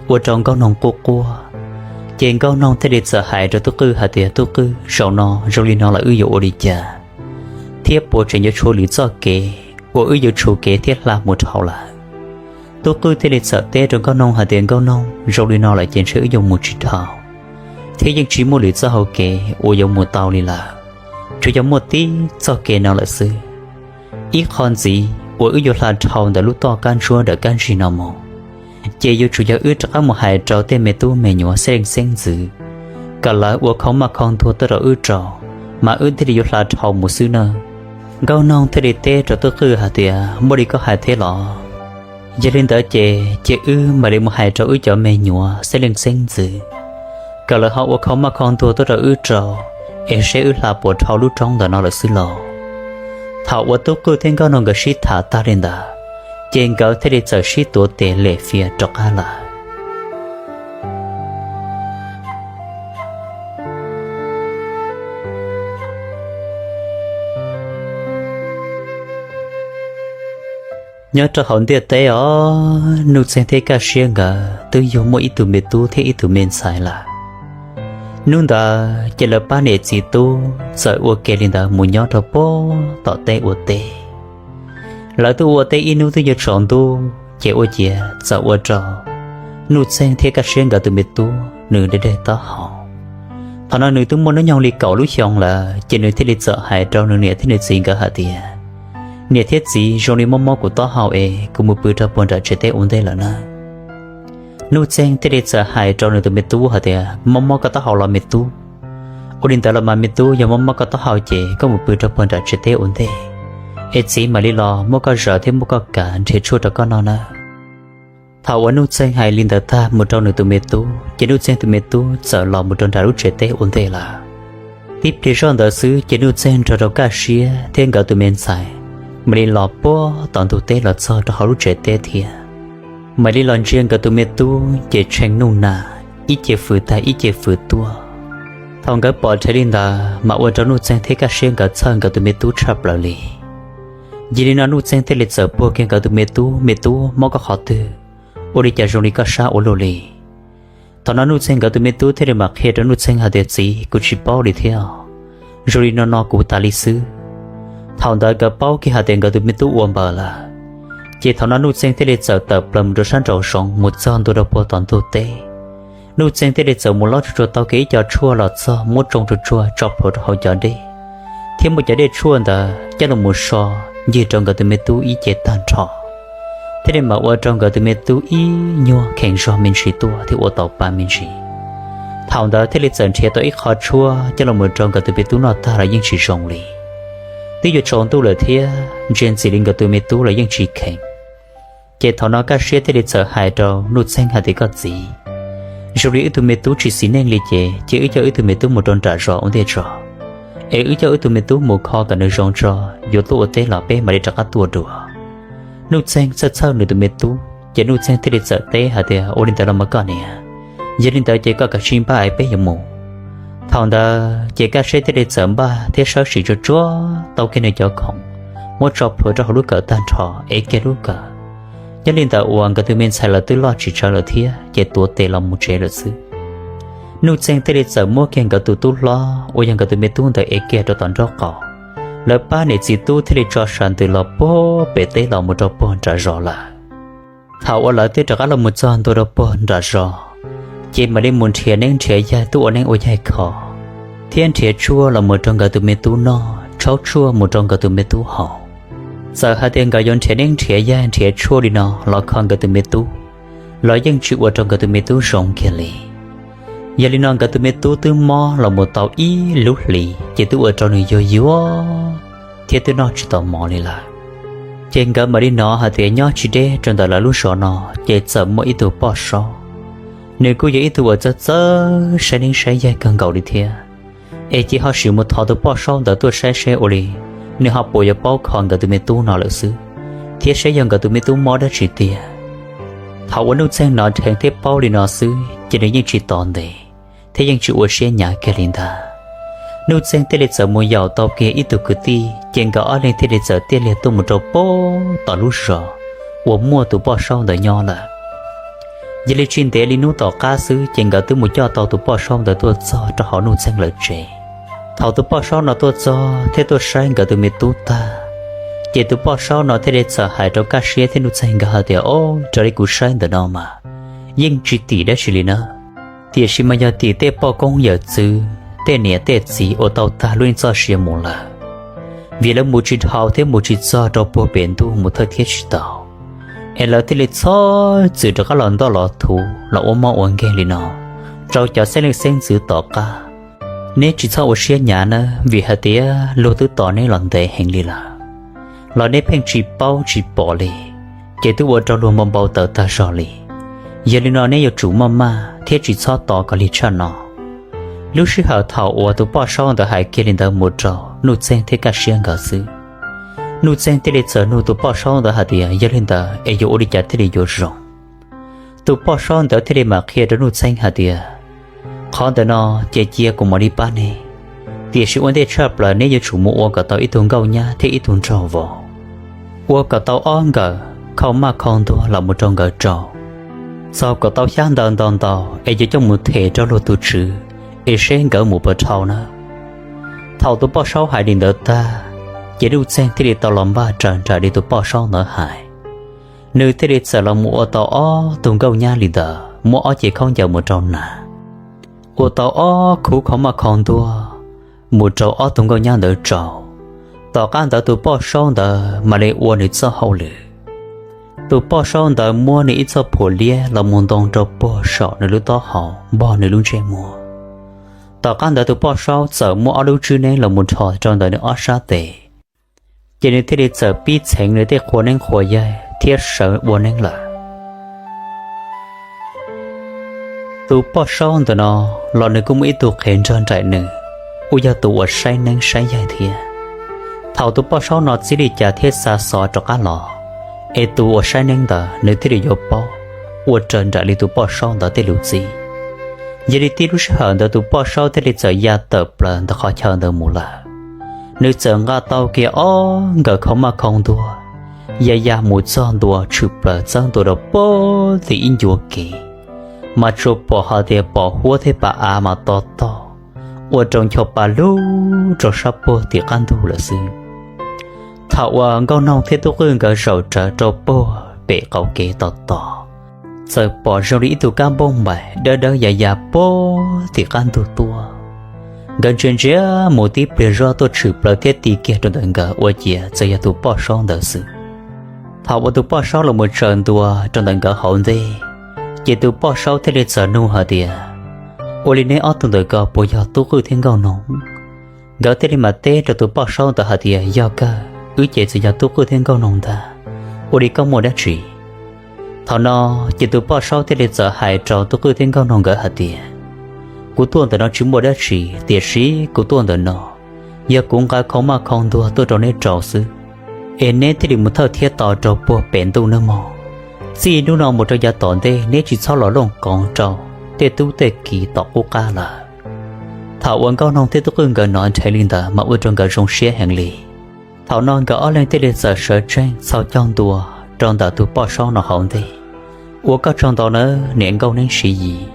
ua rau Nkauj Noog quaj quaj. Ces Nkauj Noog thiaj li txawm hais rau Tub Qwj hais tias, Tub Qwj, zaum no zoo li no lawm wb yuav ua li cas, thiab puas tseem yuav tshuav lwm txoj kev uas wb yuav tshuv kev thiab hla mus dhau lawm? Tub Qwj thiaj li txawm teb rau Nkauj Noog hais tias, Nkauj Noog, zoo li no lawm ces ntshe wb yuav mus tsis dhau, thiab yeej tsis muaj lwm txoj hau kev uas yuav mus tau li lawm, tsuas yog muaj tib txoj kev no lawm xwb. Ib qho ntxiv uas wb yuav hla dhau ntawm lub toj kab ntsuab ntawm kab ntsig no mus, ces yuav tsum yog wb rov qab mus hais rau tej me tub me nyuam xeeb leej xeeb ntxwv, kom lawv ua khov maj khov ntuag tuaj rau wb rau, mas wb thiaj li yuav hla dhau mus xwb na. Nkauj Noog thiaj li teb rau Tub Qwj hais tias, Muaj li koj hais thiab los? Yog li ntawd ces cia wb mam li mus hais rau wb cov me nyuam xeeb leej xeeb ntxwv, kom lawv ho ua khov maj khov ntuag tuaj rau wb rau, es seb wb hla puas dhau lub roob ntawm no lawm xwb los. Thaum uas Tub Qwj thiab Nkauj Noog nkawd sib tham tag li ntawd, ces nkawd thiaj li txawm sib tuav tes lem fias rov qab lawm. Nyob rau hauv ntiaj teb os, Nuj Txeeg thiab Kaj Siab nkawd twb yug muaj ib tug me tub thiab ib tug me ntxhais lawm. Hnub ntawd ces lawv pab niam txiv tub txawm ua ke li ntawd mus nyob rau puag tom teb ua teb. Lawv twb ua teb ib hnub twb yuav tsaus ntuj, ces ua ciav txawm ua rau Nuj Txeeg thiab Kaj Siab nkawd tus me tub nws deb deb taub hau. Thaum no nws twb muaj hnub nyoog li kaum lub xyoo lawm, ces nws thiaj li txawm hais rau nws niam thiab nws txiv nkawd hais tias, Niam thiab txiv, zoo li mob mob kuv taub hau es kuv mus pw rau puag nram tsev teb ua ntej lawm na. Nuj Txeeg thiaj li txawm hais rau nws tus me tub hais tias, Mob mob koj taub hau los me tub? Ua li ntawd los mas me tub, yog mob mob koj taub hau ces koj mus pw rau puag nram tsev teb ua ntej, es txiv mam li los muab koj zom thiab muab koj kav nrhiav tshuaj rau koj noj nawb. Thaum uas Nuj Txeeg hais li ntawd tag mus rau nws tus me tub, ces Nuj Txeeg tus me tub txawm los mus rau nram lub tsev teb ua ntej lawm. Tib pliag zoj ntawd xwb ces Nuj Txeeg nrog rau Kaj Siab thiab nkawd tus me ntxhais mam li los puag tom ntug teb los txog rau hauv lub tsev teb thiab. Mam li los ntsia nkawd tus me tub ces tshee nuj nas, ib ce fws tag ib ce fws tuaj. Thaum nkawd pom dheev li ntawd mas ua rau Nuj Txeeg thiab Kaj Siab nkawd txhawj nkawd tus me tub tshaj plaws li. Yog li no Nuj Txeeg thiaj li txawm puag kiag nkawd tus me tub, Me tub, mob koj qhov twg? Ua li cas zoo li koj sab ua luaj li? Thaum no Nuj Txeeg nkawd tus me tub thiaj li mam qhia rau Nuj Txeeg hais tias, Txiv, kuv tsis paub li thiab, zoo li no no kuv tas li xwb. Thaum ntawd nkawd paub kiag hais tias nkawd tus me tub ua npaws lawm, ces thaum no Nuj Txeeg thiaj li txawm tawm plaws mus rau sab nraum zoov mus txog ntua rau puag tom ntug teb. Nuj Txeeg thiaj li txawm mus lob tsuag tsuag tau kiag ib co tshuaj los txog muab tsoo tsuag tsuag tso plhuav rau hauv cov dej, thiab muab cov dej tshuaj ntawd coj los mus so ncig rau nkawd tus me tub ib ce tag nrho, thiaj li mam ua rau nkawd tus me tub ib nyuag kheev zog me ntsis tuaj thiab ua tau pa me ntsis. Thaum ntawd thiaj li txawm nrhiav tau ib qho tshuaj coj los mus rau nkawd tus me tub noj tag los yeej tsis zoo li. Twb yuav tsaus ntuj lawm thiab ntsia ntxim li nkawd tus me tub los yeej tsis kheev. Ces thaum no Kaj Siab thiaj li txawm hais rau Nuj Txeeg hais tias, Koj txiv, zoo li wb tug me tub tsis xis neej li ces cia wb coj wb tug me tub mus rau nram zos ua ntej tso, es wb coj wb tug me tub mus kho kom nws zoo tso, yuav tuaj ua teb los peb mam li rov qab tuaj dua. Nuj Txeeg txhawj txhawj nws tus me tub ces Nuj Txeeg thiaj li txawm teb hais tias, Ua li ntawd los mas koj niam, yog li ntawd ces koj kav tsij npaj es peb yuav mus. Thaum ntawd ces Kaj Siab thiaj li txawm npaj thiab sawb sim tsuag tsuag tau kiag nws cov khoom, muab tso plhuav rau hauv lub kawm tag nrho, ev kiag lub kawm. Nyob li ntawd uas nkawd tus me ntxhais lawv twb loj tsis tsawg lawm thiab ces tuav tes los mus tsev lawm xwb. Nuj Txeeg thiaj li txawm muab kiag nkawd tus tub hlob uas yog nkawd tus me tub ntawd ev kiag rau tom nraub qaum. Lawv pab niam txiv tub thiaj li tso sam ntws los puag pem teb los mus rau puag nram zos lawm. Thaum uas lawv twb rov qab los mus txog ntua rau puag nram zos, ces mam li mus nrhiav neeb nrhiav yaig tuaj ua neeb ua yaig kho, thiab nrhiav tshuaj los mus rau nkawd tus me tub noj, tshaub tshuaj mus rau nkawd tus me tub haus. Txawm hais tias nkawd yuav nrhiav neeb nrhiav yaig nrhiav tshuaj li no los kho nkawd tus me tub, los yeej tsis ua rau nkawd tus me tub zoo kiag li. Yog li no nkawd tus me tub twb mob los mus tau ib lub hlis ces twb ua rau nws yuag yuag thiab twb noj tsis tau mov li lawm. Ces nkawd mam li hnov hais tias nyob tsis deb rau ntawm lawv lub zos no ces txawm muaj ib tug poj saub. Nws kuj yog ib tug uas txawj txawj saib neeb saib yaig kawg nkaus li thiab. Es cia ho sim mus thov tus poj saub ntawd tuaj saib seb ua li nws ho puas yuav paub kho nkawd tus me tub no lawm xwb, thiab saib yog nkawd tus me tub mob dab tsi tiag. Thaum uas Nuj Txeeg hnov dheev thiab paub li no xwb ces nws yeej tsis tos ntev thiab yeej tsis ua siab hnyav kiag li ntag. Nuj Txeeg thiaj li txawm mus yaum tau kiag ib tug kwv tij, ces nkawd ob leeg thiaj li txawm tiaj liag tuaj mus rau puag tom lub zos uas muaj tus poj saub ntawd nyob lawm. Yog li tsis ntev li hnub tom qab xwb ces nkawd twb mus coj tau tus poj saub ntawd tuaj txog rau hauv Nuj Txeeg lawv tsev. Thaum tus poj saub no tuaj txog thiab tuaj saib nkawd tus me tub tag, ces tus poj saub no thiaj li txawm hais rau Kaj Siab thiab Nuj Txeeg nkawd hais tias, Ob, raws li kuv saib ntawm no mas yeej tsis tim dab tsi li na, tiam sis mas yog tim tej poj koob yawm txwv, tej niam tej txiv uas tau tag lub neej txoj sia mus lawm. Vim lawv mus tsis dhau thiab mus tsis txog rau puag pem ntuj mus thawj thiab tsis tau, es lawv thiaj li txhob txwm rov qab los ntoj los thuv los ua moj ua nkeeg li no, rau cov xeeb leej xeeb ntxwv tom qab. Neb tsis txhob ua siab hnyav nawb, vim hais tias luag twb tos neb los ntev heev li lawm, los neb pheej tsis paub tsis pom li, ces twb ua rau luag npau npau taws tag zog li. Yog li no neb yuav tsum maj maj thiab tsis txhob tos kom lig tshaj no. Lub sij hawm thaum uas tus poj saub ntawd hais kiag li ntawd mus rau Nuj Txeeg thiab Kaj Siab nkawd xwb, Nuj Txeeg thiaj li txawm nug tus poj saub ntawd hais tias, yog li ntawd es yuav ua li cas thiaj li yuav zoo? Tus poj saub ntawd thiaj li mam qhia rau Nuj Txeeg hais tias, qhov ntawm no ces cia kuv mam li pab neb, tiam sis ua ntej tshaj plaws neb yuav tsum mus ua kom tau ib tug nkauj nyab thiab ib tug nraug vauv, ua kom tau ob nkawm khau maj khau ntuag los mus rau nkawd rau, txaug kom tau xyab ntawv ntau ntau es yuav coj mus them rau luag tus tswv, es seb nkawd mus puas dhau nawb. Thaum tus poj saub hais li ntawd tag, ces Nuj Txeeg thiaj li tau los npaj raws nraim li tus poj saub ntawd hais. Nws thiaj li txawm los mus ua tau ob tug nkauj nyab li ntawd, muab ob cev khaub ncaws mus rau nas, ua tau ob khub khau maj khau ntuag mus rau ob tug nkauj nyab ntawd rau. Tom qab ntawd tus poj saub ntawd mam li ua nws txoj hauj lwm. Tus poj saub ntawd muab nws ib txoj phuam liab los mus ntoo rau puag saum nws lub taub hau npog nws lub ntsej muag. Tom qab ntawd tus poj saub txawm muab ob lub tswb neeb los mus rho rau ntawm nws ob sab tes, ces nws thiaj li txawm pib txheev nws tej qhua neeb qhua yaig thiab sawv ua neeb lawm. Tus poj saub ntawm no los nws kuj muaj ib tug qhev nrog nraim nws, uas yog tus uas saib neeb saib yaig thiab. Thaum tus poj saub no txij li cas thiab xa xov rov qab los, es tus uas saib neeb ntawd nws thiaj li yuav paub ua raws nraim li tus poj saub ntawd tej lus txib. Yog li tib lub sij hawm ntawd tus poj saub thiaj li txawm ya tawm plaws ntawm qhov chaw ntawd mus lawm. Nws txawm nqa tau kiag ob nkawm khau maj khau ntuag, ya ya mus txog ntua tshwm plaws txawb ntua rau puag tim ib ncua kev, mas tsuas pom hais tias pom huab thiab pas av mas to tog, ua rau ncho pa lug rau sab puag tim qab ntug lawm xwb. Thaum uas Nkauj Noog thiab Tub Qwj nkawd zaum rawv rau puag pem qaum kev tos tos, txawm pom zoo li ib tug kab npauj npaim dawb dawb ya ya puag tim qab ntug tuaj. Nkawd ntsia ntsia mus tib pliag zoj tuaj tshwm plaws thiab ti kiag rau ntawm nkawd ua ciav txawm yog tus poj saub ntawd xwb. Thaum uas tus poj saub los mus tsaws ntua rau ntawm nkawd hauv ntej, ces tus poj saub thiaj li txawm nug hais tias, ua li neb ob tug ntawm ko puas yog Tub Qwj thiab Nkauj Noog? Nkawd thiaj li mam teb rau tus poj saub ntawd hais tias, yog kawg, wb ces txawm yog Tub Qwj thiab Nkauj Noog ntag. Ua li koj muaj dab tsi? Thaum no ces tus poj saub thiaj li txawm hais rau Tub Qwj thiab Nkauj Noog nkawd hais tias, kuv tuaj ntawm no tsis muaj dab tsi, tiam sis kuv tuaj ntawm no yog kuv nqa khau maj khau ntuag tuaj rau neb rau xwb, es neb thiaj li mus thawj thiab to rau puag pem ntuj nawb mog. Txij hnub no mus rau yav tom ntej neb tsis txhob los looj qoov rau tej tub tej ki tom qub qab lawm. Thaum uas Nkauj Noog thiab Tub Qwj nkawd hnov nrhev li ntawd mas ua rau nkawd zoo siab heev li. Thaum no nkawd ob leeg thiaj li txawm sawv tsees txhos caug ntua rau ntawm tus poj saub no hauv ntej. Ua koj tsaug ntau nawb niam nkauj neeb Siv Yis,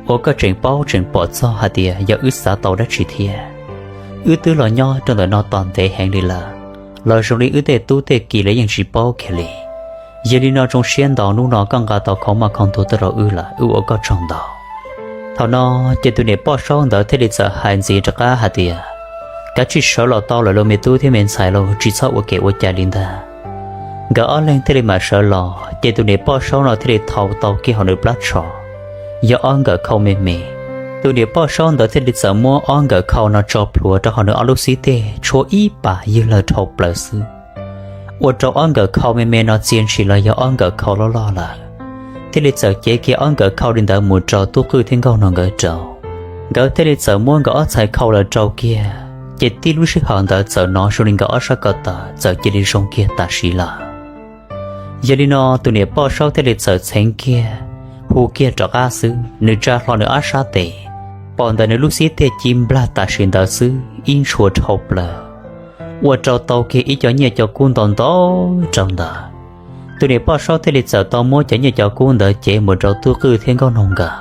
uas koj tseem paub tseem pom txog hais tias yog wb xav tau dab tsi thiab. Wb twb los nyob rau ntawm no tos ntev heev li lawm, los zoo li wb tej tub tej ki lawv yeej tsis paub kiag li. Yog li no zoo siab ntau hnub no koj nqa tau khau maj khau ntuag tuaj rau wb lawm, wb ua koj tsaug ntau. Thaum no ces tus niam poj saub ntawd thiaj li txawm hais ntxiv rov qab hais tias, kav tsij sawv los tau lawm lauj me tub thiab me ntxhais lauj, tsis txhob ua kev ua cai li ntag. Nkawd ob leeg thiaj li mam sawv los ces tus niam poj saub no thiaj li thau tau kiag hauv nws plab tsho yog ob nkawm khau me me. Tus niam poj saub ntawd thiaj li txawm muab ob nkawm khau no tso plhuav rau hauv nws ob lub xib teg tshuab ib pas ywg lawg dhau plaws xwb, ua rau ob nkawm khau me me no txia ntshis los yog ob nkawm khau loj loj lawm. Thiaj li txawm cev kiag ob nkawm khau li ntawd mus rau Tub Qwj thiab Nkauj Noog nkawd rau. Nkawd thiaj li txawm muab nkawd ob txhais khau lawm rau kiag, ces tib lub sij hawm ntawd txawm hnov zoo li nkawd ob sab ko taw txawm cia li zoo kiag tam sim lawm. Yog li no tus niam poj saub thiaj li txawm txheev kiag, hu kiag rov qab xwb, nws tsa hlo nws ob sab tes, pom ntawm nws lub xib teg ci nplag tam sim ntawd xwb ib ntshua dhau plaws, ua rau tau kiag ib co nyiaj co kub ntau ntau rau ntawd. Tus niam poj saub thiaj li txawm tau muab cov nyiaj cov kub ntawd cev mus rau Tub Qwj thiab Nkauj Noog nkawd,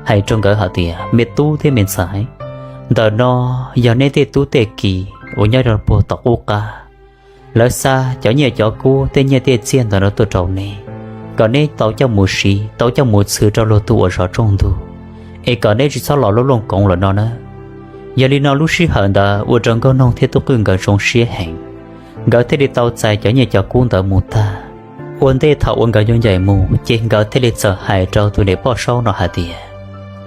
hais rau nkawd hais tias, me tub thiab me ntxhais, ntawm no yog neb tej tub tej ki uas nyob rau puag tom qub qab, lawv xa cov nyiaj cov kub tej nyiaj tej txiaj ntawm no tuaj rau neb, kom neb tau coj mus siv, tau coj mus txhwv rau luag tug uas zov rooj ntug, es kom neb tsis txhob los lub looj koov lawm no nawb. Yog li no lub sij hawm ntawd ua rau Nkauj Noog thiab Tub Qwj nkawd zoo siab heev, nkawd thiaj li tau txais cov nyiaj cov kub ntawd mus tag. Ua ntej thaum uas nkawd yuav ncaim mus ces nkawd thiaj li txawm hais rau tus niam poj saub no hais tias,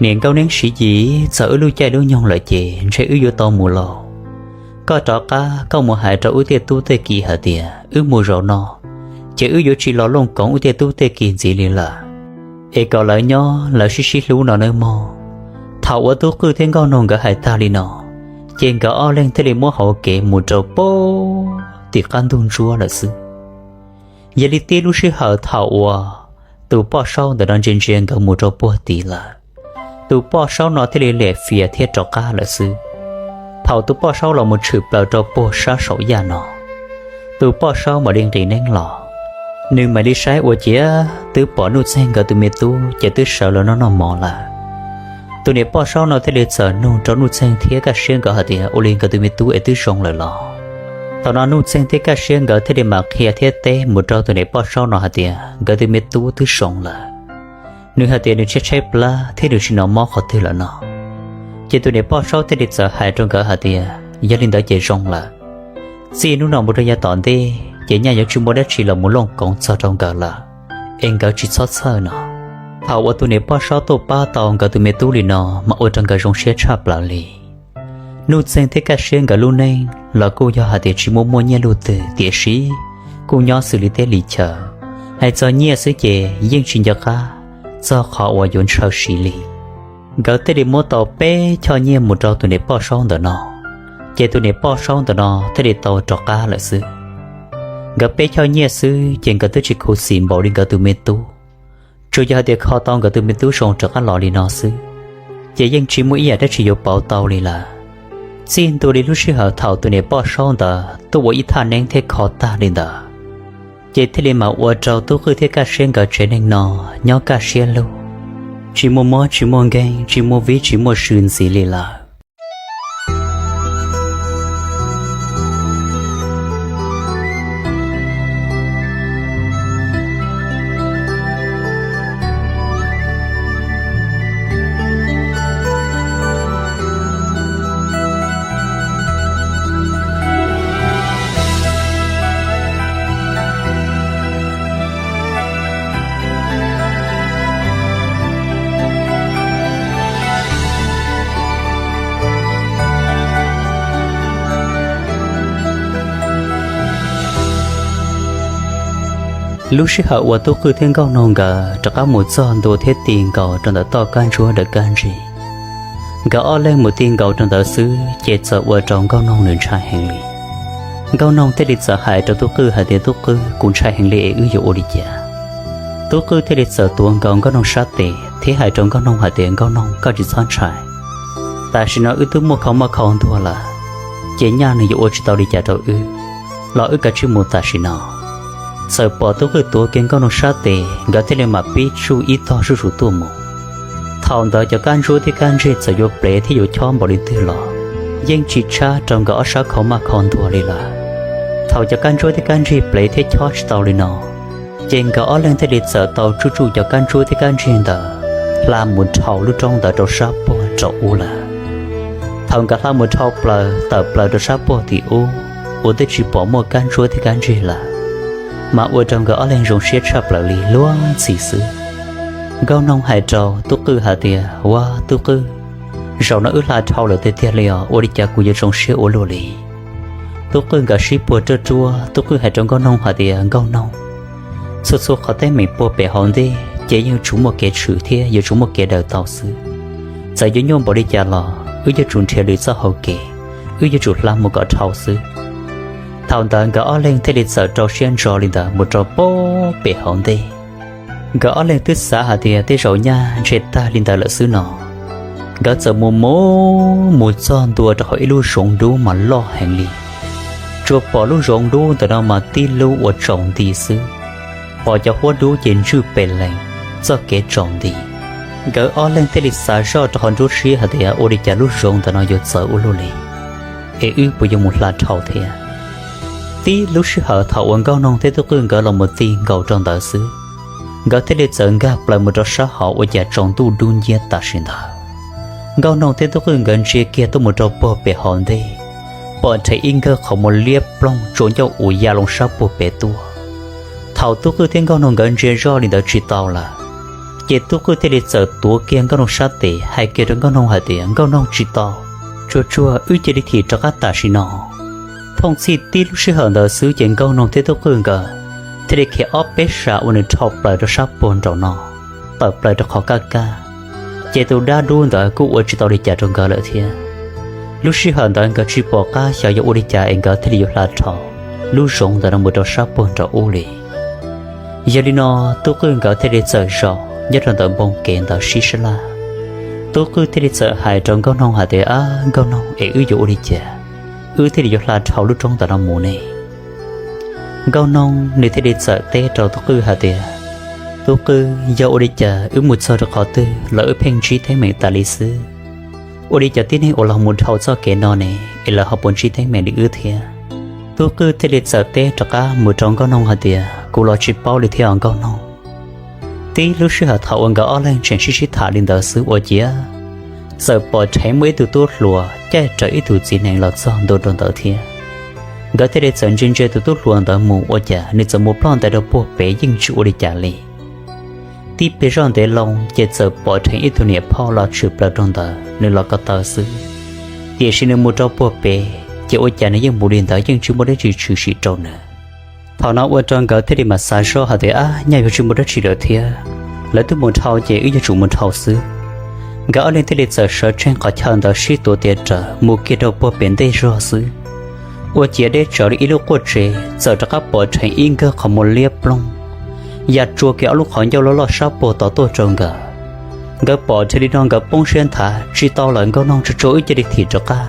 Niam Nkauj Neeb Siv Yis, txog wb lub caij lub nyoog lawm ces ntshe wb yuav tau mus lauj. Koj rov qab koj mus hais rau wb tej tub tej ki hais tias wb mus zaum no, ces wb yuav tsis los looj koov wb tej tub tej ki ntxiv li lawm, es kom lawv nyob lawv sib sib hlub no nawb mog. Thaum uas Tub Qwj thiab Nkauj Noog nkawd hais tag li no, ces nkawd ob leeg thiaj li muab hauv kev mus rau puag tim qab ntug ntsuab lawm xwb. Yog li tib lub sij hawm thaum uas tus poj saub ntawm no ntsia ntsia nkawd mus rau puag tid lawm, tus poj saub no thiaj li liam fias thiab rov qab lawm xwb. Thaum tus poj saub los mus tshwm plaws rau puag sab saum yaj no, tus poj saub mam li nqis neeb los. Nws mam li saib ua ciav twb pom Nuj Txeeg nkawd tus me tub ces twb sawv los noj noj mov lawm. Tus niam poj saub no thiaj li txawm nug rau Nuj Txeeg thiab Kaj Siab nkawd hais tias ua li nkawd tus me tub es twb zoo lawm los? Thaum no Nuj Txeeg thiab Kaj Siab nkawd thiaj li mam qhia thiab teb mus rau tus niam poj saub no hais tias nkawd tus me tub twb zoo lawm. Nws hais tias nws tshaib tshaib plab thiab nws tsis hnov mob qhov twg lawm no. Ces tus niam poj saub thiaj li txawm hais rau nkawd hais tias yog li ntawd ces zoo lawm. Txij hnub no mus rau yav tom ntej ces nyaj yuav tsis muaj dab tsi los mus looj koov txog rau nkawd lawm, es nkawd tsis txhob txhawj no. Thaum uas tus niam poj saub tuaj pab tau nkawd tus me tub li no mas ua rau nkawd zoo siab tshaj plaws li. Nuj Txeeg thiab Kaj Siab nkawd lub neej los kuj yog hais tias tsis muaj muaj nyiaj luj twg tiam sis kuj nyob xws li teb li chaw. Hais txog nyiaj xwb ces yeej tsis nco qab txog qhov uas yuav ntshaw siv li. Nkawd thiaj li muab tau peb choj nyiaj mus rau tus niam poj saub ntawm no, ces tus niam poj saub ntawm no thiaj li tau rov qab lawm xwb. Nkawd peb choj nyiaj xwb ces nkawd twb tsis khuv xim npaum li nkawd tus me tub. Tsuas yog hais tias kho tau nkawd tus me tub zoo rov qab los li no xwb, ces yeej tsis muaj ib yam dab tsi yuav pauv tau li lawm. Txij ntua li lub sij hawm thaum tus niam poj saub ntawd tuaj ua ib thaj neeb thiab kho tag li ntawd, ces thiaj li mam ua rau Tub Qwj thiab Kaj Siab nkawd tsev neeg no nyob kaj siab lug, tsis muaj mob tsis muaj nkeeg, tsis muaj vib tsis muaj sw ntxiv li lawm. Lub sij hawm uas Tub Qwj thiab Nkauj Noog nkawd rov qab mus txog ntua thiab ti nkaus rau ntawm toj kab ntsuab dawm kab ntsig, nkawd ob leeg mus ti nkaus rau ntawd xwb ces txawm ua rau Nkauj Noog nws ntshai heev li. Nkauj Noog thiaj li txawm hais rau Tub Qwj hais tias, Tub Qwj, kuv ntshai heev li es wb yuav ua li cas? Tub Qwj thiaj li txawm tuav nkaus Nkauj Noog sab tes thiab hais rau Nkauj Noog hais tias, Nkauj Noog, koj tsis txhob ntshai. Tam sim no wb twb muaj khau maj khau ntuag lawm, ces nyaj nws yuav ua tsis tau li cas rau wb, los wb kav tsij mus tam sim no. Txawm pom Tub Qwj tuav kiag Nkauj Noog sab tes, nkawd thiaj li mam pib tsuj ib tog zuj zus tuaj mus. Thaum ntawd cov kab ntsuab thiab kab ntsig txawm yuav plev thiab yuav chob npaum li twg los yeej tsis tshab rau nkawd ob sab khau maj khau ntuag li lawm. Thaum cov kab ntsuab thiab kab ntsig plev thiab chob tsis tau li no, ces nkawd ob leeg thiaj li txawm tau tsuj tsuj cov kab ntsuab thiab kab ntsig ntawd hla mus dhau lub roob ntawd rau sab puag rau ub lawm. Thaum nkawd hla mus dhau plaws tawm plaws rau sab puag tim ub uas twb tsis pom muaj kab ntsuab thiab kab ntsig lawm, mas ua rau nkawd ob leeg zoo siab tshaj plaws li luag ntxhi xwb. Nkauj Noog hais rau Tub Qwj hais tias, Ua Tub Qwj, zaum no wb hla dhau lawm tiag tiag li os, ua li cas kuv yuav zoo siab ua luaj li? Tub Qwj nkawd sib puag ruaj ruaj, Tub Qwj hais rau Nkauj Noog hais tias, Nkauj Noog, txhua txhua qhov teeb meem puag pem hauv ntej ces yeej yuav tsum muaj kev tshwm thiab yuav tsum muaj kev daws tau xwb. Txawm yuav nyuaj npaum li cas los wb yuav tsum nrhiav lwm txoj hau kev, wb yuav tsum hla mus kom dhau xwb. Thaum ntawd nkawd ob leeg thiaj li txawm rau siab ntso li ntawd mus rau puag pem hauv ntej. Nkawd ob leeg twb xav hais tias tej zaum nyaj ntshe tag li ntawd lawm xwb no, nkawd txawm mus mus mus txog ntua rau hauv ib lub zoov dub mas loj heev li. Tsuas pom lub zoov dub ntawm no mas tib lub uas tsaus nti xwb, pom cov huab dub ces ntswj pes lees, txoj kev tsaus nti. Nkawd ob leeg thiaj li xav zoj rau hauv nruab siab hais tias, Ua li cas lub zoov ntawm no yuav txawv ua luaj li, es wb puas yuav mus hla dhau thiab? Tib lub sij hawm thaum uas Nkauj Noog thiab Tub Qwj nkawd los mus ti nkaus rau ntawd xwb, nkawd thiaj li txawm nkag plaws mus rau sab hauv ua cas tsaus ntuj dub nciab tam sim ntawd. Nkauj Noog thiab Tub Qwj nkawd ntsia kiag tuaj mus rau puag pem hauv ntej, pom rhe ib nkawg qhov muag liab ploog tsuas ncauj uas ya loo sab puag pem tuaj. Thaum Tub Qwj thiab Nkauj Noog nkawd ntsia zoj li ntawd tsis tau lawm, Ces Tub Qwj thiaj li txawm tuav kiag Nkauj Noog sab tes hais kiag rau Nkauj Noog hais tias, Nkauj Noog, tsis tau, tsuag tsuag, wb cia li thim rov qab tam sim no. Phooj txhij tib lub sij hawm ntawd xwb ces Nkauj Noog thiab Tub Qwj nkawd thiaj li khiav ob peb sab uas nws dhau plaws rau sab puag nraum no, tawm plaws rau qhov kaj kaj. Ces tus dab dub ntawd kuj ua tsis tau li cas rau nkawd lawm thiab. Lub sij hawm ntawd nkawd tsis pom qab xyov yuav ua li cas es nkawd thiaj li yuav hla dhau lub zoov ntawd no mus rau sab puag nraum ub li. Yog li no, Tub Qwj nkawd thiaj li txawm zaum nyob rau ntawm npoo kev ntawd sib sab laj. Tub Qwj thiaj li txawm hais rau Nkauj Noog hais tias, Ab Nkauj Noog, es wb yuav ua li cas wb thiaj li yuav hla dhau lub roob ntawm no mus ne? Nkauj Noog nws thiaj li txawm teb rau Tub Qwj hais tias, Tub Qwj, yog ua li cas wb mus txog rau qhov twg los wb pheej ntsib teeb meem tas li xwb. Ua li cas tib neeg uas los mus dhau txoj kev no ne, es lawv ho puas ntsib teeb meem li wb thiab? Tub Qwj thiaj li txawm teb rov qab mus rau Nkauj Noog hais tias, Kuv los tsis paub li thiab os Nkauj Noog. Tib lub sij hawm thaum uas nkawd ob leeg tseem sib sib tham li ntawd xwb ua ciav txawm pom dheev muaj ib tug tub hluas caij rawv ib tug txiv nees los txog ntua rau ntawd thiab. Nkawd thiaj li txawm ntsia ntsia tus tub hluas ntawd mus ua cas nws txawm mus ploj ntais rau puag pem yeej tsis ua li cas li. Tib pliag zoj ntev loo ces txawm pom dheev ib tug niam phauj los tshwm plaws rau ntawd, nws los ko taw xwb. Tiam sis nws mus rau puag pem ces ua cas nws yeej mus li ntawd yeej tsis muaj dab tsi tshwm sim rau nws. Thaum no ua rau nkawd thiaj li mam xav zoj hais tias, Ab, nyaj yuav tsis muaj dab tsi lawm thiab, lawv twb mus dhau ces wb yuav tsum mus dhau xwb. Nkawd ob leeg thiaj li txawm sawv tsees qhov chaw ntawd sib tuav tiav rawv mus kiag rau puag pem ntej zog xwb, ua ciav deb tsawv li ib lub quaj tsev txawm rov qab pom dheev ib nkawg qhov muag liab ploog ya tsua kiag ob lub qhov ncauj loj loj sab puag tod tuaj rau nkawd. Nkawd pom dheev li no nkawd poob siab nthav tsis tau lawm, Nkauj Noog, tsuag tsuag, wb cia li thim rov qab.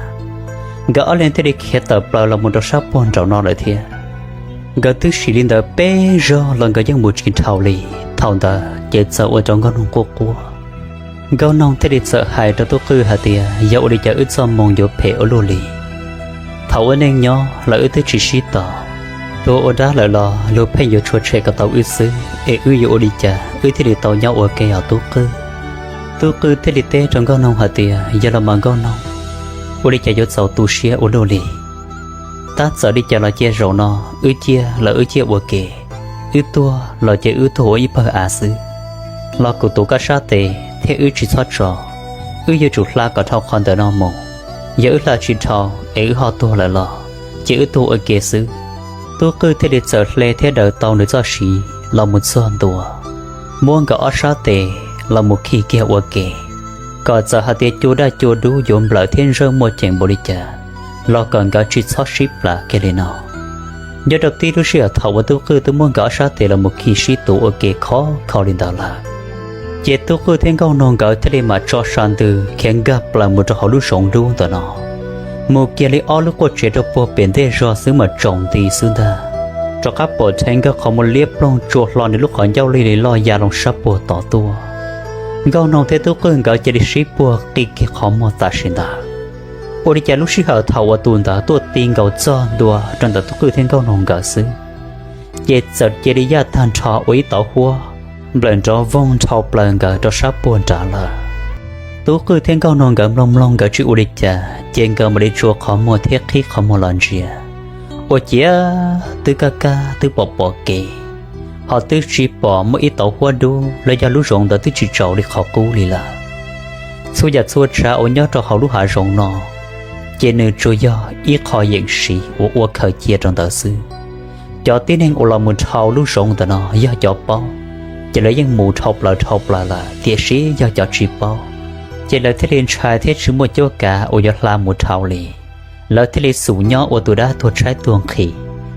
Nkawd ob leeg thiaj li khiav tawm plaws los mus rau sab puag nraum no lawm thiab. Nkawd twb sim li ntawd peb zaug los nkawd yeej mus tsis dhau li. Thaum ntawd ces txawm ua rau Nkauj Noog quaj quaj. Nkauj Noog thiaj li txawm hais rau Tub Qwj hais tias, Yog ua li cas wb txoj moo yuav phem ua luaj li? Thaum ua neej nyob los wb twb tsis sib tos, luag ua dab lawm los luag pheej yuav tshua tshem kom tau wb xwb, es wb yuav ua li cas wb thiaj li tau nyob ua ke os Tub Qwj? Tub Qwj thiaj li teb rau Nkauj Noog hais tias, Yog los mas Nkauj Noog, ua li cas yuav txaus tu siab ua luaj li? Tab txawm li cas los cia zaum no wb ciaj los wb ciaj ua ke, wb tuag los cia wb tuag ua ib pawg av xwb. Los kuv tuav koj sab tes thiab wb tsis txhob tso, wb yuav tsum hla kom dhau qhov ntawm no mus. Yog wb hla tsis dhau es wb ho tuag lawm los cia wb tuag ua ke xwb. Tub Qwj thiaj li txawm hle thiab daws tau nws txoj siv los mus txog ntua, muab nkawd ob sab tes los mus khi kiag ua ke, kom txawm hais tias cua daj cua dub yuav nplawm thiab ntsawj muaj ceem npaum li cas los kom nkawd tsis txhob sib plam kiag li no. Nyob rau tib lub sij hawm thaum uas Tub Qwj twb muab nkawd ob sab tes los mus khi sib tuav ua ke khov kho li ntawd lawm, ces Tub Qwj thiab Nkauj Noog nkawd thiaj li mam tso sa ntws khiav nkag plaws mus rau hauv lub zoov dub ntawm no. Mus kiag li ob lub quaj tsev rau puag pem ntej zog xwb mas tsaus nti xwb ntag, rov qab pom dheev nkawg qhov muag liab ploog tsua hlo nws lub qhov ncauj li li loj ya loo sab puag tod tuaj. Nkauj Noog thiab Tub Qwj nkawd cia li sib puag qi kiag qhov muag tam sim ntawd. Ua li cas lub sij hawm thaum uas tus ntawd tuaj ti nkaus txog ntua rau ntawm Tub Qwj thiab Nkauj Noog nkawd xwb, ces txawm cia li yaj tag nrho ua ib tauv huab nplawm nrov voog nthau plaws nkawd rau sab puag nrad lawm. Tub Qwj thiab Nkauj Noog nkawd mloog mloog nkawd tsis ua li cas ces nkawd mam li tsua qhov muag thiab qhib qhov muag los ntsia. Ua ciav twb kaj kaj twb pom pom kev, ho twb tsis pom muaj ib tauv huab dub los yog lub zoov ntawd twb tsis tsaus li qhov qub li lawm. Txhua yam txhua tsav uas nyob rau hauv lub hav zoov no ces nws tsuas yog ib qho yeem siv uas ua khaws cia rau ntawd xwb. Cov tib neeg uas los mus dhau lub zoov ntawm no yog cov paub, ces lawv yeej mus dhau plaws dhau plaws lawm, tiam sis yog cov tsis paub, ces lawv thiaj li ntshai thiab tsis muaj cuab kav uas yuav hla mus dhau li. Lawv thiaj li xum nyob ua tus dab tuag tshaib tuag nqhis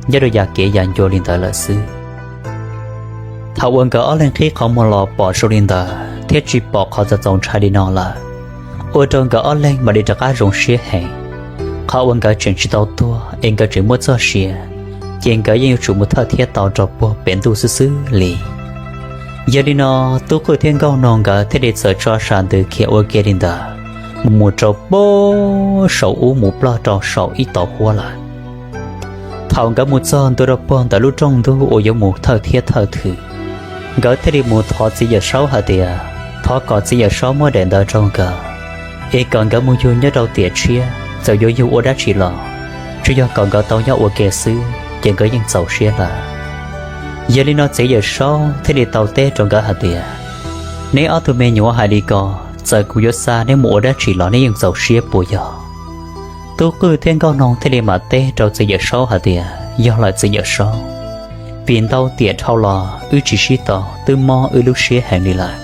nyob rau yam kev yam ncua li ntawd lawm xwb. Thaum uas nkawd ob leeg qhib qhov muag los pom zoo li ntawd thiab tsis pom qhov txaus txaus ntshai li no lawm, ua rau nkawd ob leeg mam li rov qab zoo siab heev. Qhov uas nkawd tseem tsis tau tuag es nkawd tseem muaj txoj sia, ces nkawd yeej yuav tsum mus thawj thiab tau rau puag pem ntuj xwb xwb li. Yog li no, Tub Qwj thiab Nkauj Noog nkawd thiaj li txawm tso sa ntws khiav ua ke li ntawd, mus rau puag saum ub mus ploj rau saum ib tauv huab lawm. Thaum nkawd mus txog ntua rau puag ntawm lub rooj ntug uas yuav mus thawj thiab thawj thwm, nkawd thiaj li mus thov txiv Yawm Saub hais tias thov kom txiv Yawm Saub muab daim ntawv rau nkawd, es kom nkawd mus yug nyob rau tiam tshiab, txawm yuav yug ua dab tsi los tsuas yog kom nkawd tau nyob ua ke xwb ces nkawd yeej txaus siab lawm. Yog li no txiv Yawm Saub thiaj li tau teb rau nkawd hais tias, Neb ob tug me nyuam hais li ko, txawm kuv yuav xa neb mus ua dab tsi los neb yeej txaus siab puas yog? Tub Qwj thiab Nkauj Noog thiaj li mam teb rau txiv Yawm Saub hais tias, Yog lawm txiv Yawm Saub, vim ntau tiam dhau los wb tsis sib tau twb mob wb lub siab heev li lawm.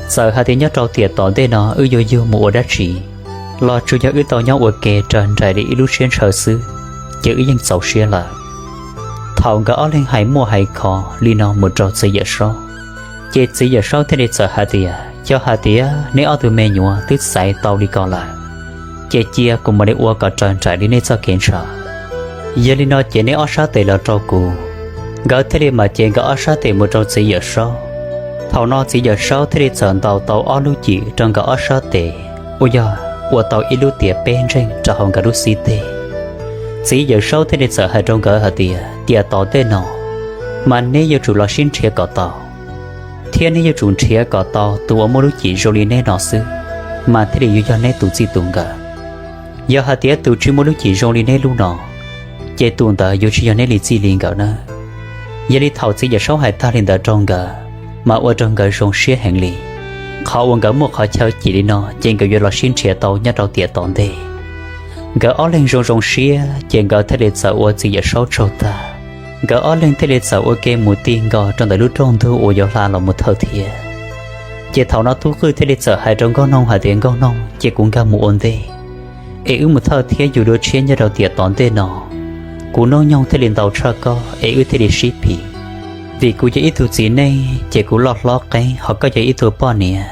Txawm hais tias nyob rau tiam tom ntej no wb yuav yug mus ua dab tsi los tsuas yog wb tau nyob ua ke raws nraim li wb lub siab ntshaw xwb, ces wb yeej txaus siab lawm. Thaum nkawd ob leeg hais muaj hais khov li no mus rau txiv Yawm Saub, ces txiv Yawm Saub thiaj li txawm hais tias, Yog hais tias neb ob tug me nyuam twb xaiv tau li ko lawm, ces cia kuv mam li ua kom raws nraim li nej txoj kev ntshaw. Yog li no ces neb ob sab tes los rau kuv. Nkawd thiaj li mam cev nkawd ob sab tes mus rau txiv Yawm Saub. Thaum no txiv Yawm Saub thiaj li txawm ntaus tau ob lub cim rau nkawd ob sab tes, uas yog ua tau ib lub tiav peb ntseej rau hauv nkawd lub xib teg. Txiv Yawm Saub thiaj li txawm hais rau nkawd hais tias, Tiam tom ntej no mas neb yuav tsum los sib nrhiav kom tau, thiab neb yuav tsum nrhiav kom tau tus uas muaj lub cim zoo li neb no xwb, mas thiaj li yuav yog neb tus txij tus nkawm. Yog hais tias tus tsis muaj lub cim zoo li neb lub no, ces tus ntawd yuav tsis yog neb li txij li nkawm nawb. Yog li thaum txiv Yawm Saub hais tag li ntawd rau nkawd, mas ua rau nkawd zoo siab heev li. Qhov uas nkawd muaj qhov chaw cim li no ces nkawd yuav los sib nrhiav tau nyob rau tiam tom ntej. Nkawd ob leeg zoo zoo siab ces nkawd thiaj li txawm ua txiv Yawm Saub tsaug tag, nkawd ob leeg thiaj li txawm ua ke mus ti nkaus rau ntawm lub rooj ntug uas yuav hla los mus thawj thiab. Ces thaum no Tub Qwj thiaj li txawm hais rau Nkauj Noog hais tias, Nkauj Noog, cia kuv nkag mus ua ntej es wb mus thawj thiab yug dua tshiab nyob rau tiam tom ntej no. Kuv hnub nyoog thiaj li ntau tshaj koj es wb thiaj li sib phim. Vim kuv yog ib tug txiv neej ces kuv loj hlob qeeb, ho koj yog ib tug poj niam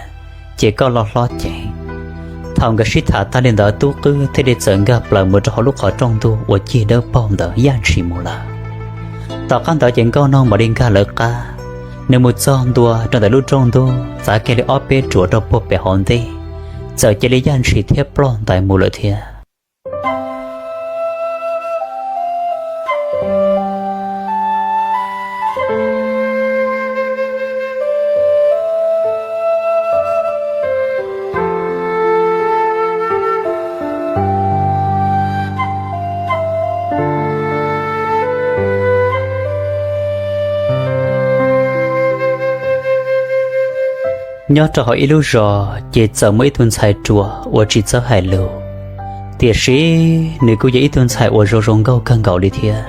ces koj loj hlob ceev. Thaum nkawd sib tham tag li ntawd Tub Qwj thiaj li txawm nkag plaws mus rau hauv lub qhov rooj ntug uas cig dawb paug ntawd yaj ntshis mus lawm. Tom qab ntawd ces Nkauj Noog mam li nkag lawv qab, nws mus txog ntua rau ntawm lub rooj ntug txav kiag li ob peb ruam rau puag pem hauv ntej, txawm cia li yaj ntshis thiab ploj ntais mus lawm thiab. Nyob rau hauv ib lub zos ces txawm muaj ib tug ntxhais ruam uas tsis txawj hais lus, tiam sis nws kuj yog ib tug ntxhais uas zoo zoo nkauj kawg nkaus li thiab.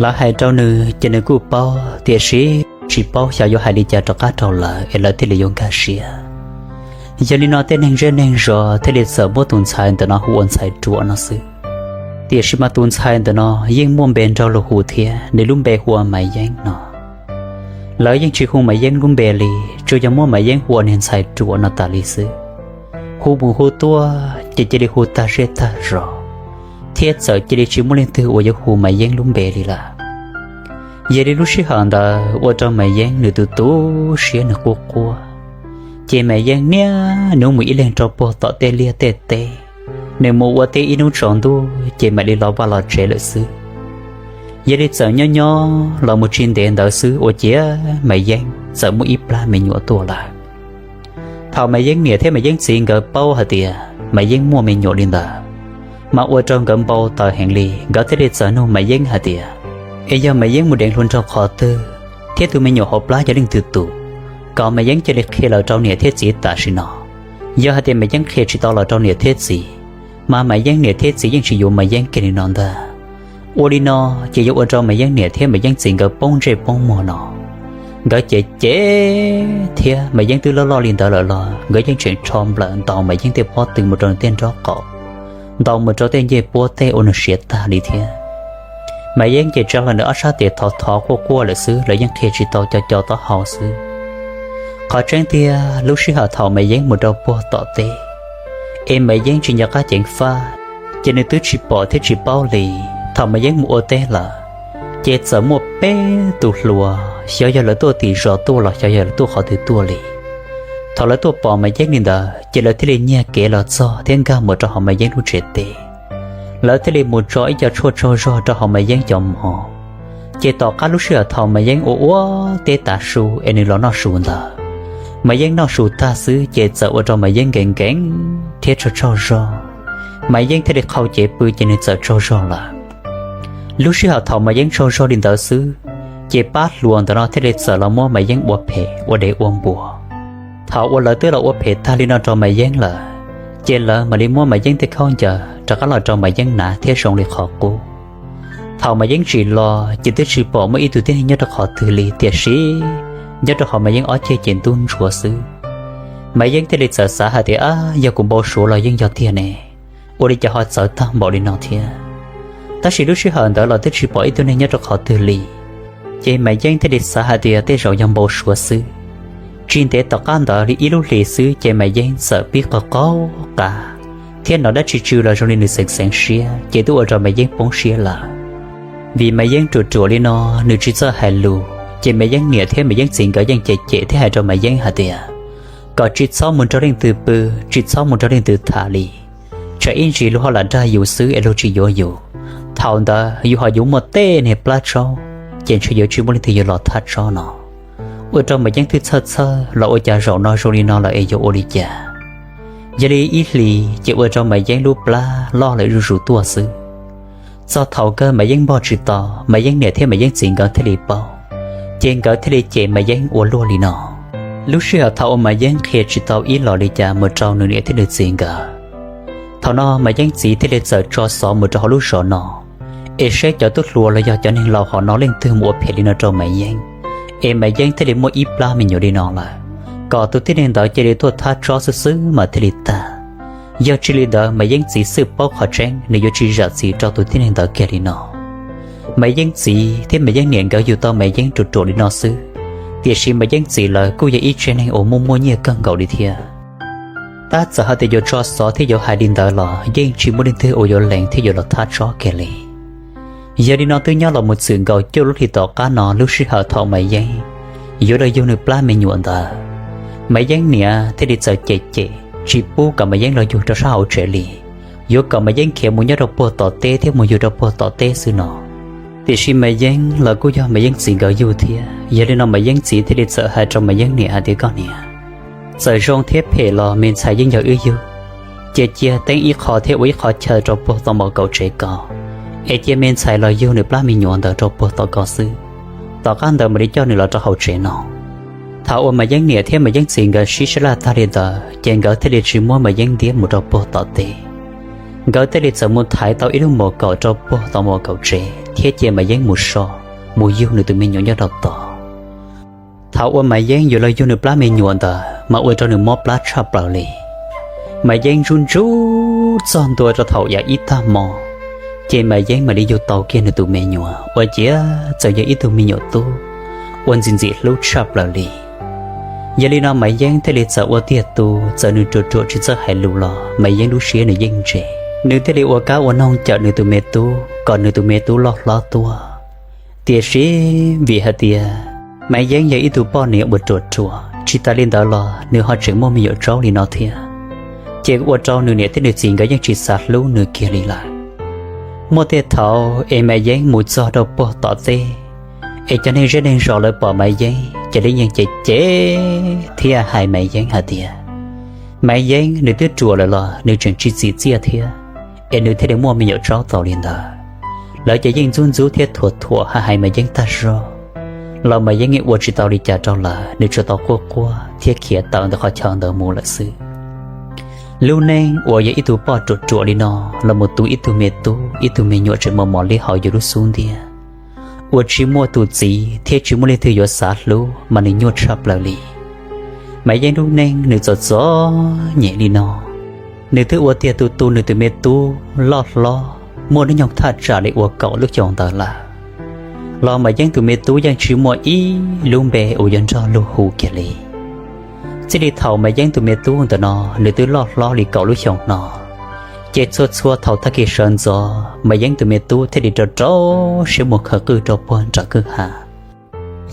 Lawv hais rau nws ces nws kuj paub, tiam sis tsis paub xyov yuav hais li cas rov qab rau lawv es lawv thiaj li yuav nkag siab. Yog li no tej neeg zej neeg zos thiaj li txawm muab tus ntxhais ntawm no hu ua ntxhais ruam no xwb. Tiam sis mas tus ntxhais ntawm no yeej muaj npe nrog luag hu thiab, nws lub npe hu ua Maiv Yeeb no. Lawv yeej tsis hu Maiv Yeeb lub npe li, tsuas yog muab Maiv Yeeb hu ua niag ntxhais ruam no tas li xwb. Hu mus hu tuaj ces cia li hu tag zej tag zos, thiab txawm cia li tsis muaj leej twg uas yuav hu Maiv Yeeb lub npe li lawm. Yog li lub sij hawm ntawd ua rau Maiv Yeeb nws tu tu siab nws quaj quaj, ces Maiv Yeeb niaj hnub mus ib leeg rau puag tom tej liaj tej teb, nws mus ua teb ib hnub tsaus ntuj ces mam li los vaj los tsev lawm xwb. Yog li txawm nyob nyob los mus tsis ntev ntawd xwb ua ciav Maiv Yeeb txawm muaj ib plab me nyuam tuaj lawm. Thaum Maiv Yeeb niam thiab Maiv Yeeb txiv nkawd paub hais tias Maiv Yeeb muaj me nyuam li ntawd, mas ua rau nkawd npau taws heev li, nkawd thiaj li txawm nug Maiv Yeeb hais tias, es yog Maiv Yeeb mus deev hluas nraug qhov twg, thiab tus me nyuam hauv plab yog leej twg tus, kom Maiv Yeeb cia li qhia los rau niam thiab txiv tam sim no. Yog hais tias Maiv Yeeb qhia tsis tau los rau niam thiab txiv, mas Maiv Yeeb niam thiab txiv yeej tsis yuav Maiv Yeeb kiag li no ntag. Ua li no ces yuav ua rau Maiv Yeeb niam thiab Maiv Yeeb txiv nkawd poob ntsej poob muag no. Nkawd ces ces thiab Maiv Yeeb twb loj loj li ntawd lawm los nkawd yeej tseem rho nplawm ntaus Maiv Yeeb tej pob tw mus rau nws tej nrob qaum, ntaus mus rau tej ncej puab tej ua nws siav tag li thiab. Maiv Yeeb ces tsa hlo nws ob sab tes thov thov quaj quaj lawm xwb, lawv yeej qhia tsis tau, co co taub hau xwb. Qhov tseeb tiag lub sij hawm thaum Maiv Yeeb mus rau puag tom teb, es Maiv Yeeb tsis nco qab ceev faj, ces nws twb tsis pom thiab tsis paub li. Thaum Maiv Yeeb mus ua teb lawm, ces txawm muaj peb tus hluas, xyov yog lawv tuaj tim zos tuaj los xyov yog lawv tuaj qhov twg tuaj li. Thaum lawv tuaj pom Maiv Yeeb li ntawd ces lawv thiaj li nyiag kev los txog thiab nkag mus rau hauv Maiv Yeeb lub tsev teb. Lawv thiaj li mus tso ib co tshuaj tsaug zog rau hauv Maiv Yeeb cov mov, ces tom qab lub sij hawm thaum Maiv Yeeb ua ua teb tav su es nws los noj su ntawd, Maiv Yeeb noj su tag xwb ces txawm ua rau Maiv Yeeb nkees nkees thiab tsaug tsaug zog. Maiv Yeeb thiaj li qhau cev pw ces nws txawm tsaug zog lawm. Lub sij hawm thaum Maiv Yeeb tsaug zog li ntawd xwb, ces pab hluas ntawm no thiaj li txawm los muab Maiv Yeeb ua phem ua dev ua npua. Thaum uas lawv twb los ua phem tag li no rau Maiv Yeeb lawm, ces lawv mam li muab Maiv Yeeb tej khaub ncaws rov qab los rau Maiv Yeeb hnav thiab zoo li qhov qub. Thaum Maiv Yeeb tsim los ces twb tsis pom muaj ib tug tib neeg nyob rau qhov twg li, tiam sis nyob rau hauv Maiv Yeeb ob ceg ces ntub ntsuav xwb. Maiv Yeeb thiaj li txawm xav hais tias, Ab, yog kuv npau suav los yeej yog tiag ne, ua li cas ho txawv tag npaum li no thiab? Tab sis lub sij hawm ntawd los twb tsis pom ib tug neeg nyob rau qhov twg li. Ces Maiv Yeeb thiaj li xav hais tias tej zaum yog npau suav xwb. Tsis ntev tom qab ntawd li ib lub hlis xwb ces Maiv Yeeb txawm pib qaug qaug qa thiab hnov dab tsi tsw los zoo li nws xeev xeev siab, ces twb ua rau Maiv Yeeb poob siab lawm. Vim Maiv Yeeb ruam ruam li no, nws tsis txawj hais lus, ces Maiv Yeeb niam thiab Maiv Yeeb txiv nkawd yeej cem cem thiab hais rau Maiv Yeeb hais tias kom tsis txhob mus nrog leej twg pw, tsis txhob mus nrog leej twg tham li, tsam ib ntsis luag ho lam dag yus xwb es luag tsis yuav yus. Thaum ntawd yus ho yuav muaj tej niag plab tsob, ces ntshe yuav tsis muaj leej twg yuav los thab tsob no. Ua rau Maiv Yeeb twb txhawj txhawj los ua cas zaum no zoo li no lawm es yuav ua li cas. Yog li ib hlis ces ua rau Maiv Yeeb lub plab loj lawm zuj zus tuaj xwb. Txog thaum kawg Maiv Yeeb npog tsis tau, Maiv Yeeb niam thiab Maiv Yeeb txiv nkawd thiaj li paub, ces nkawd thiaj li cem Maiv Yeeb ua luaj li no. Lub sij hawm thaum uas Maiv Yeeb qhia tsis tau ib los li cas mus rau nws niam thiab nws txiv nkawd, thaum no Maiv Yeeb txiv thiaj li txawm tso xov mus rau hauv lub zos no, es saib cov tub hluas los yog cov neeg laus hauv no leej twg mus ua phem li no rau Maiv Yeeb, es Maiv Yeeb thiaj li muaj ib plab me nyuam li no lawm, kom tus tib neeg ntawd cia li tuaj thab tsob xwb xwb mas thiaj li tag. Yog tsis li ntawd Maiv Yeeb txiv xwb paub qhov tseeb, nws yuav tsis zam txim rau tus tib neeg ntawd kiag li no. Maiv Yeeb txiv thiab Maiv Yeeb niam nkawd yug tau Maiv Yeeb ruam ruam li no xwb, tiam sis Maiv Yeeb txiv lawv kuj yog ib tsev neeg uas muaj muaj nyiaj kawg nkaus li thiab. Tab txawm hais tias yuav tso xov thiab yuav hais li ntawd los yeej tsis muaj leej twg uas yuav lees thiab yuav los thab tsob kiag li. Yog li no twb nyob los mus txwm nkaus cuaj lub hlis tom qab no, lub sij hawm thaum Maiv Yeeb yuav los yug nws plab me nyuam ntawd, Maiv Yeeb niam thiaj li txawm cem cem tsis pub kom Maiv Yeeb los yug rau sab hauv tsev li, yuav kom Maiv Yeeb khiav mus nyob rau puag tom teb thiab mus yug rau puag tom teb xwb no. Tiam sis Maiv Yeeb los kuj yog Maiv Yeeb txiv nkawd yug thiab, yog li no Maiv Yeeb txiv thiaj li txawm hais rau Maiv Yeeb niam hais tias, Koj niam, txawm zoo thiab phem los me ntxhais yeej yog wb yug, ces cia teeb ib qho thiab ua ib qho chaw rau puag tom mos kaum tsev ko, es cia me ntxhais los yug nws plab me nyuam ntawd rau puag tom ko xwb, tom qab ntawd mam li coj nws los rau hauv tsev no. Thaum uas Maiv Yeeb niam thiab Maiv Yeeb txiv nkawd sib sab laj tag li ntawd ces nkawd thiaj li tsis muab Maiv Yeeb ntiab mus rau puag tom teb. Nkawd thiaj li txawm mus thaiv tau ib lub mos kaum rau puag tom mos kaum tsev thiab cia Maiv Yeeb mus so, mus yug nws tus me nyuam nyob rau tod. Thaum uas Maiv Yeeb yuav los yug nws plab me nyuam ntawd mas ua rau nws mob plab tshaj plaws li. Maiv Yeeb ntsub ntsub txog ntua rau thaum yav ib tag hmo, ces Maiv Yeeb mam li yug tau kiag nws tus me nyuam uas cia txawm yog ib tug me nyuam tub uas ntxim ntxim hlub tshaj plaws li. Yog li no Maiv Yeeb thiaj li txawm ua tiag tu, txawm nws ruam ruam tsis txawj hais lus los Maiv Yeeb lub siab nws yeej ntse. Nws thiaj li ua kab ua noog cawm nws tus me tub kom nws tus me tub loj hlob tuaj. Tiam sis vim hais tias Maiv Yeeb yog ib tug poj niam uas ruam ruam, tsis tas li ntawd los nws ho tseem muaj me nyuam tsaub li no thiab, ces ua rau nws niam thiab nws txiv nkawd yeej tsis xav hlub nws kiag li lawm. Muaj tej thaum es Maiv Yeeb mus txog rau puag tom teb, es cov neeg zej neeg zos lawv pom Maiv Yeeb ces lawv yeej cem cem thiab hais Maiv Yeeb hais tias, Maiv Yeeb nws twb ruam lawm los nws tseem tsis txim txiaj thiab, es nws thiaj li muaj me nyuam tsaub tau li ntawd. Lawv ces yeej ntxub ntxub thiab thuam thuam hais hais Maiv Yeeb tag zog, los Maiv Yeeb yeej ua tsis tau li cas rau lawv, nws tsuas tau quaj quaj thiab khiav tawm ntawm qhov chaw ntawd mus lawm xwb. Lub neej uas yog ib tug poj ruam ruam li no los mus tu ib tug me tub ib tug me nyuam tseem mos mos li hauv yus lub xub ntiag, uas tsis muaj tus txiv thiab tsis muaj leej twg yuav xav hlub mas nws nyuaj tshaj plaws li. Maiv Yeeb lub neej nws txom txom nyem li no, nws twb ua tiag tu tu nws tus me tub loj hlob muaj hnub nyoog thaj tsam li uas kaum lub xyoos ntawd lawm, los Maiv Yeeb tus me tub yeej tsis muaj ib lub npe uas yuav nrog luag hu kiag li. Txij li thaum Maiv Yeeb tus me tub ntawm no nws twb loj hlob li kaum lub xyoos no, ces txhua txhua thaum tag kis sawv ntxov Maiv Yeeb tus me tub thiaj li rau rau siab mus khaws qwj rau puag nram kwj ha.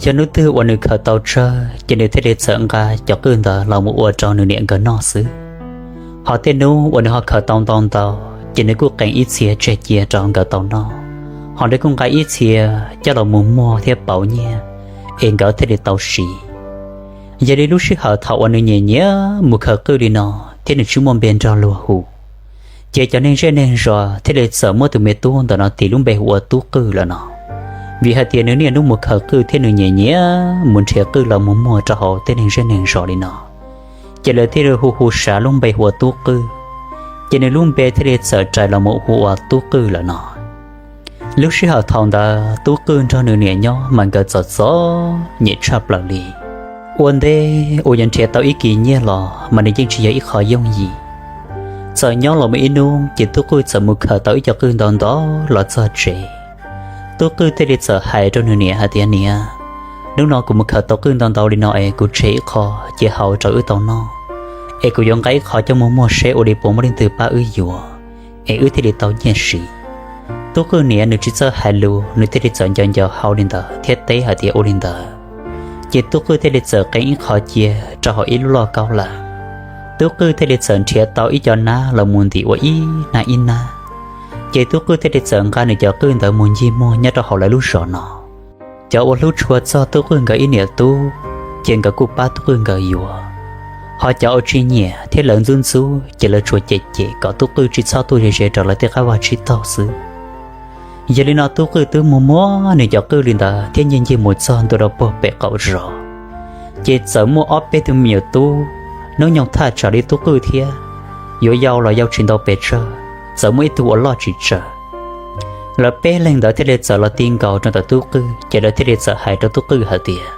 Yog hnub twg uas nws khaws tau tsawg ces nws thiaj li txawm nqa cov qwj ntawd los mus ua rau nws niam nkawd noj xwb. Ho tej hnub uas nws ho khaws tau ntau ntau, ces nws kuj qee ib txhia tseg cia rau nkawd tau noj, ho nws kuj nqa ib txhia coj los mus muag thiab pauv nyiaj, es nkawd thiaj li tau siv. Yog li lub sij hawm thaum uas nws nyiam nyiam mus khaws qwj li no thiab nws tsis muaj npe nrog luag hu, ces cov neeg zej neeg zos thiaj li txawm muab tus me tub ntawm no tis lub npe hu ua Tub Qwj lawm no, vim hais tias nws niaj hnub mus khaws qwj thiab nws nyiam nyiam mus nrhiav qwj los mus muag rau hauv tej neeg zej neeg zos li no. Ces lawv thiaj li hu hu sav lub npe hu ua Tub Qwj, ces nws lub npe thiaj li txawm rais los mus hu ua Tub Qwj lawm no. Lub sij hawm thaum ntawd Tub Qwj nrog nws niam nyob mas nkawd txom txom nyem tshaj plaws li. Ua ntej uas yuav nrhiav tau ib kis nyiaj los mas nws yeej tsis yog ib qho yooj yim. Txawm nyob los mus ib hnub ces Tub Qwj txawm mus khaws tau ib co qwj ntau ntau los txog tsev. Tub Qwj thiaj li txawm hais rau nws niam hais tias, Niam, hnub no kuv mus khaws tau qwj ntau ntau li no es kuv tseg ib qho, ces hau rau wb tau noj, es kuv yuav nqa ib qho coj mus muag seb ua li puas muaj leej twg pab wb yuav, es wb thiaj li tau nyiaj siv. Tub Qwj niam nws tsis txawj hais lus, nws thiaj li txawm ncaws ncaws hau li ntawd thiab teb hais tias ua li ntawd. Ces Tub Qwj thiaj li txawm qee ib qho cia rau hauv ib lub loj kaub lawm. Tub Qwj thiaj li txawm nrhiav tau ib co nab los mus ntim ua ib nab ib nab. Ces Tub Qwj thiaj li txawm nqa nws cov qwj ntawd mus ncig muag nyob rau hauv lawv lub zos no. Cov uas hlub tshua txog Tub Qwj nkawd ib niam tub, ces nkawd kuj pab Tub Qwj nkawd yuav. Ho cov uas tsis nyiam thiab lawv ntxub ntxub ces lawv tsuas cem cem kom Tub Qwj tsis txhob tuaj ze ze rau lawv tej qab vaj tsib taug xwb. Yog li no Tub Qwj twb mus muab nws cov qwj li ntawd thiab ncig ncig mus txog ntua rau puag pem qaum zos, ces txawm muaj ob peb tug me nyuam tub, hnub nyoog thaj tsam li Tub Qwj thiab, yuav yau los yau tsis ntau pes tsawg, txawm muaj ib tug uas loj tsis tsawg. Lawv peb leeg ntawd thiaj li txawm los ti nkaus rau ntawm Tub Qwj, ces lawv thiaj li txawm hais rau Tub Qwj hais tias,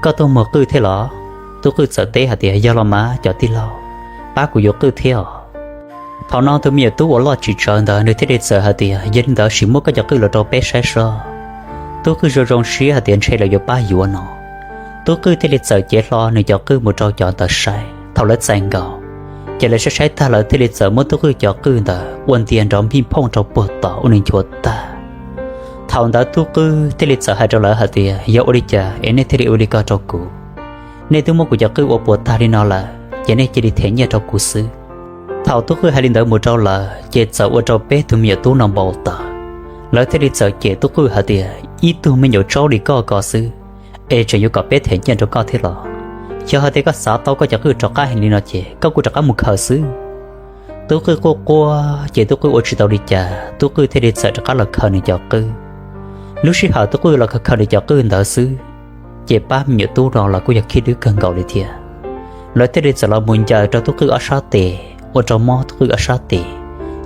Koj tuaj muag qwj thiab los? Tub Qwj txawm teb hais tias, Yog los mas cov tij laug, pab kuv yuav qwj thiab os. Thaum no tus me nyuam tub uas loj tsis tsawg ntawd nws thiaj li txawm hais tias, Yog li ntawd sim muab koj cov qwj los rau peb saib seb. Tub Qwj zoo zoo siab hais tias ntshe lawv yuav pab yuav no. Tub Qwj thiaj li txawm cev hlo nws cov qwj mus rau cov ntawd saib. Thaum lawv txais nkaus, ces lawv saib saib tag lawv thiaj li txawm muab Tub Qwj cov qwj ntawd ua ntiag nrov npij phooj rau puag tod ua nws nchuav tag. Thaum ntawd Tub Qwj thiaj li txawm hais rau lawv hais tias, Yog ua li cas es nej thiaj li ua li ko rau kuv? Nej twb muab kuv cov qwj ua puas tag li no lawm ces nej cia li them nyiaj rau kuv xwb. Thaum Tub Qwj hais li ntawd mus rau lawv ces txawm ua rau peb tug me nyuam tub no npau taws. Lawv thiaj li txawm cem Tub Qwj hais tias, Ib tug me nyuam tsaub li koj ko xwb es tseem yuav kom peb them nyiaj rau koj thiab los? Yog hais tias koj xav tau koj cov qwj rov qab heev li no ces koj kuj rov qab mus khaws xwb. Tub Qwj quaj quaj ces Tub Qwj ua tsis tau li cas, Tub Qwj thiaj li txawm rov qab los khaws nws cov qwj. Lub sij hawm Tub Qwj los khaws khaws nws cov qwj ntawd xwb, ces pab me nyuam tub no los kuj yog khib dwb kawg nkaus li thiab. Lawv thiaj li txawm los mus ncaws rau Tub Qwj ob sab tes, ua rau mob Tub Qwj ob sab tes.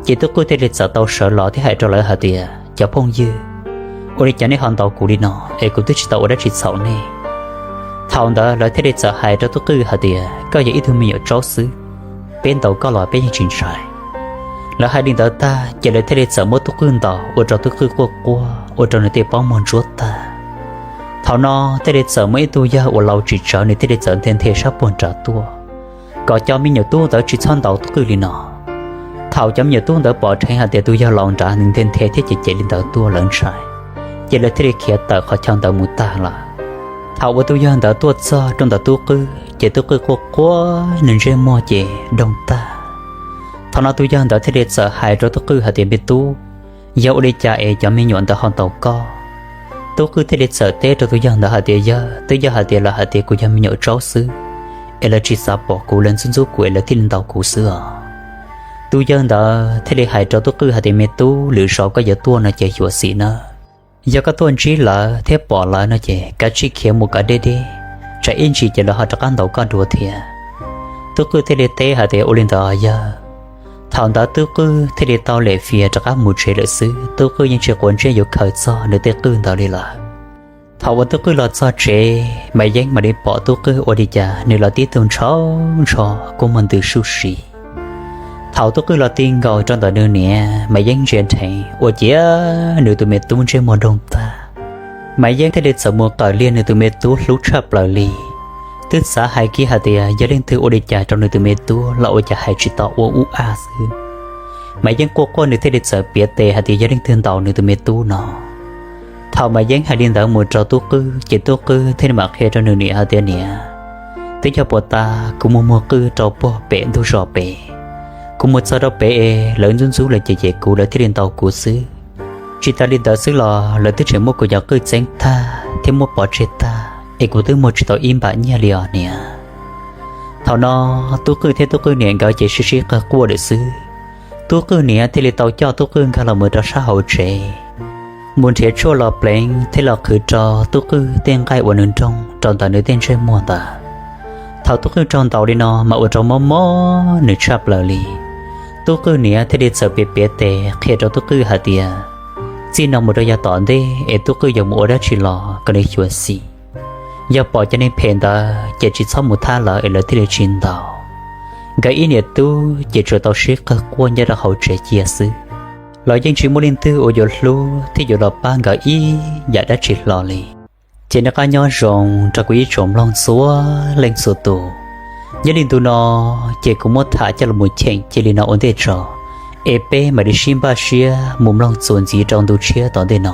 Ces Tub Qwj thiaj li txawm tau sawv los thiab hais rau lawv hais tias, Cov phooj ywg, ua li cas nej ho ntaus kuv li no es kuv twb tsis tau ua dab tsi txhaum nej? Thaum ntawd lawv thiaj li txawm hais rau Tub Qwj hais tias, Koj yog ib tug me nyuam tsaub xwb, peb ntaus koj los peb yeej tsis ntshai. Lawv hais li ntawd tag ces lawv thiaj li txawm muab Tub Qwj ntaus ua rau Tub Qwj quaj quaj ua rau nws tej pob muag ntsuab tag. Thaum no thiaj li txawm muaj ib tug yawg uas laus tsis tsawg nws thiaj li txawm nthe nthe sab puag nrad tuaj, kom cov me nyuam tub ntawd tsis txhob ntaus Tub Qwj li no. Thaum cov me nyuam tub ntawd pom dheev hais tias tus yawg laus nrad nws nthe nthe thiab cem cem li ntawd tuaj lawv ntshai, ces lawv thiaj li khiav tawm qhov chaw ntawd mus tag lawm. Thaum uas tus yawg ntawd tuaj txog rau ntawm Tub Qwj ces Tub Qwj quaj quaj nws ntsej muag ces doog tag. Thaum no tus yawg ntawd thiaj li txawm hais rau Tub Qwj hais tias, Me tub, yog ua li cas es cov me nyuam ntawd ho ntaus koj? Tub Qwj thiaj li txawm teb rau tus yawg ntawd hais tias, Yawg, twb yog hais tias lawv hais tias kuv yog me nyuam tsaub xwb, es lawv tsis xav pom kuv, lawv ntxub ntxub kuv es lawv thiaj li ntaus kuv xwb os. Tus yawg ntawd thiaj li hais rau Tub Qwj hais tias, Me tub, lwm zaus koj yuav tuaj no ces xyuam xim nawb. Yog koj tuaj ntsib lawv thiab pom lawv no ces kav tsij khiav mus kom deb deb, tsam ib ntsis ces lawv ho rov qab ntaus koj dua thiab. Tub Qwj thiaj li teb hais tias, Ua li ntawd yawg. Thaum ntawd Tub Qwj thiaj li tau lem fias rov qab mus tsev lawm xwb, Tub Qwj yeej tsis quav ntsej yuav khaws txog nws tej qwj ntawd li lawm. Thaum uas Tub Qwj los txog tsev, Maiv Yeeb mam li pom Tub Qwj ua li cas nws los tib tug ntshau ntsho kua muag ntws suj si. Thaum Tub Qwj los ti nkaus rau ntawm nws niam, Maiv Yeeb ntsia dheev ua ciav nws tus me tub ntsej muag doog tag. Maiv Yeeb thiaj li txawm mus qawm liag nws tus me tub hlub tshaj plaws li. Twb xav hais kiag hais tias yog leej twg ua li cas rau nws tus me tub los ua cas hais tsis tau ua ub a xwb. Maiv Yeeb quaj quaj nws thiaj li txawm piav tes hais tias yog leej twg ntaus nws tus me tub no. Thaum Maiv Yeeb hais li ntawd mus rau Tub Qwj ces Tub Qwj thiaj li mam qhia rau nws niam hais tias, Niam, twb yog puas tas kuv mus muag qwj rau puag pem ntug zos pem. Kuv mus txog rau pem es lawv ntxub ntxub lawv cem cem kuv lawv thiaj li ntaus kuv xwb. Tsis tas li ntawd xwb los lawv twb tseem muab kuv cov qwj txeeb tag thiab muab pov tseg tag es kuv twb muag tsis tau ib npam nyiaj li os niam. Thaum no Tub Qwj thiab Tub Qwj niam nkawd ces sib sib qawg quaj lawm xwb. Tub Qwj niam thiaj li tau coj Tub Qwj nkag los mus rau sab hauv tsev, mus nrhiav tshuaj los pleev thiab los qhwv rau Tub Qwj tej nqaij uas nws nroog rau ntawm nws tej ntsej muag ntawd. Thaum Tub Qwj raug ntaus li no mas ua rau mob mob nws tshaj plaws li. Tub Qwj niam thiaj li txawm piav piav tes qhia rau Tub Qwj hais tias, txij no mus rau yav tom ntej es Tub Qwj yuav mus ua dab tsi los kom nws xyuam xim. Yog pom cov neeg phem ntawd ces tsis txhob mus thab lawv es lawv thiaj li tsis ntaus. Nkawd ib niam tub ces tsuas tau sib qawg quaj nyob rau hauv tsev cia xwb. Los yeej tsis muaj leej twg uas yuav hlub thiab yuav los pab nkawd ib yam dab tsi hlo li. Ces noj qab nyob zoo rau kuv ib tsoom mloog txhua leej txhua tus. Nyob li ntu no ces kuv muab tham coj los mus cheem cia li no ua ntej tso, es peb mam li sib npaj siab mus mloog txuas ntxiv rau ntu tshiab tom ntej no.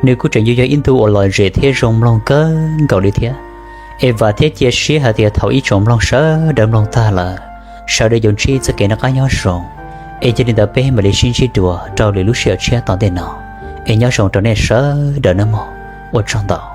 Nws kuj tseem yuav yog ib ntu uas lom zem thiab zoo mloog kawg nkaus li thiab. Es vam thiab cia siab hais tias thaum ib tsoom mloog sawv daws mloog tag lawm, sawv daws yuav ntsib txoj kev noj qab nyob zoo. Es yog li ntawd peb mam li sib ntsib dua rau lwm lub sij hawm tshiab tom ntej no. Es nyob zoo rau nej sawv daws nawb mog. Ua tsaug ntau.